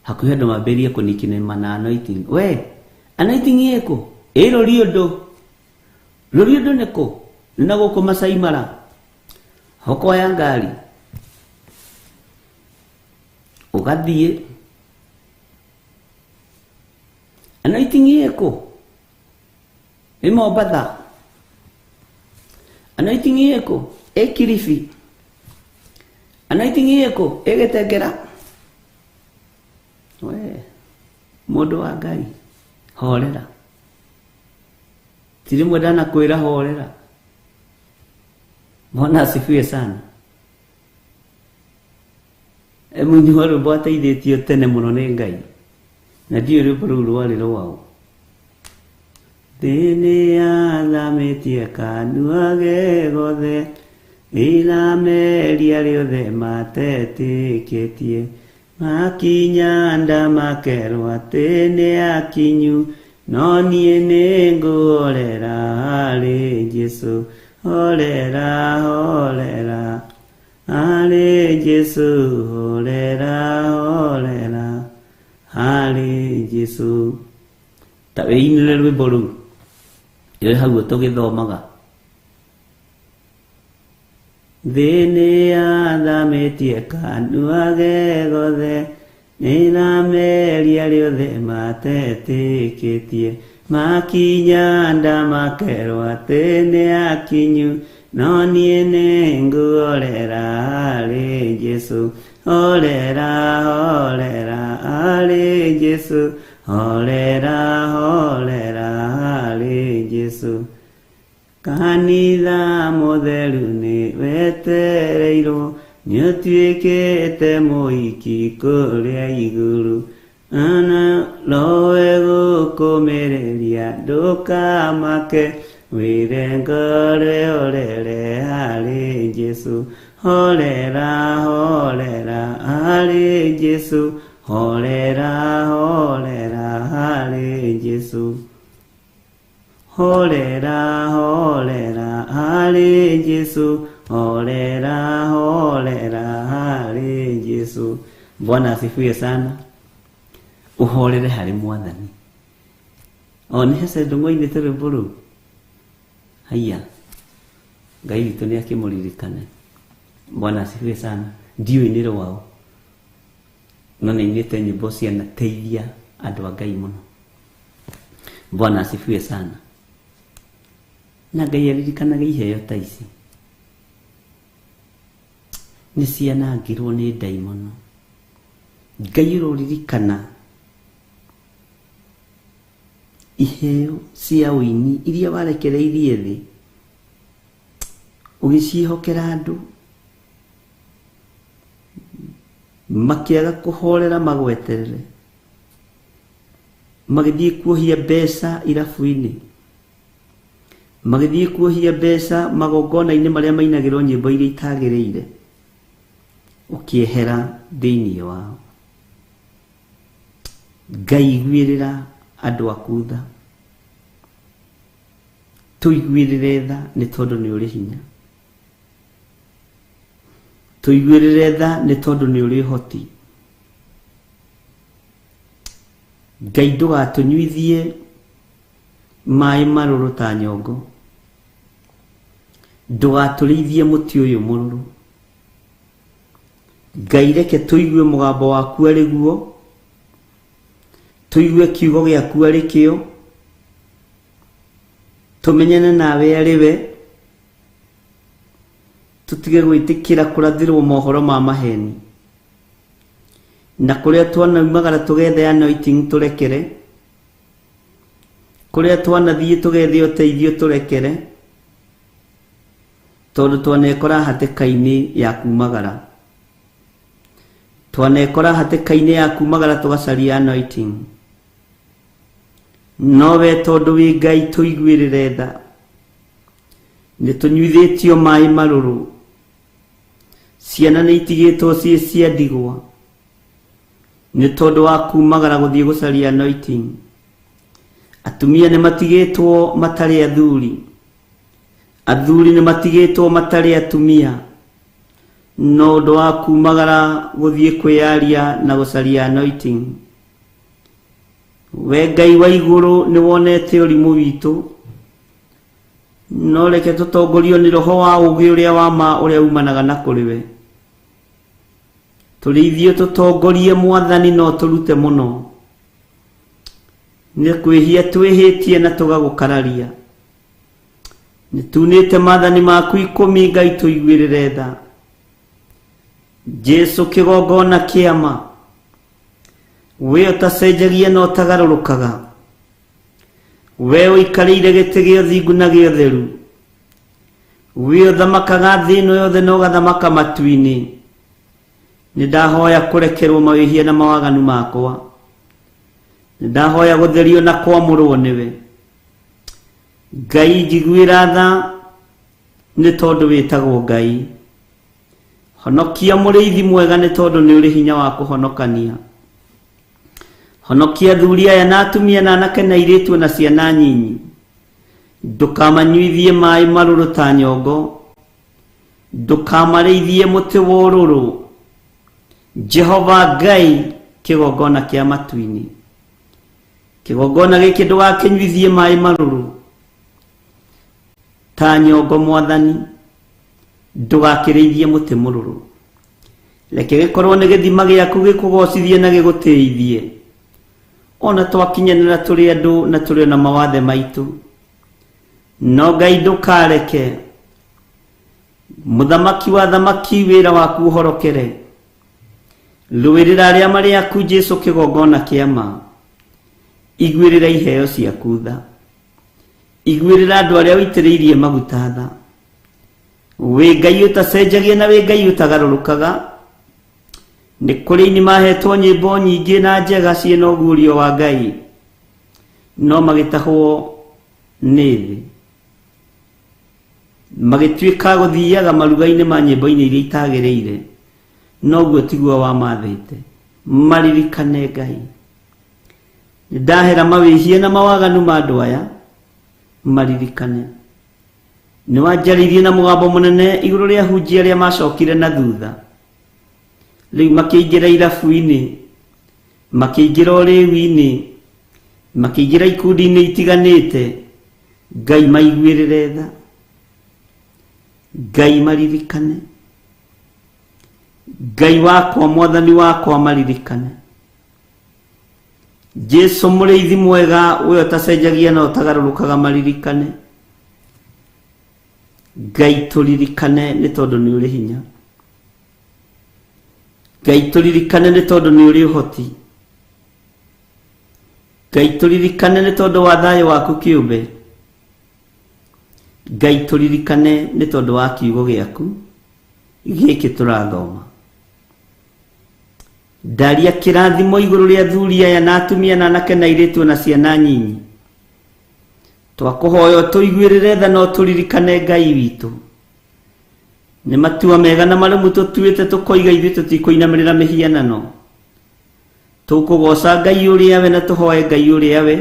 Hakuhĩ andũ mambĩrĩrie kũnikinĩma na anointing. We, anointing ĩkũ? Ĩ Rũriũndũ. Rũriũndũ nĩ kũ? Nĩ na gũkũ Masai Mara. Ũkoya ngari. Ũgathiĩ. Anointing ĩkũ? Ĩ Mombatha. Anointing ĩkũ? Ĩ Kilifi. Anointing ĩkũ? Ĩ Gĩtengera. We, mũndũ wa Ngai, horera. Ti rĩmwe ndanakwĩra horera. Bwana asifiwe sana. Mũini wa rwĩmbo ateithĩtio tene mũno nĩ Ngai. Na ndiũĩ rwĩmbo rũu rwarĩ rwaũ. Thĩ nĩ yathamĩtie kanua ge gothe, ĩrameria rĩothe matetĩkĩtie. Makinya nda makerwo atĩ nĩ akinyu, no niĩ nĩ ngũhorera harĩ Jesũ. Horera, horera, harĩ Jesũ, horera, horera, harĩ Jesũ. Ta wĩinĩre rwĩmbo rũu. Ĩĩ hau tũgĩthomaga. Thĩ nĩ yathamĩtie kanua ge gothe, ĩrameria rĩothe matetĩkĩtie. Makinya nda makerwo atĩ nĩ akinyu, no niĩ nĩ ngũhorera harĩ Jesũ. Horera, horera, harĩ Jesũ. Horera, horera, harĩ Jesũ. Kanitha mũtheru nĩ wetereirwo, nĩ ũtuĩkĩte mũhiki kũrĩa igũrũ. Ana nowe gũkũmĩrĩria ndũkamake, wĩre ngoro horere harĩ Jesũ. Horera, horera, harĩ Jesũ. Horera, horera, harĩ Jesũ. Horera, horera, harĩ Jesũ. Horera, horera, harĩ Jesũ. Bwana asifiwe sana. Ũhorere harĩ Mwathani. O nĩ Hesed ndũng'oinĩte rwĩmbo rũu. Haiya. Ngai witũ nĩ akĩmũririkane. Bwana asifiwe sana. Ndiũĩ nĩ rwaũ. No nĩ ainĩte nyĩmbo cianateithia andũ a Ngai mũno. Bwana asifiwe sana. Na Ngai aririkanage iheo ta ici. Nĩ cianangirwo nĩ ndaimono. Ngai ũroririkana iheo cia ũini iria warekereirie thĩ, ũgĩciĩhokera andũ, Makĩaga kũhorera magweterere, magĩthiĩ kuohia mbeca irabu-inĩ, magĩthiĩ kuohia mbeca magongona-inĩ marĩa mainagĩrwo nyĩmbo iria itagĩrĩire, ũkĩehera thĩinĩ wao. Ngai iguĩrĩra andũ aku tha, tũiguĩrĩre tha nĩ tondũ nĩ ũrĩ hinya, tũiguĩrĩre tha nĩ tondũ nĩ ũrĩ ũhoti. Ngai ndũgatũnyuithie maĩ marũrũ ta nyongo, ndũgatũrĩithie mũtĩ ũyũ mũrũrũ. Ngai reke tũigue mũgambo waku arĩ guo, tũigue kiugo gĩaku arĩ kĩo, tũmenyane nawe arĩ we, tũtige gwĩtĩkĩra kũrathĩrwo mohoro ma maheni, na kũrĩa twanaumagara tũgethe anointing tũrekere, kũrĩa twanathiĩ tũgethe ũteithio tũrekere, tondũ twanekora hatĩka-inĩ ya kumagara, twanekora hatĩka-inĩ ya kumagara tũgacaria anointing. No we tondũ wĩ Ngai tũiguĩrĩre tha, nĩ tũnyuithĩtio maĩ marũrũ, ciana nĩ itigĩtwo ciĩ cia ndigwa nĩ tondũ wa kumagara gũthiĩ gũcaria anointing. Atumia nĩ matigĩtwo matarĩ athuri, athuri nĩ matigĩtwo matarĩ atumia, no ũndũ wa kumagara gũthiĩ kwĩyaria na gũcaria anointing. We Ngai wa igũrũ nĩ wonete ũrimũ witũ, no reke tũtongorio nĩ roho wa ũũgĩ ũrĩa wa ma ũrĩa umanaga na kũrĩ we. Tũrĩithio tũtongorie Mwathani, no tũrute mũno nĩ kwĩhia twĩhĩtie na tũgagũkararia. Nĩ tunĩte maathani maku ikũmi, Ngai tũiguĩrĩre tha. Jesu kĩgongona kĩama, we ũtacenjagia na ũtagarũrũkaga, we ũikarĩire gĩtĩ gĩa ũthingu na gĩa ũtheru, we ũthamakaga thĩ ĩno yothe na ũgathamaka matu-inĩ, nĩ ndahoya kũrekerwo mawĩhia na mawaganu makwa, nĩ ndahoya gũtherio na kwamũrwo nĩwe. Ngai njiguĩra tha nĩ tondũ wĩtagwo Ngai. Honokia mũrĩithi mwega nĩ tondũ nĩ ũrĩ hinya wa kũhonokania. Honokia athuri aya na atumia na anake na airĩtu na ciana nyinyi. Ndũkamanyuithie maĩ marũrũ ta nyongo, ndũkamarĩithie mũtĩ wa ũrũrũ. Jehova Ngai kĩgongona kĩa matu-inĩ, kĩgongona gĩkĩ ndũgakĩnyuithie maĩ marũrũ ta nyongo. Mwathani ndũgakĩrĩithie mũtĩ mũrũrũ, reke gĩkorwo nĩ gĩthima gĩaku gĩkũgocithie na gĩgũtĩithie. Ona twakinyanĩra tũrĩ andũ na tũrĩ na mawathe maitũ, no Ngai ndũkareke mũthamaki wa thamaki wĩra waku ũhorokere. Rũĩrĩra arĩa marĩ aku Jesu kĩgongona kĩa ma, iguĩrĩra iheo ciaku tha, iguĩrĩra andũ arĩa ũitĩrĩirie maguta tha. Wĩ Ngai ũtacenjagia na wĩ Ngai ũtagarũrũkaga. Nĩ kũrĩ aini mahetwo nyĩmbo nyingĩ na njega ciĩna ũguũrio wa Ngai, no magĩtahwo nĩ thĩ, magĩtuĩka gũthiaga maruga-inĩ ma nyĩmbo-inĩ iria itagĩrĩire, noguo tiguo wamathĩte. Maririkane Ngai, nĩ ndahera mawĩhia na mawaganu ma andũ aya, maririkane. Nĩ wanjarĩirie na mũgambo mũnene igũrũ rĩa hunjia arĩa macokire na thutha, rĩu makĩingĩra irabu-inĩ, makĩingĩra ũrĩu-inĩ, makĩingĩra ikundi-inĩ itiganĩte. Ngai maiguĩrĩre tha, Ngai maririkane, Ngai wakwa, Mwathani wakwa maririkane. Jesu mũrĩithi mwega, we ũtacenjagia na ũtagarũrũkaga, maririkane. Ngai tũririkane nĩ tondũ nĩ ũrĩ hinya. Ngai tũririkane nĩ tondũ nĩ ũrĩ ũhoti. Ngai tũririkane nĩ tondũ wa thayũ waku kĩũmbe. Ngai tũririkane nĩ tondũ wa kiugo gĩaku gĩkĩ tũrathoma. Ndaria kĩrathimo igũrũ rĩa athuri aya na atumia na anake na airĩtu na ciana nyinyi. Twakũhoya ũtũiguĩrĩre tha na ũtũririkane Ngai witũ. Nĩ matua mega na marũmu tũtuĩte tũkoiga ithuĩ tũtikũinamĩrĩra mĩhianano. Tũkũgooca Ngai ũrĩa we na tũhoe Ngai ũrĩa we.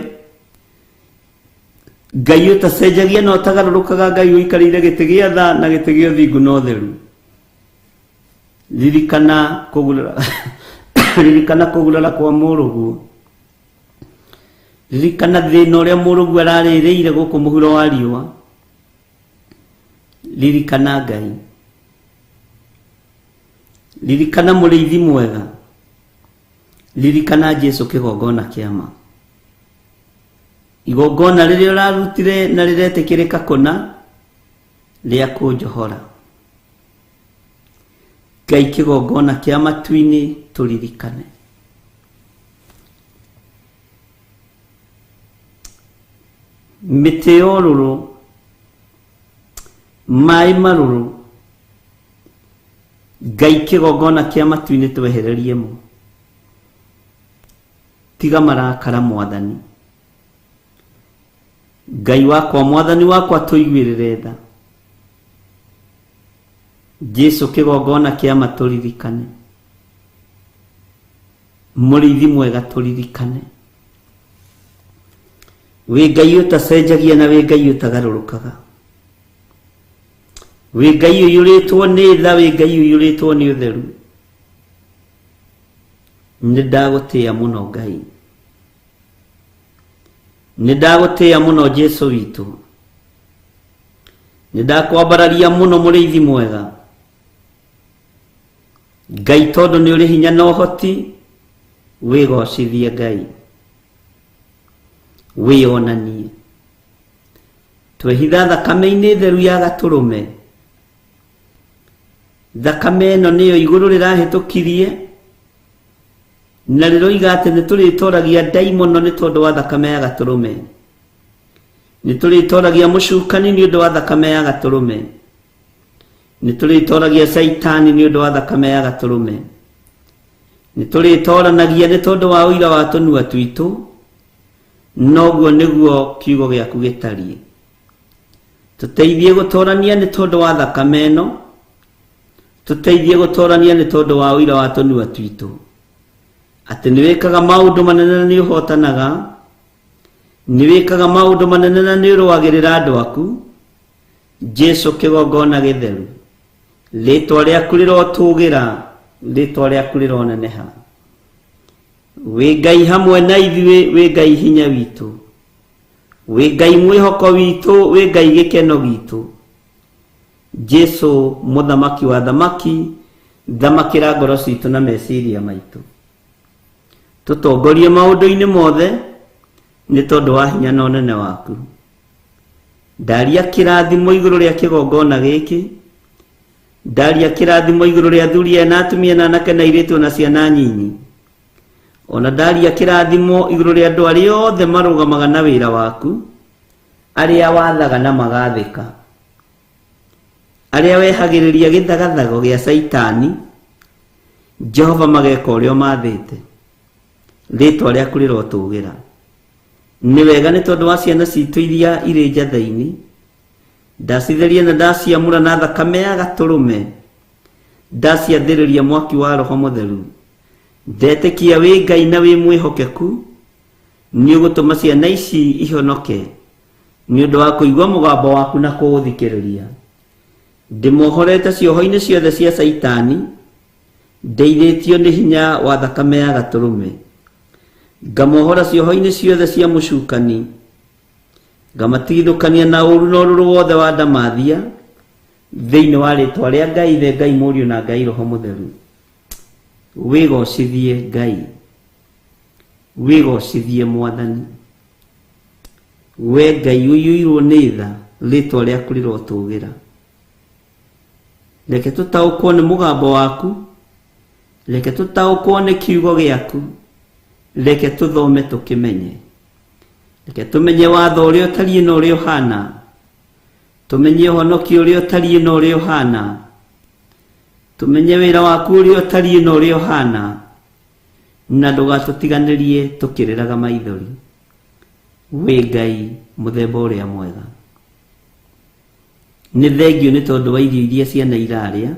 Ngai ũtacenjagia na ũtagarũrũkaga, Ngai ũikarĩire gĩtĩ gĩa tha na gĩtĩ gĩa ũthingu na ũtheru. Ririkana kũgurara ririkana kũgurara kwa mũrũguo. Ririkana thĩna ũrĩa mũrũguo ararĩrĩire gũkũ mũhuro wa riũa. Ririkana Ngai. Ririkana mũrĩithi mwega. Ririkana Jesu kĩgongona kĩa ma. Igongona rĩrĩa ũrarutire na rĩretĩkĩrĩka kũna rĩa kũnjohora. Ngai kĩgongona kĩa matu-inĩ tũririkane. Mĩtĩ ya ũrũrũ, maĩ marũrũ, Ngai kĩgongona kĩa matu-inĩ twehererie mo. Tiga marakara Mwathani. Ngai wakwa, Mwathani wakwa, tũiguĩrĩre tha. Jesu kĩgongona kĩa ma tũririkane. Mũrĩithi mwega tũririkane. Wĩ Ngai ũtacenjagia na wĩ Ngai ũtagarũrũkaga. Wĩ Ngai ũiyũrĩtwo nĩ tha, wĩ Ngai ũiyũrĩtwo nĩ ũtheru. Nĩ ndagũtĩĩa mũno Ngai. Nĩ ndagũtĩĩa mũno Jesu witũ. Nĩ ndakwambararia mũno mũrĩithi mwega. Ngai tondũ nĩ ũrĩ hinya na ũhoti, wĩgocithie Ngai. Wĩyonanie. Twehitha thakame-inĩ theru ya gatũrũme. Thakame ĩno nĩyo igũrũ rĩrahĩtũkirie na rĩroiga atĩ nĩ tũrĩtoragia ndaimono nĩ tondũ wa thakame ya gatũrũme. Nĩ tũrĩtoragia mũcukani nĩ ũndũ wa thakame ya gatũrũme. Nĩ tũrĩtoragia caitani nĩ ũndũ wa thakame ya gatũrũme. Nĩ tũrĩtoranagia nĩ tondũ wa ũira wa tũnua twitũ. Noguo nĩguo kiugo gĩaku gĩtariĩ. Tũteithie gũtorania nĩ tondũ wa thakame ĩno. Tũteithie gũtorania nĩ tondũ wa ũira wa tũnua twitũ. Atĩ nĩ wĩkaga maũndũ manene na nĩ ũhotanaga. Nĩ wĩkaga maũndũ manene na nĩ ũrũagĩrĩra andũ aku. Jesu kĩgongona gĩtheru. Rĩtwa rĩaku rĩrotũgĩra, rĩtwa rĩaku rĩroneneha. Wĩ Ngai hamwe na ithuĩ, wĩ Ngai hinya witũ. Wĩ Ngai mwĩhoko witũ, wĩ Ngai gĩkeno gitũ. Jesu mũthamaki wa thamaki, thamakĩra ngoro citũ na meciria maitũ. Tũtongorie maũndũ-inĩ mothe nĩ tondũ wa hinya na ũnene waku. Ndaria kĩrathimo igũrũ rĩa kĩgongona gĩkĩ. Ndaria kĩrathimo igũrũ rĩa athuri aya na atumia na anake na airĩtu na ciana nyinyi. Ona ndaria kĩrathimo igũrũ rĩa andũ arĩa othe marũgamaga na wĩra waku, arĩa wathaga na magathĩka, arĩa wehagĩrĩria gĩthagathago gĩa Caitani, Jehova mageka ũrĩa ũmathĩte. Rĩtwa rĩaku rĩrotũgĩra. Nĩ wega nĩ tondũ wa ciana citũ iria irĩ njatha-inĩ, ndacitheria na ndaciamũra na thakame ya gatũrũme, ndaciathĩrĩria mwaki wa Roho Mũtheru. Ndetĩkia wĩ Ngai na wĩ mwĩhokeku, nĩ ũgũtũma ciana ici ihonoke nĩ ũndũ wa kũigua mũgambo waku na kũũthikĩrĩria. Ndĩmohorete cioho-inĩ ciothe cia Caitani, ndeithĩtio nĩ hinya wa thakame ya gatũrũme. Ngamohora cioho-inĩ ciothe cia mũcukani, ngamatigithũkania na ũũru na ũrũrũ wothe wa ndamathia, thĩinĩ wa rĩtwa rĩa Ngai Ithe, Ngai Mũriũ na Ngai Roho Mũtheru. Wĩgocithie Ngai, wĩgocithie Mwathani. We Ngai ũiyũirwo nĩ tha, rĩtwa rĩaku rĩrotũgĩra. Reke tũtaũkwo nĩ mũgambo waku, reke tũtaũkwo nĩ kiugo gĩaku, reke tũthome tũkĩmenye. Reke tũmenye watho ũrĩa ũtariĩ na ũrĩa ũhana, tũmenye ũhonokio ũrĩa ũtariĩ na ũrĩa ũhana, tũmenye wĩra waku ũrĩa ũtariĩ na ũrĩa ũhana. Na ndũgatũtiganĩrie tũkĩrĩraga maithori. Wĩ Ngai mũthemba ũrĩa mwega. Nĩ thengio nĩ tondũ wa irio iria ciana irarĩa,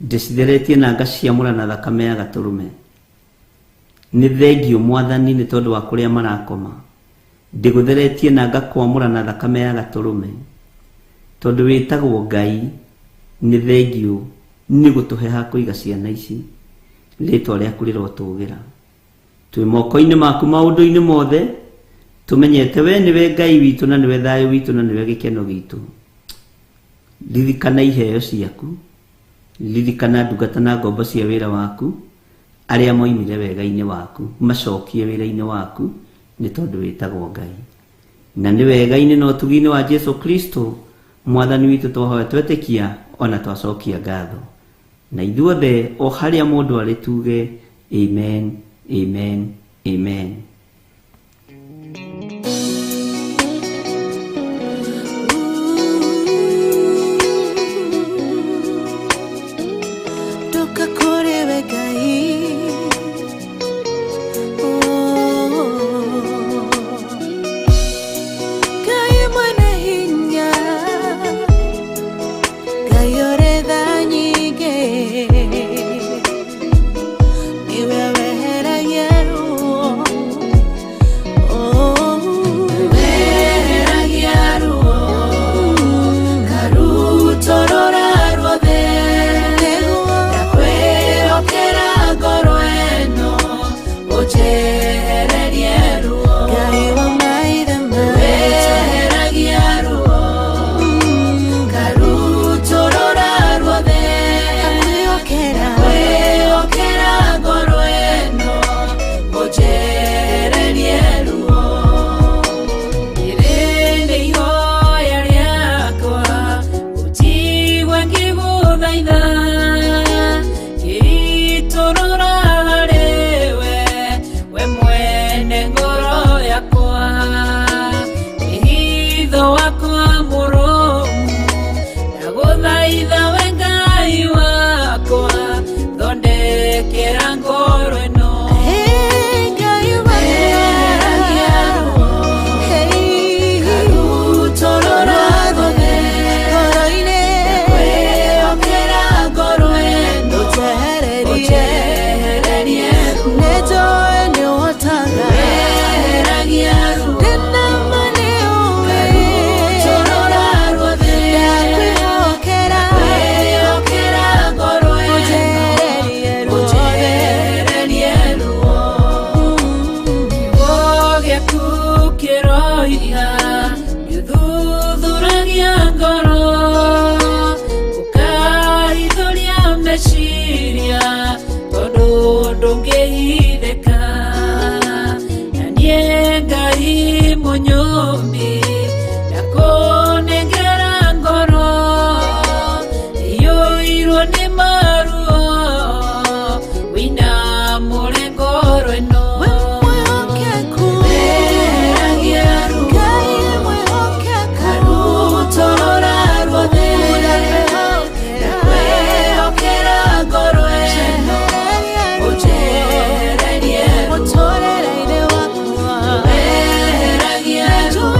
ndĩcitheretie na ngaciamũra na thakame ya gatũrũme. Nĩ thengio Mwathani nĩ tondũ wa kũrĩa marakoma, ndĩgũtheretie na ngakwamũra na thakame ya gatũrũme. Tondũ wĩtagwo Ngai, nĩ thengio nĩ gũtũhe ha kũiga ciana ici, rĩtwa rĩaku rĩrotũgĩra. Twĩ moko-inĩ maku maũndũ-inĩ mothe, tũmenyete we nĩwe Ngai witũ na nĩwe thayũ witũ na nĩwe gĩkeno gitũ. Ririkana iheo ciaku, ririkana ndungata na ngombo cia wĩra waku, arĩa moimire wega-inĩ waku, macokie wĩra-inĩ waku, nĩ tondũ wĩtagwo Ngai. Na nĩ wega-inĩ na ũtugi-inĩ wa Jesu Kristo, Mwathani witũ twahoya twetĩkia ona twacokia ngatho. Na ithuothe o harĩa mũndũ arĩ tuge amen, amen, amen. Ndoka kũrĩ we Ngai. Oh. Ngai mwene hinya, Ngai ũrĩ tha nyingĩ, nĩwe weheragia ruo. Oh. Weheragia ruo, ngarutũrũra ruothe, ndakwĩhokera ngoro ĩno, ũnjehererie ruo. Ngai wa maithe maitũ. Weheragia ruo, ngarutũrũra ruothe, Ndakwĩhokera. ndakwĩhokera ngoro ĩno, ũnjehererie ruo. Rĩrĩ nĩ ihoya rĩakwa, ũnjigue ngĩgũthaitha, ngĩitũrũra harĩwe, we mwene ngoro yakwa. Wĩhitho wakwa mũrũmu, ndagũthaitha we Ngai wakwa, thondekera ngoro ĩno. Hey, Ngai Weheragia wakwa. ruo, Hey. ngarutũrũra ruothe, Ngoro-inĩ. ndakwĩhokera ngoro ĩno, Ũnjehererie. ũnjehererie ruo. Nĩnjũĩ nĩũhotaga. Weheragia ruo, Ndĩna ma nĩũĩ. ngarutũrũra ruothe, Ndakwĩhokera. ndakwĩhokera ngoro ĩno, Ũnjehererie ruothe. ũnjehererie ruo. Kiugo gĩaku kĩroiga, gĩthuthuragia ngoro, ũkahithũria meciria, tondũ ndũngĩhithĩka. Na niĩ Ngai mũnyũmbi, ndakũnengera ngoro, ĩiyũirwo nĩ maruo, wĩinamũre ngoro ĩno. We mwĩhokeku. Weheragia ruo, Ngai mwĩhokeku. ngarutũrũra ruothe, ndakwĩhokera ngoro ĩno, ũnjehererie ruo. Mũtũũrĩre-inĩ wakwa. Weheragia ruo,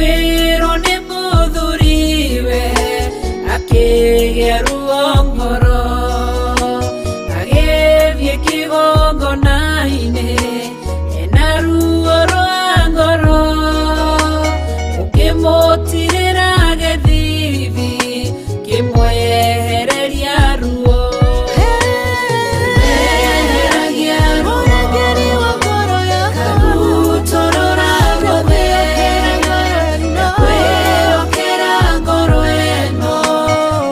Kwĩrwo nĩ mũthuriwe akĩgĩa ruo ngoro agĩthiĩ kĩgongona-inĩ ena ruo rwa ngoro ũkĩmũtirĩra gĩthithi kĩmwehereria ruo Eheragia ruo Mũrangĩri wa ngoro yakwa Karutorora ruothe Ndakwĩhokera ngoro ĩno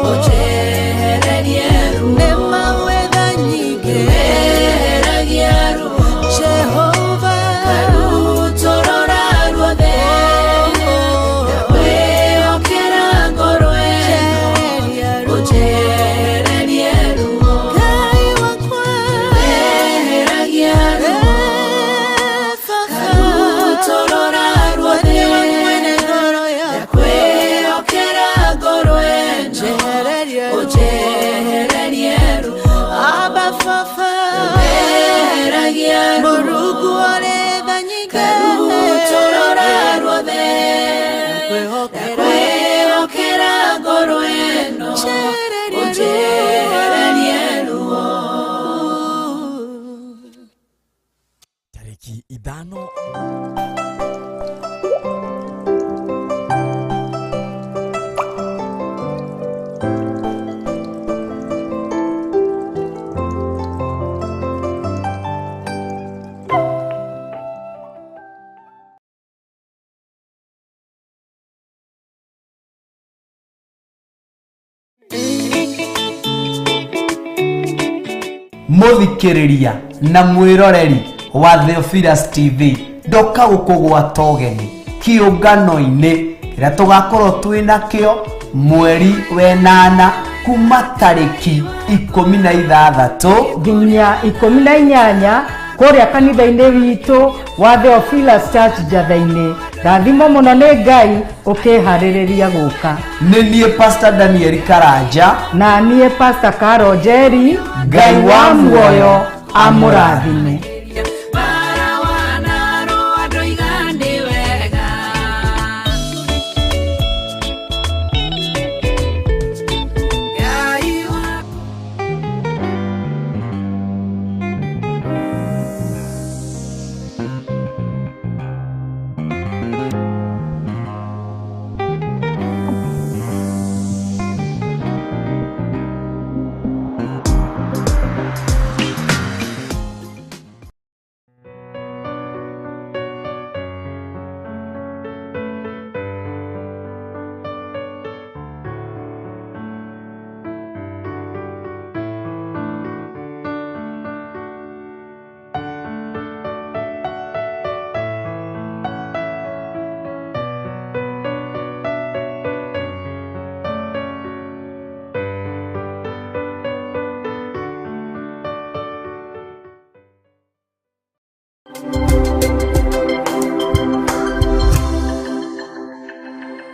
ũnjehererie ruo Nĩ mawetha nyingĩ Eheragia ruo Jehova Karutorora ruothe Ndakwĩhokera ngoro ĩno Njehereria ruo ũnjehererie ruo Ngai wakwa Eheragia ruo Karutorora ruothe Mwene wa mwene ngoro yakwa Ndakwĩhokera ngoro ĩno Njehererie ruo ũnjehererie ruo Abba Baba Eheragia ruo Mũrungu ũrĩ tha nyingĩ Karutorora ruothe Ndakwĩhokera Ndakwĩhokera ngoro ĩno Njehererie ũnjehererie ruo Tarĩki 5 Mũthikĩrĩria na mwĩroreri wa Theophilus TV ndoka gũkũgwata ũgeni kĩũngano-inĩ kĩrĩa tũgakorwo twĩ nakĩo mweri wenana kuma tarĩki 16 nginya 18 kũrĩa kanitha-inĩ witũ wa Theophilus Church Njatha-inĩ rathimo mũno nĩ Ngai ũkĩharĩrĩria gũka Nĩ niĩ Pastor Daniel Karanja na niĩ Pastor Caro Njeri Ngai wa muoyo amũrathime.